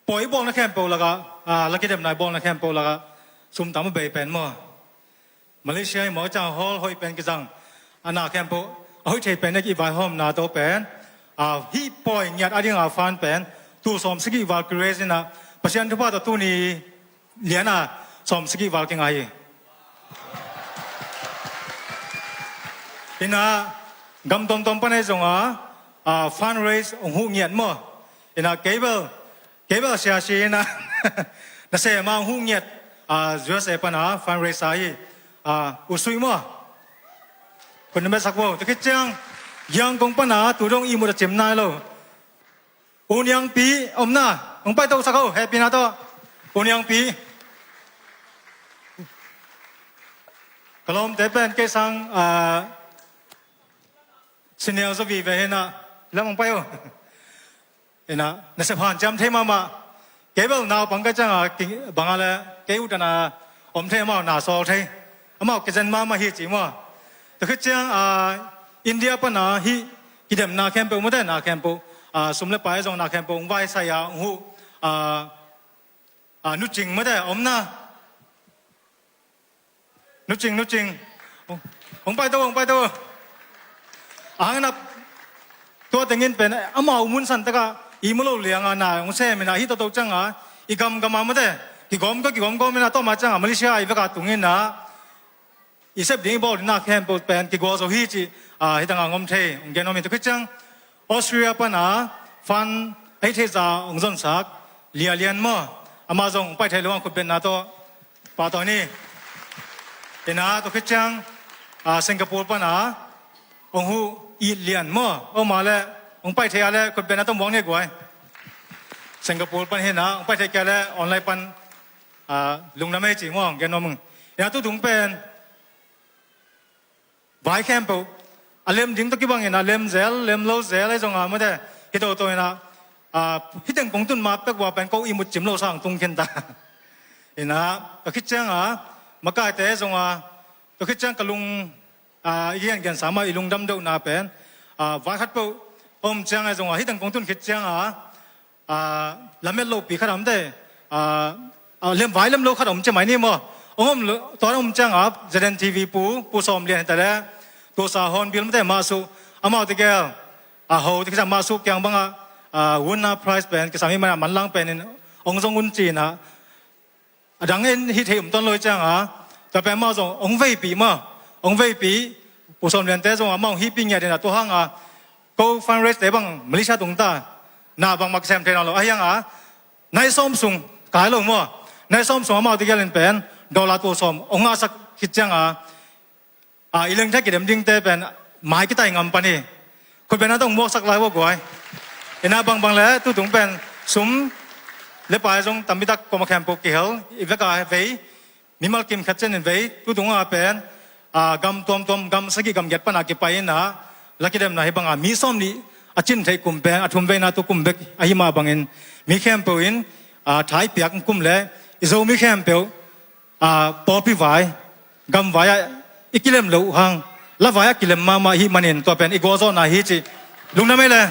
pawi bawlna khempeuh lakah, ah, la kidemna i bawlna khempeuh lakah sum tam a bei pen maw, Malaysia i mawh ciang hall hoih pen kizang, a na khempeuh a hoih thei pen i vaihawmna tawh pen, ah, hih pawi ngiat a ding a fan pen tul sawm sagih val kiraise in ah, Pasian thupha tawh tuni liana sawm sagih val kinga hi. Ina gam tuamtuam pan ahi zonga, a, fundraise hong huh ngiat maw. Ina kei bel, kei bel siasi ina nasema hong huh ngiat, a, U S A pana fundraise a hi, a, usui maw. Kun na mesak vo, tua khit ciang Yangon pana tu dong ihmut a cim nai lo. U Niangpi omna hong paito sak ho, hehpihna tawh. U Niangpi. Ka lawmte pen kei sang, a, senior zaw vive hi na, lam hong pai ho. Ina nasep hanciam thei mahmah. Kei bel naupang ka cianga banga le kei utana om thei, amau na sawl thei. Amau kizen mahmah hi ci maw. Tua khit ciang, a, India pana hih kidemna khempeuh mate, na khempeuh, a, sum le pai zong na khempeuh hong vaisai a hong huh, a, a, Nu Cing mate omna. Nu Cing, Nu Cing. Hong paito, hong paito. Ahang na tua tengin pen amau mun san taka i mu lo lianga na hong sem ina hih toto cianga i gamgama mate kigawm ko, kigawm ko mina tawma cianga Malaysia i veka tungina i sep ding i bawl ding na khempeuh pen kigual zo hi ci, a, hih tanga ngom thei hong gen om hi. Tua khit ciang Australia pana fund ahi thei za hong zonsak Lia Lian maw. Amah zong hong pai thei lo ang khutbetna tawh. Pahtawi ni. Ina tua khit ciang, a, Singapore pana hong huh It Lian maw. Oma le hong pai thei a le khutbetna tawh muang ni guai. Singapore pan hina hong pai thei kei a le online pan, a, lungdam ei ci maw hong gen om ing. Ina tu tung pen vai khempeuh a lem ding tawh kibangin a lem zel, lem lo zel ahi zonga mate hih toto ina, a, hih teng kong tun ma pek ua pen ko ihmut cim lo sang tung khin ta. Ina tua khit cianga makaite zonga tua khit ciang ka lung, a, i gengensa mah i lungdam deuhna pen, a, vai khat peuh om ciang ahi zonga hih teng kong tun khit cianga, a, lamet lopi khat a omte, a, a, lem vai lem lo khat a om cia mai ni maw. Hong om lo, tua hong om cianga Z N T V pu, Pu Sawm Lian hi ta le, Pu Sa Hawn Bil mate mah suh, amau tegel, a, ho te kisam mah suh kiang banga, a, wunna prize pen kisam hi mana manlang penin hong zong un cina. A dang in hih thei um tawn lo hi cianga tua pen amau zong hong veipih maw. Hong veipih, Pu Sawm Liante zong amau hong hihpih ngiat ina tua hanga ko fundraise te bang Malaysia tung ta na bangmah kisem thei nawn lo ahi hanga nai sawm sung kai lo maw. Nai sawm sung amau tegel in pen dollar tul sawm hong ngahsak khit cianga, a, i lengthe kidem dingte pen mai kitai ngam pan hi. Khutbetna tawh hong muaksak lai ua guai. Ina bangbang le tutung pen sum le pai zong tampitak koma khempeuh kihel i veka vei mimal kim khat cianin vei tutunga pen, a, gam tuamtuam gam sagih gam giat pana kipai ina la kidemna hih banga mi sawm nih a cin theih kum pen a thum veina tu kum bek ahi mah bangin mi khempeuh in, a, thaipiak kum le i Zomi khempeuh, a, pawlpi vai, gam vai ah i kilem loh hang la vai ah kilem mahmah ahih manin tua pen i gualzawhna hi cih lungdam ei le.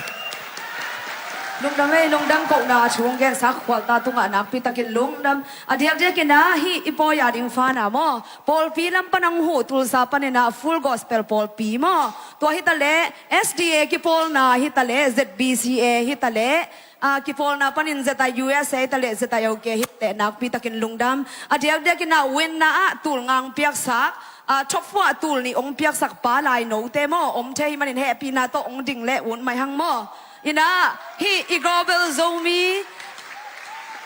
Lungdam ei, lungdam kohna a thu hong gensak khualta tungah nakpi takin lungdam. A diakdiakin ah hih i pawi a ding fana maw, pawlpi lam pan hong huh Tulsa panin ah Full Gospel pawlpi maw, tua hi ta leh S D A kipawlna hi ta leh Z B C A hi ta leh, a, kipawlna panin Z I U S A hi ta leh Z I O K hi ta leh nakpi takin lungdam. A diakdiakin ah winna ah tul nga hong piaksak, a, top four ah tul nih hong piaksak pa lai note maw om thei hih manin hehpihna tawh hong ding leh ut mai hang maw. Ina hih i Global Zomi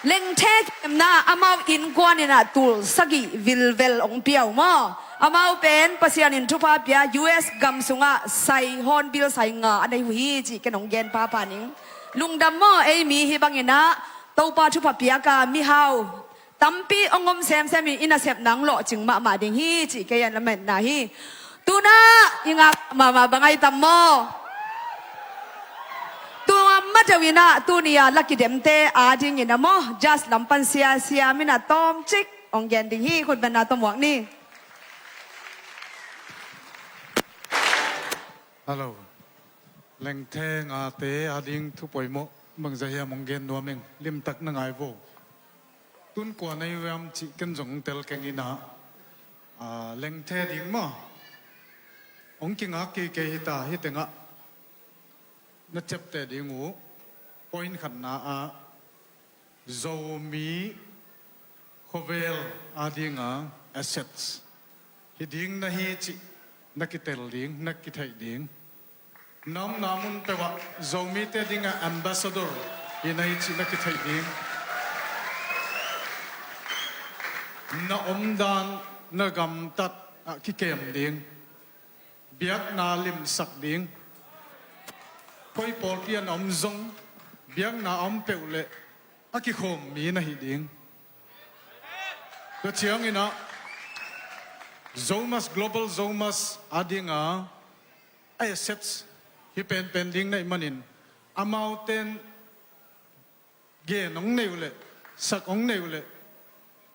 lengthe kidemna amau innkuan ina tul sagih vilvel hong pia uh maw. Amau pen Pasian in thupha pia U S gam sungah sai, Hornbill sai nga a nei uh hi cih ken hong gen phapha ning. Lungdam maw, ei mi hih bangin ah Topa thupha piaka mihau tampi hong om semsem in i nasepna hong lawhcing mahmah ding hi cih kei a lametna hi. Tunah i ngak mahmah bang ahi tam maw? Tua mateuh in ah tuni a la kidemte a dingin ah maw, judge lam pan sia sia min a tawmcik hong gen ding hi. Khutbetna tawh muak ni. Hello. Lengthe ngate a ding thu poimawh bangzah hiam hong gen nuam ing, limtak na ngai vo. Tun kua na hi uh hiam cih ken zong tel keng ina, a, lengthe ding maw hong kingak kei kei hi ta, hih tengah na ciapteh ding uh point khatna ah Zomi Khovel adinga assets hi ding na hi cih na kitel ding, na kitheih ding. Na omna mun peuhah Zomite dinga ambassador hi na hi cih na kitheih ding. Na omdan, na gamtat ah kikem ding. Biakna limsak ding. Koi pawlpi a na om zong, biakna a om peuh leh a kikhawm mi na hi ding. Tua ciangin ah Zomus, Global Zomus adinga a assets hi penpen ding na hih manin, amauten gen hong neih uh leh, sak hong neih uh leh,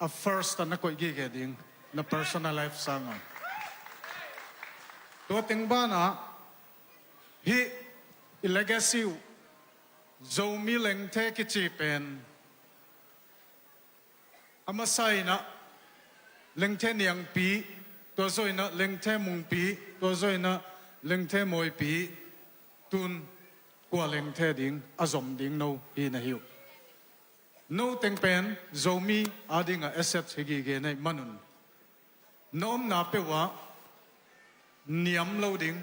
a first a na koih gige ding, na personal life sanga. Tua teng banah hih i legacy uh, Zomi Lengthe kici pen, a masa in ah Lengthe Niangpi, tua zawh in ah Lengthe Mungpi, tua zawh in ah Lengthe Mawipi, tun kua Lengthe ding a zom ding no hi na hi uh. No teng pen Zomi adinga assets hi gige na hih manun, na omna peuhah niam lo ding,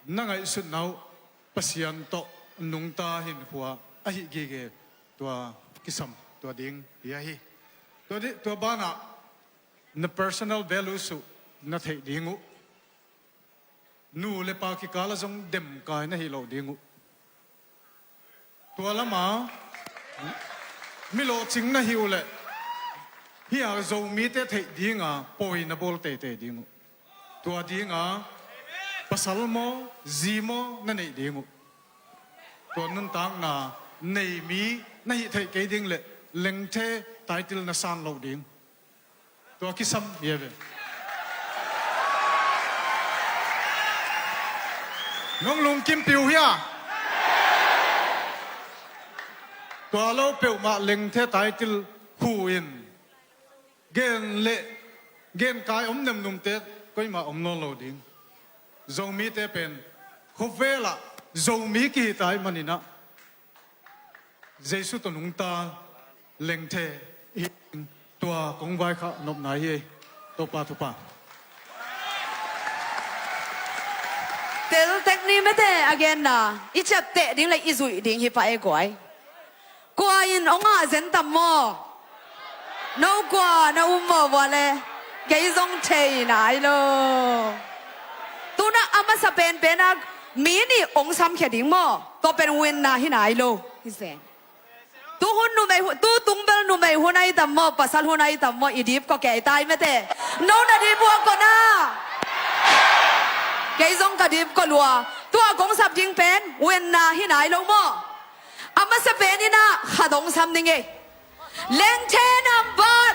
na ngaihsutna uh Pasian tawh nungta hinkhua ahi gige, tua kisam tua ding hi ahi. Tua di, tua banah na personal values uh na theih ding uh. Nu le pa kikal ah zong demkai na hi lo ding uh. Tua lama mi lawhcing na hi uh leh, hih a Zomite theih dinga pawi na bawl teitei ding uh. Tua dinga pasal maw, zi maw na neih ding uh. Tua nuntakna nei mi na hih theih kei ding leh Lengthe title na san loh ding. Tua kisam hi a ve. Nong lungkimpi uh hia? Tua lo peuhmah Lengthe title khu in gen leh genkai om nemnumte koimah om nawn lo ding. Zomite pen khovel ah Zomi kihi ta ahih manin ah Jesu tawh nungta Lengthe hi. Tua kong vaikhak nopna hi. Topa thupha. Tel tek ni mete a genna, i ciapteh ding leh i zuih ding hi pah e guai. Kua in hong ngah zen tam maw? No kua na um maw vua leh? Kei zong thei nai lo. Tu-in ah a masa penpen ah mi nih hong samkhia ding maw? Tua pen winna hi nai lo. Hi zen. Tu hun numei hun, tu tung bel numei hun ahi tam maw, pasal hun ahi tam maw, i dip kua kei tai mete. No na dip uh a kua na. Kei zong ka dip kua lua. Tua kong sap ding pen winna hi nai lo maw? A masa pen in ah khat hong sam ning ei. Lengthe nambat.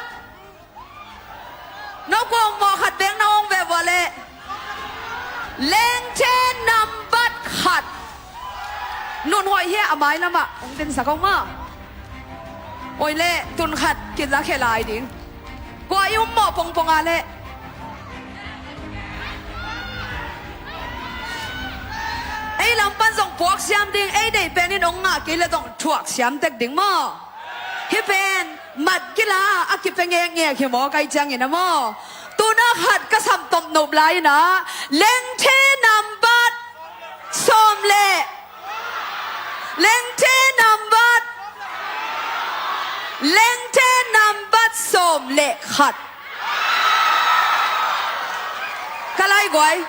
No kua hong mawh khat bek na hong ve vua leh. Lengthe nambat khat. Nun hoih hi a, mai lamah hong dinsak hong maw. Oi leh tun khat kilakhia lai ding. Kua i um mawh pongpong a leh. Ei lam pan zong puak siam ding, ei deih pen in hong ngah kei leh zong thuak siam tek ding maw? Hih pen mat kila a kipia ngekngek hi maw, kai ciangin a maw? Tu-in ah khat ka sam tawm nop lai-in ah Lengthe nambat sawm leh Lengthe nambat Lengthe nambat sawm leh khat. Ka laiguai.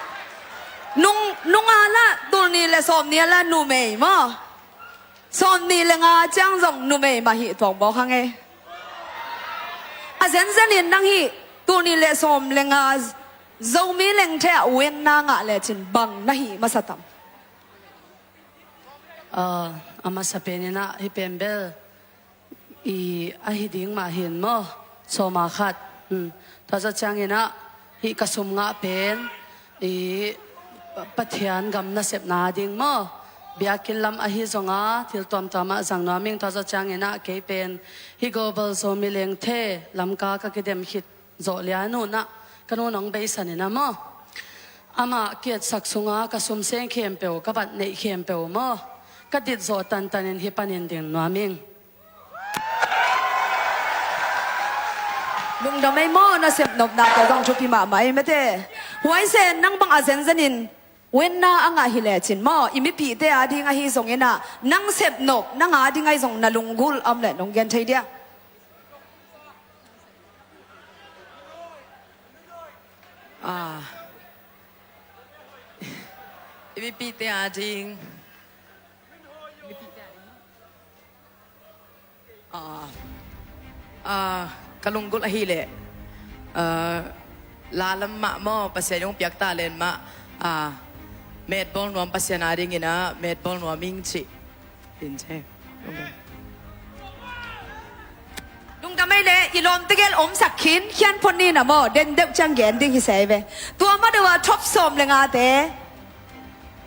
Nung, nunga lah, tul nih leh sawm nih a lah numei maw? Sawm nih leh nga ciang zong numei mah hi tuak bawk hang e. A zenzen in nang hih tul nih leh sawm leh nga Zomi Lengthe ah winna ngah lecin bang na hih masa tam? Ah, a masa pen in ah hih pen bel i ahi ding mah hi in maw, sawma khat. Hmm. Tua zawh ciangin ah hih ka sum ngah pen i Pathian gam nasepna ding maw, biakinn lam ahi zonga thil tuamtuam ah zang nuam ing. Tua zawh ciangin ah kei pen hih Global Zomi Lengthe Lamka ka kidem khit zawh lian un ah ka nu in hong beisan in ah maw, amah kiatsak sunga ka sum seng khempeuh, ka bat neih khempeuh maw, ka dit zawh tantan in hih panin ding nuam ing. Lungdam ei maw, na sepnopnate zong thupi mahmah ei mate. Huaisen nang bang a zenzenin winner a ngah hi lecin maw, i mipihte ading ahi zongin ah, nang sepnop nang ading ahi zong na lunggulh a om leh nong gen thei dia? Ah. I mipihte ading. Ah, ah, ka lunggulh ahih leh, ah, la lam mah maw, Pasian in hong piak talent mah, ah, metbawl nuam Pasian adingin ah, metbawl nuam ing cih. Lungdam ei leh, i lawmte gel omsak khin, khian phot ni na maw, den deuh ciang gen ding hi se ve. Tua mah deuh a top sawm le ngate,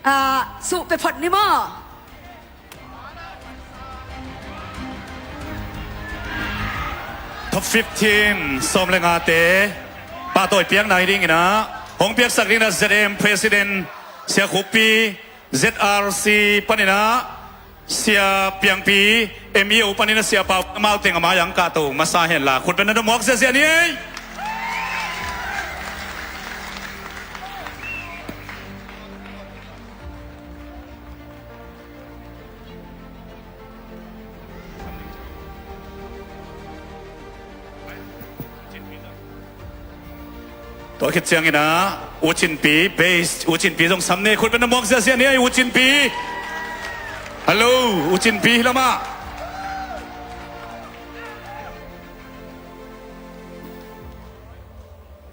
ah, suh pia phot ni maw. Top fifteen, sawm le ngate, pahtawi piakna hi dingin ah, hong piaksak dingin ah, Z M President Sia Khup Pi, Z R C panin ah, Sia Piang Pi, M E O panin ah, Sia Pau, amau teng a mai-ah hong kahto masa hen la, khut beng na muak ziahziah ni ei. Tua khit ciangin ah, U Cin Pi, bass, U Cin Pi zong sam ni, khut beng na muak ziahziah ni ei, U Cin Pi. Hello, U Cin Pi hi lamah.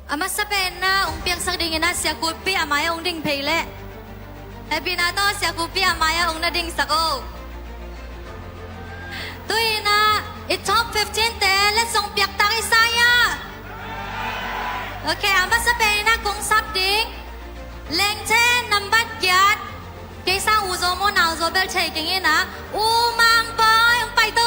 A masa pen ah hong piaksak dingin ah, Sia Khup Pi a mai-ah hong ding phei leh. Hehpihna tawh Sia Khup Pi a mai-ah hong na dingsak o. Tu-in ah i top fifteen te letsong piaktak i sa hia? Ok, a masa pen in ah kong sap ding Lengthe nambat giat. Kei sang u zaw maw nau zaw bel thei keng in ah, U Mang Bawi hong paito.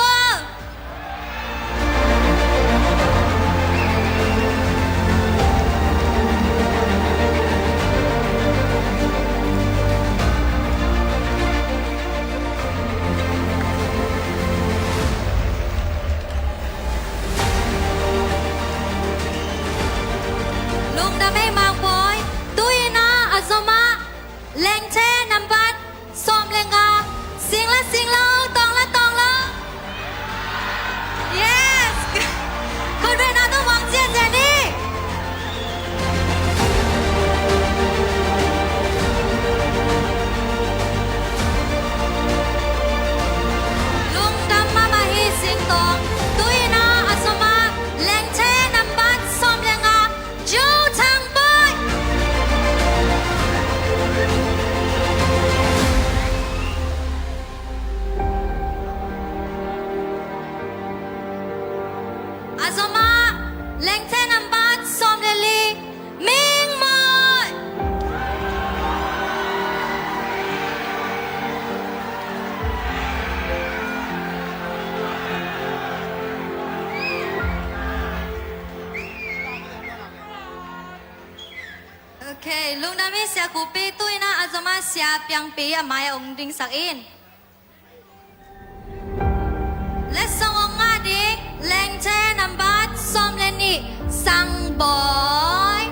Lungdam ei Mang Bawi. Tu-in ah a zom ah Lengthe nambat sawm le nga, sing la sing lo, tawng la tawng lo. Yes! Khut beng na tawh muak ziahziah ni. Lungdam mahmah hi Sing Tawng. Tu-in ah a zom ah Lengthe nambat sawm le nga, Jo Thang Bawi. A zom ah Lengthe nambat sawm le li, Ming Mawi. Ok, lungdam ei Sia Khup Pi. Tu-in ah a zom ah Sia Piang Pi a mai-ah hong dingsak in. Letsong hong ngah ding Lengthe nambat sawm le nih, Sang Bawi.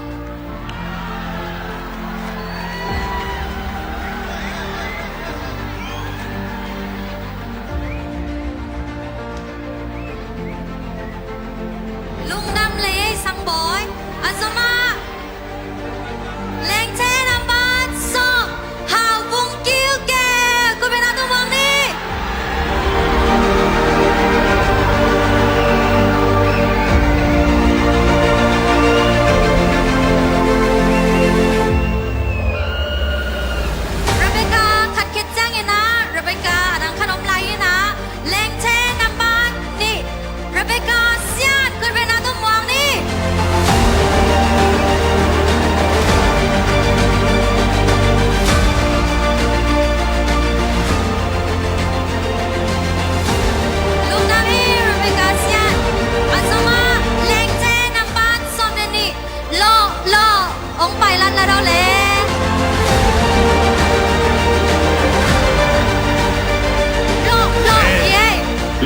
Lungdam lei ei Sang Bawi. A zom ah Lengthe nambat sawm, Hau Vung Kiu Keu. Khut beng na tawh muak ni. Rebecca khat khit ciangin ah, Rebecca a dang khat om lai in ah, Lengthe nambat nih, Rebecca Sian, khut beng na tawh muak ni. Lungdam ei Rebecca Sian. A zom ah Lengthe nambat sawm le nih, Lawh Lawh hong pai latlat aw le. Lawh Lawh hi ei.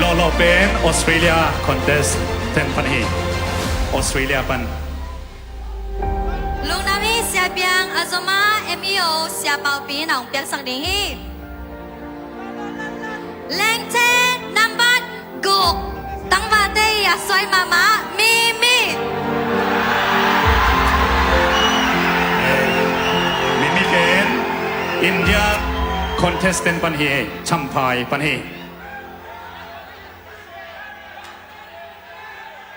Lawh Lawh pen Australia contestant pan hi. Australia pan. Lungdam hi Sia Piang, a zom ah M E O Sia Paupi na hong piaksak ding hi. Lengthe nambat guk, tangvalte i a suai mahmah, Mimi. Mimi ken India contestant pan hi, Champhai pan hi.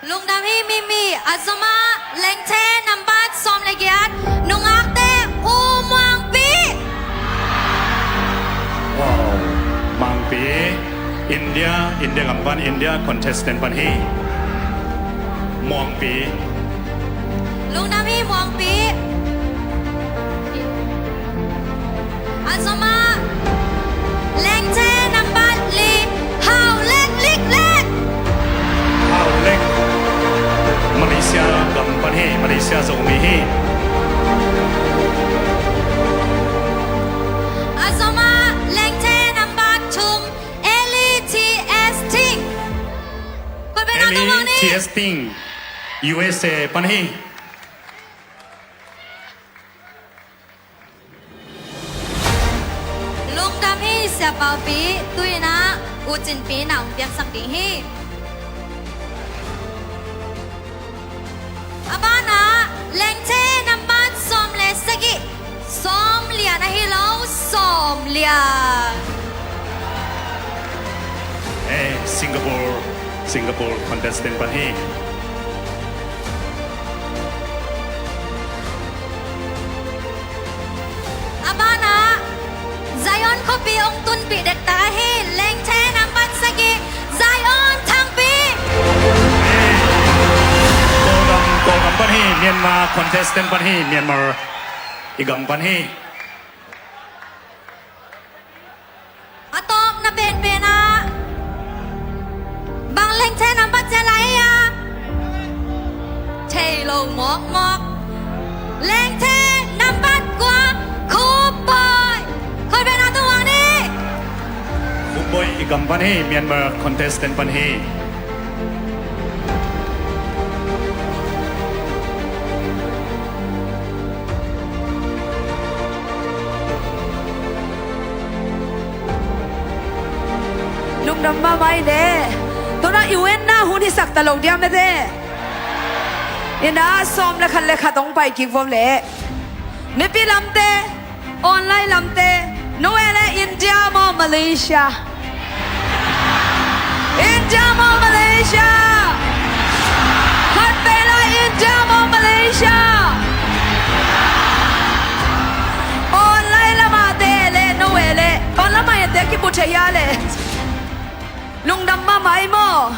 Lungdam hi Mimi, a zom ah lengthe nambat sawm le giat, nungakte U Muangpi. Wow, Muangpi, India, India gam pan, India contestant pan hi. Muangpi. Lungdam hi Muangpi. A zom ah lengthe nambat li, Hau Lek Lik Lek. Hau Lek, Malaysia gam pan hi, Malaysia Zomi hi. A zom ah lengthe nambat thum, Ellie T S Ting. Ellie T S Ting, U S A pan hi. Lungdam hi Sia Paupi, tu-in ah U Cinpi na hong piaksak ding hi. A banah lengthe nambat sawm le sagih, Sawm Lian ahi lo, Sawm Lian. Eh, Singapore, Singapore contestant pan hi. A banah Zion khuapi hong tunpih dektak ahi, lengthe nambat sagih, Zion Thangpi. Kawlgam, Kawlgam pan hi, Myanmar contestant pan hi, Myanmar i gam pan hi. A tawpna penpen ah bang lengthe nambat ciat lai hi a? Thei lo mawkmawk. Lengthe nambat kua, Khupboi. Khut beng a, tung vang ni. Khupboi i gam pan hi, Myanmar contestant pan hi. Lungdam mahmah ei. Tu-in ah i win-na hun hisak ta lo diam ei. Ina sawm le khat le khat hong pai kik vo leh. Mipi lamte, online lamte, no e le India maw Malaysia? India maw Malaysia? Khat vei lai, India maw Malaysia? Online lamah te le, no e le. Online lamah te kipu thei a le. Lungdam mahmah ei maw.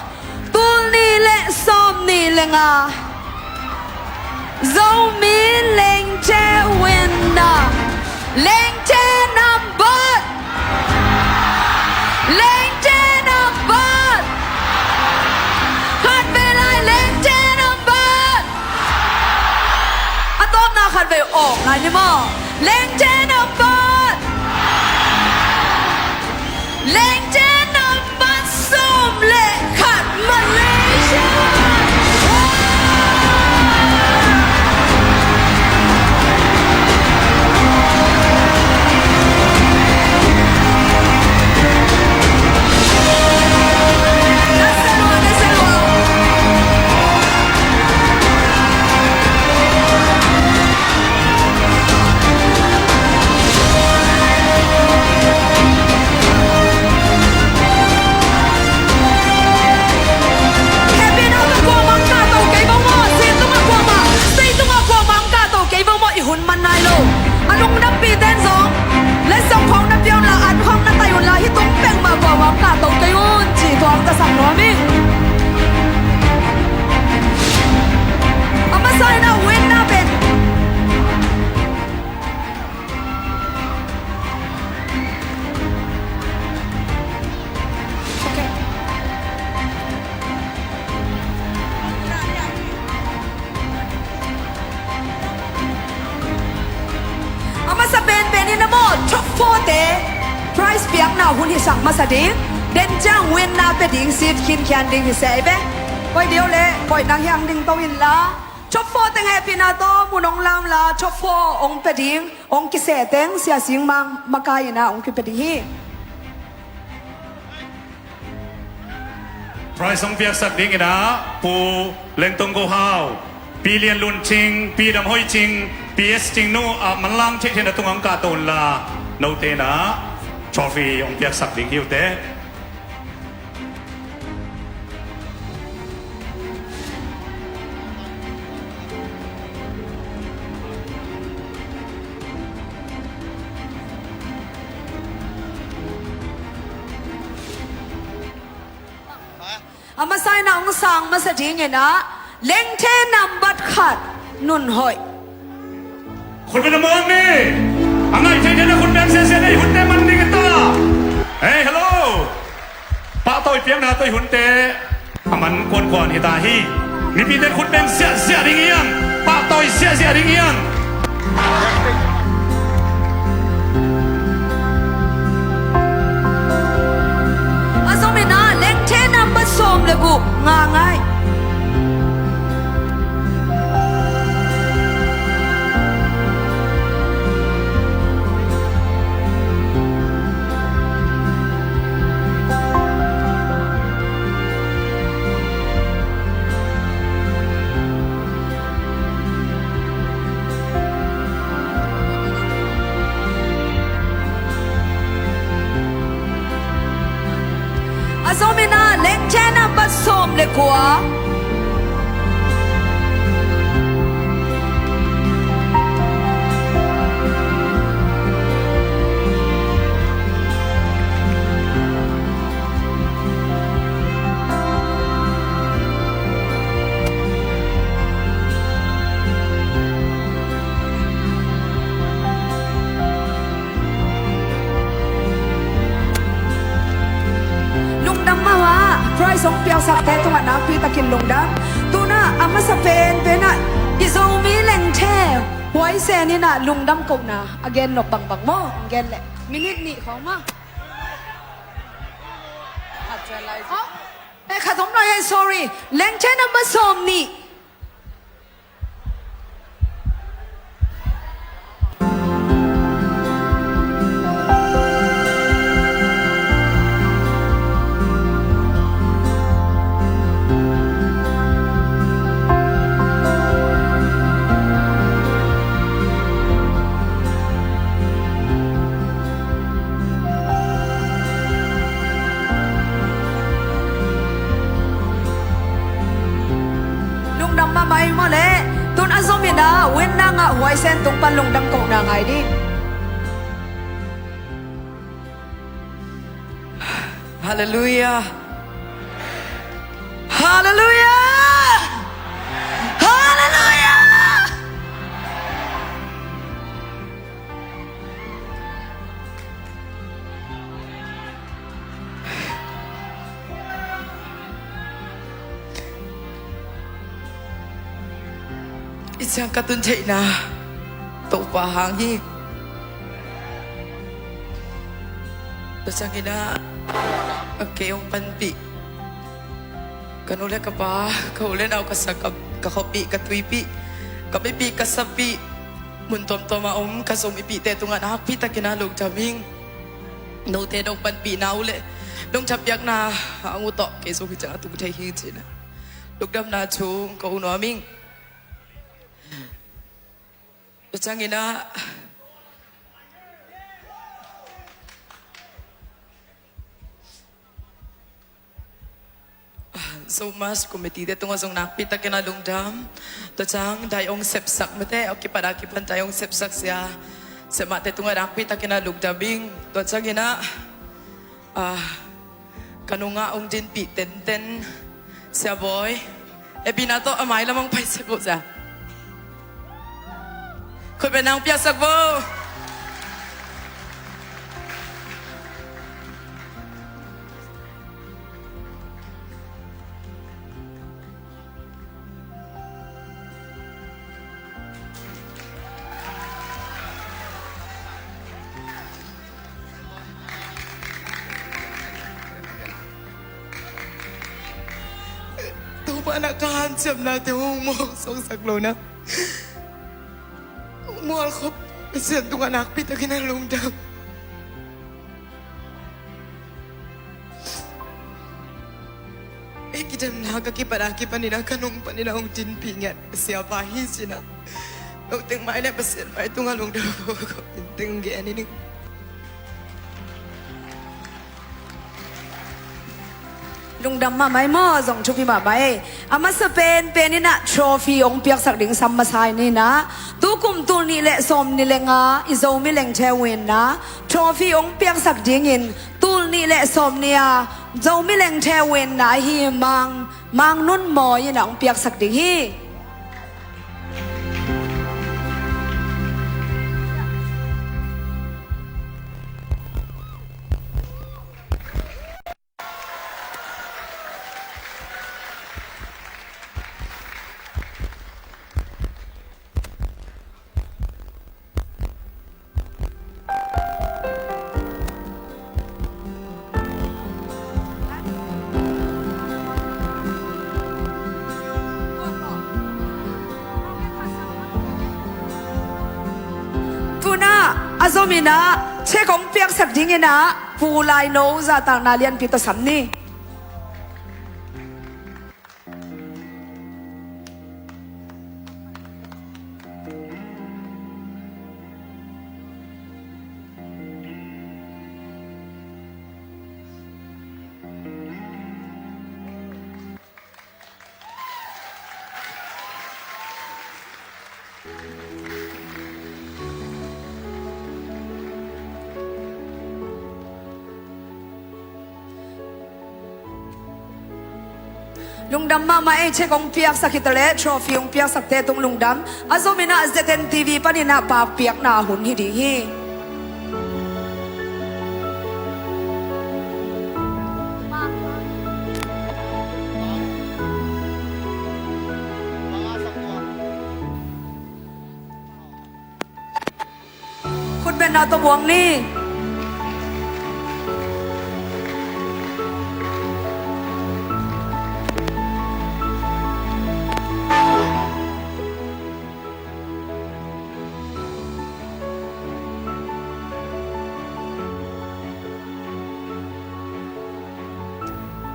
Tul nih le sawm nih le nga, Zomi lengthe win-na, lengthe nambat, lengthe nambat. Khat vei lai, lengthe nambat. A tawpna khat vei awk lai ni maw. Lengthe nambat. Lengthe nambat sawm le khat, Malaysia. Happy now, kuamah kahto kei vo maw, sih tungah kuamah, state tungah kuamah kahto kei vo maw, i hun man nai lo. A lungdampi ten zong, letsong khawng na pia unla, an khawng na tai unla, hih tung peuhmah kuamah kahto kei un, ci thuak ka sak nuam hi. A masa in a win-na pen. A masa penpen in a maw, top four te prize piakna hun hisak masa ding, den ciang win-na pia ding seat khinkhian ding hi se ei ve. Koih deuh le koih nang hiang ding to inla, top four teng hehpihna tawh mun hong lamla, top four hong pia ding, hong kiseh teng Sia Sing Mang makai inah hong kipia ding hi. Prize hong piaksak ding inah Pu Lengtong Go Hau, Pi Lian Lun Cing, Pi Dam Hoi Cing, Pi S Cing Nu, ah, manlang theihtheihna tungah hong kahto unla, note inah trophy hong piaksak ding hi uh teh. A masa inah hong sang masa ding inah Lengthe nambat khat Nun Hoih. Khut beng a mawng ni. A ngaih theihtheihna khut beng siasia ni, hunte man ding hi ta. Hey, hello. Pahtawi piakna tawh i hunte a man kuankuan hi ta hi. Mipite khut beng siasia ding hi hang. Pahtawi siasia ding hi hang. A zom inah Lengthe nambat sawm le guk Nga Ngai. A zom inah Lengthe nambat sawm le kua. Lungdam mahmah, prize hong piaksakte tungah nakpi takin lungdam. Tunah a masa penpenah i Zomi Lengthe huaisen inah lungdam kohna a gen nop bangbang maw? Hong gen leh minute nih khawng maw? Oh, eh, khat om lai, eh, sorry. Lengthe nambat sawm nih. Lungdam mahmah hi maw leh. Tun a zom inah winner ngah huaisen tung pan lungdam kohna ngai ding. Halleluiah. Halleluiah. Halleluiah. I ciang ka tun theihna Topa hang hi. Tua ciangin ah, a kei hong panpih ka nu le ka pa, ka u le nau, ka sakap, ka khuapih, ka tuipih, ka mipih, ka sapih, mun tuamtuam a om ka Zomipihte tungah nakpi takin ah lungdam ing. Note nong panpihna uh le nong thapiakna hang uh tawh kei zong hi ciang a tung thei hi ci-in ah lungdamna thu ka uh nuam ing. Tua ciangin ah, Zomass committee te tungah zong nakpi takin ah lungdam. Tua ciang dai hong sepsak mite, a kipat a kipan dai hong sepsak sia, siamahte tungah nakpi takin ah lungdam ing. Tua ciangin ah, ah, ka nungah hong dinpih tenten, Sia Bawi, hehpihna tawh a mailam hong paisak uh sia. Khutbetna hong piaksak vo. Tua Panak ka hanciamnate hong mawk suaksak lo na, mualkhop Pasian tungah nakpi takin a lungdam. Ei kidemna ka kipat a kipanin a ka nung panin a hong tinpih ngiat Pasian pa hi cina. Noteng mai le Pasian mai tungah lungdam ko ko tinteng gen i ning. Lungdam mahmah ei maw, zong thupi mahmah ei. A masa penpen inah trophy hong piaksak ding sam masa in inah, tukum tul nih le sawm nih le nga i Zomi Lengthe Uinna trophy hong piaksak dingin tul nih le sawm nih a Zomi Lengthe Uinna ahi Mang, Mang Nun Mawi inah hong piaksak ding hi. Tunah a zominah cheque hong piaksak dinginah Pu Laino zahtakna lianpi tawh sam ni. Lungdam mahmah ei, cheque hong piaksak hi taleh trophy hong piaksakte tung lungdam. A zominah Z N T V paninah pakpiakna hun hi ding hi. Khutbetna tawh buang ni.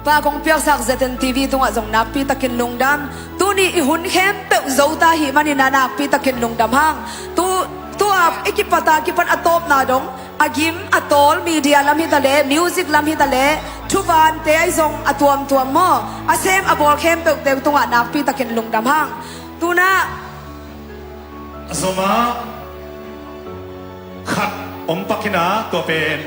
Pa kong piaksak Z N T V tungah zong nakpi takin lungdam. Tuni i hun khempeuh zo ta hi maninah nakpi takin lungdam hang. Tu, tua i kipata kipan a tawpna dong a gim a tawl media lam hi taleh, music lam hi taleh, thuvante ahi zong a tuamtuam maw, a sem a bawl khempeuhte tungah nakpi takin lungdam hang. Tunah a zomah khat om pak hinah, tua pen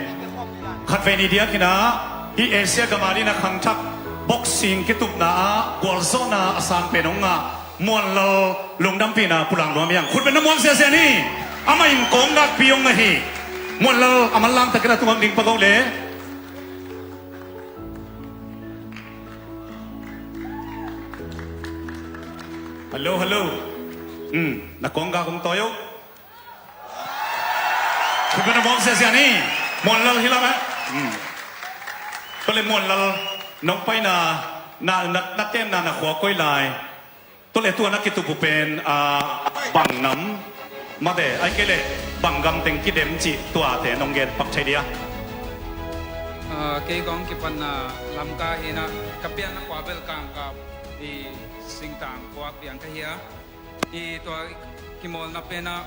khatvei ni diak hinah, hih Asia gam a dina khangthak boxing kitupna ah gualzawhna a sang pen hong ngah Muanlal lungdampihna pulang nuam hiang. Khutbetna muang siasia ni. Amah in kawng gakpi hong ngah hi. Muanlal a manlang takin a tungah ding pak o le. Hello, hello. Hmm, na kawng gak hong tawi o. Khutbetna muang siasia ni. Muanlal hi lam eh. Hmm. Tua le Muanlal nong paina na, na, na temna na khua koi lai. Tua le tua na kitup uh pen, ah, bang nam mate, ai kei le bang gam teng kidem cih tuate nong gen pak thei dia. Ah, kei kong kipatna Lamka hinah, ka pianna khua bel Kangkap i singtang khua piang ka hi a. I tua kimawlna penah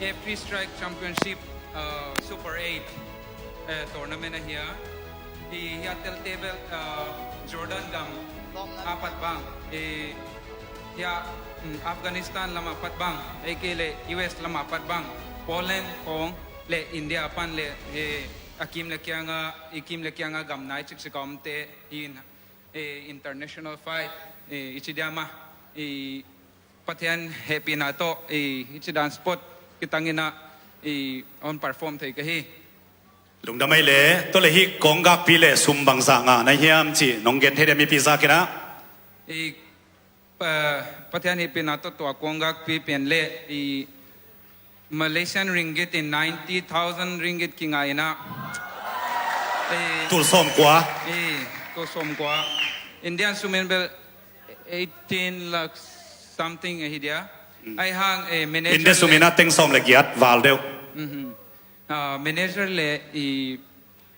A Free Strike Championship, ah, Super eight, eh, tournament ahi a. I hia telte bel, ah, Jordan gam a pat bang, i hia, mm, Afghanistan lam a pat bang, ei kei le U S lam a pat bang, Poland khawng le India pan le, eh, a kim le kianga, i kim le kianga gam nai cikcik a omte in, eh, international fight, eh, i ci diam a, i Pathian hehpihna tawh, i, hih ci dan sport kitanginah, i, hong perform thei ka hi. Lungdam ei le, tua le hih kawng gakpi le sum bangzah ngah na hiam cih nong gen thei dia mipi zakinah. I, pa, Pathian hehpihna tawh tua kawng gakpi pen le, i, Malaysian ringgit in ninety thousand ringgit kingah inah. I, tul sawmkua. I, tul sawmkua. Indian sumin bel eighteen lakh something ahi dia. Ahi hang, eh, manager India sum le ina teng sawm le giat val deuh. Mhm. Ah, manager le i,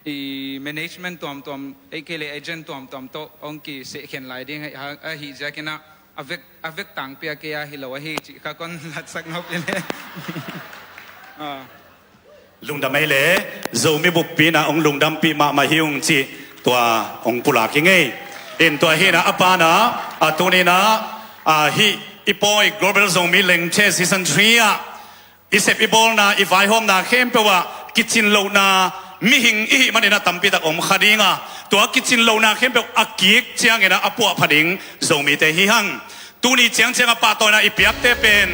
i management tuamtuam, ei kei le agent tuamtuam tawh hong kisehkhen lai ding ahi hang, ahi ziakin ah, a vek, a vek tangpi a kei a hi lo ahi cih kha kon latsak nop i le. Ah. Lungdam ei le, Zomi buppi ina hong lungdampih mahmah hi ung cih tua hong pulak hi ngei. In tua hi ina a pana, a tuni ina, a hih i pawi Global Zomi Lengthe Season three ah i sep i bawlna, i vaihawmna khempeuh ah kicin lohna mihing i hih manin ah tampi tak om kha ding a, tua kicin lohna khempeuh a kik ciangin ah a puahpha ding Zomite hi hang. Tuni ciangciang a pahtawina i piakte pen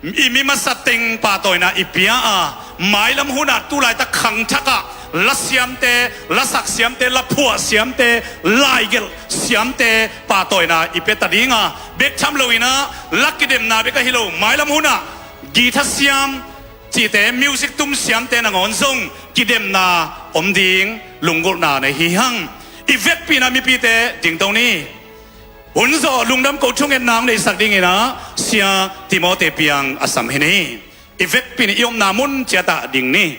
i mi masa teng pahtawina i pia a, mailam hun ah tu laitak khangthak ah la siamte, la sak siamte, la phuah siamte, laigelh siamte pahtawina i pia ta ding a, bek tham lo ina la kidemna bek ahi lo, mailam hun ah guitar siam cihte, music tum siamte nangawn zong kidemna om ding lunggulhna nei hi hang. I vekpi ina mipite dingto ni. Hun zawh lungdam ko thungetna hong neihsak ding ina Sia Timote Piang a sam hi ni. I vekpi ina i omna mun ciat ah ding ni.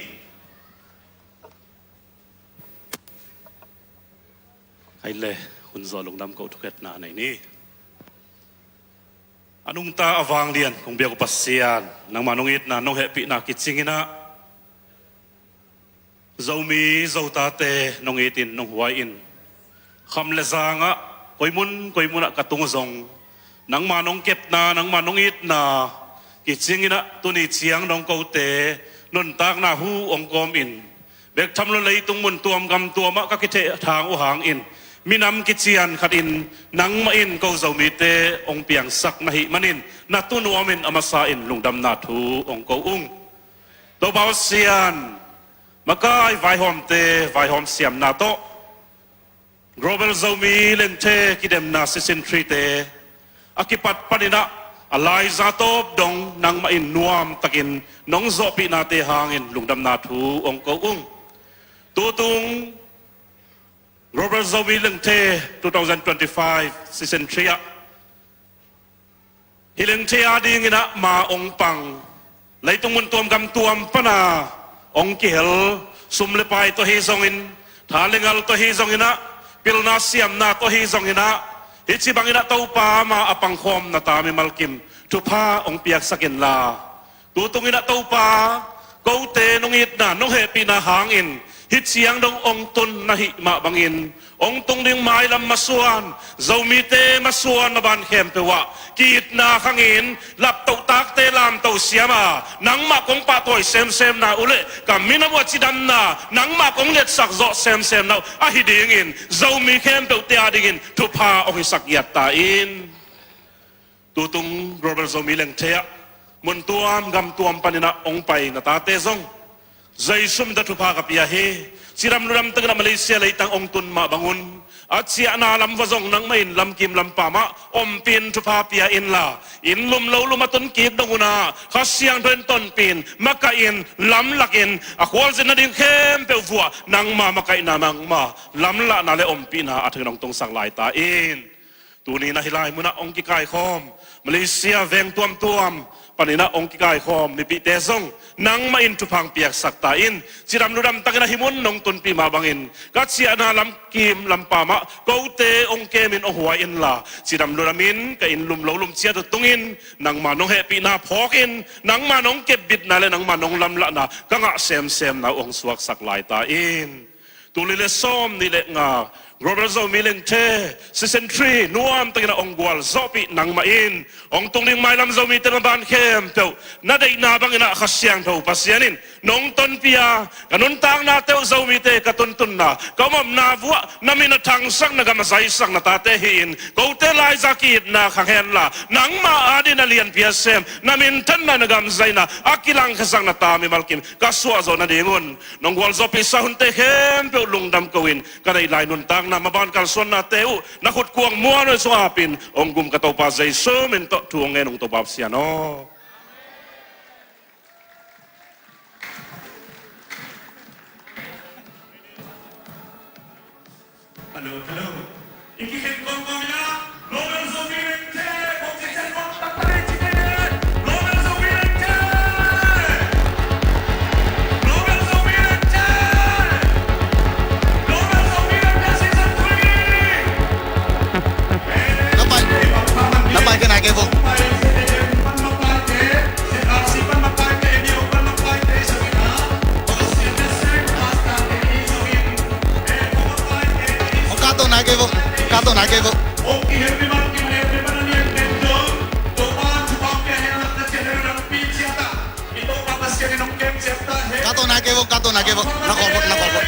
Ai le, hun zawh lungdam ko thungetna nei ni. A nungta a vanglian kong biak uh Pasian, nangmah nong itna nong hehpihna kicing ina Zomi Zotate nong itin nong huai in, kham le zangah koi mun koi munah ka tung uh zong nangmah nong kepna, nangmah nong itna kicing ina tuni ciang nong kote nuntakna hu hong kawm in, bek tham lo leitung mun tuam gam tuamah ka kitheh thang uh hangin minam kician khatin nangmah in ko Zomite hong piangsak na hih manin na tunuam in a masa in lungdamna thu hong ko ung. Topa Pasian, makai vaihawmte vaihawm siamna tawh Global Zomi Lengthe kidemna Season three te a kipat panin ah a laiza tawp dong nangmah in nuamtakin nong zawhpihnate hangin lungdamna thu hong ko ung. Tutung Global Zomi Lengthe two thousand twenty-five Season three ah hih Lengthe a dingin ah ma hong pang, leitung mun tuam gam tuam pana hong kihel, sum le pai tawh hi zongin, tha le ngal tawh hi zongin ah, pilna siamna tawh hi zongin ah, hih ci bangin ah Topa ma a pangkhawm na ta mimal kim thupha hong piaksak inla, tutung in ah Topa, kote nong itna nong hehpihna hangin hih ciang dong hong tun na hih mah bangin hong tung ding mailam masuan, Zomite masuan na ban khempeuh ah ki-itna khangin laptoh takte lamto siam a, nangmah kong pahtawi semsem na uh leh ka minam uh a cidamna nangmah kong liatsak zawh semsem na uh ahi dingin Zomi khempeuhte a dingin thupha hong hisak giat ta in. Tutung Global Zomi Lengthe ah mun tuam gam tuam panin ah hong pai na tate zong Jesu min tawh thupha ka pia hi. Cidam ludam takin ah Malaysia leitang hong tun mah bangun a ciahna lam va zong nangmah in lamkim lampam ah ompih in thupha pia inla, inn lum lo lum a tun kik dong un ah Kha Siangtho in tonpih in, makaih in, lamlak in, a khualzin nading khempeuh vuah nangma makaihna, nangma lamlahna le ompihna a thangin hong tungsak lai ta in. Tuni in ah hih lai munah hong kikaikhawm Malaysia veng tuamtuam panin ah hong kikaikhawm mipihte zong nangmah in thupha hong piaksak ta in. Cidam ludam takin ah hih mun nong tunpih mah bangin ka ciahna lamkim lampam ah kote hong kemin hong huai inla, cidam ludamin ka inn lum lo lum ciat uh tungin nangma nong hehpihna phawkin nangma nong kepbitna le nangma nong lamlahna ka ngah semsemna uh hong suaksak lai ta in. Tul nih le sawm nih le nga Global Zomi Lengthe Season three nuam takin ah hong gualzawhpih nangmah in hong tung ding mailam Zomite na ban khempeuh na deihna bangin ah Kha Siangtho Pasian in nong tonpih a, ka nuntaknate uh Zomite ka tuntunna, ka omomna vuah na min a thangsak, na gam a zaisak na tate hi-in kote laiza ki-itna khang henla nangma adingin a lianpi a sem, na minthanna, na gam zaina a kilangkhiasak na ta mimal kim ka suah zawh nadingun nong gualzawhpihsa hunte khempeuh lungdam ko-in ka neih lai nuntakna maban kalsuannate uh na khutkuang muanhuai sungah apin hong gum ka Topa Jesu min tawh thu hong ngen ung Topa Pasian aw. Hello, hello. I kikhen kawmkawm in ah Global Zomi Lengthe Ka to nai kei vo. Ka to nai kei vo, ka to nai kei vo. Na kol vo, na kol vo.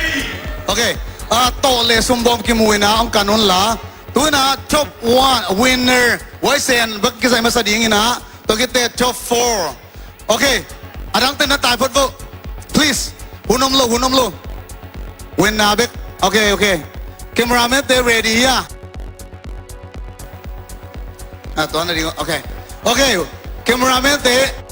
Okay. Ah, to le sumbawm kimu ina ong kanun la. Tuna top one winner. Wai sen bak kisai masa ding ina. To kite top four. Okay. Adang ten na tai phot vo. Please. Hun om lo, hun om lo. Win na bek. Okay, okay. Cameraman te ready ya. Ah, tuan na ding. Okay. Okay. Cameraman te.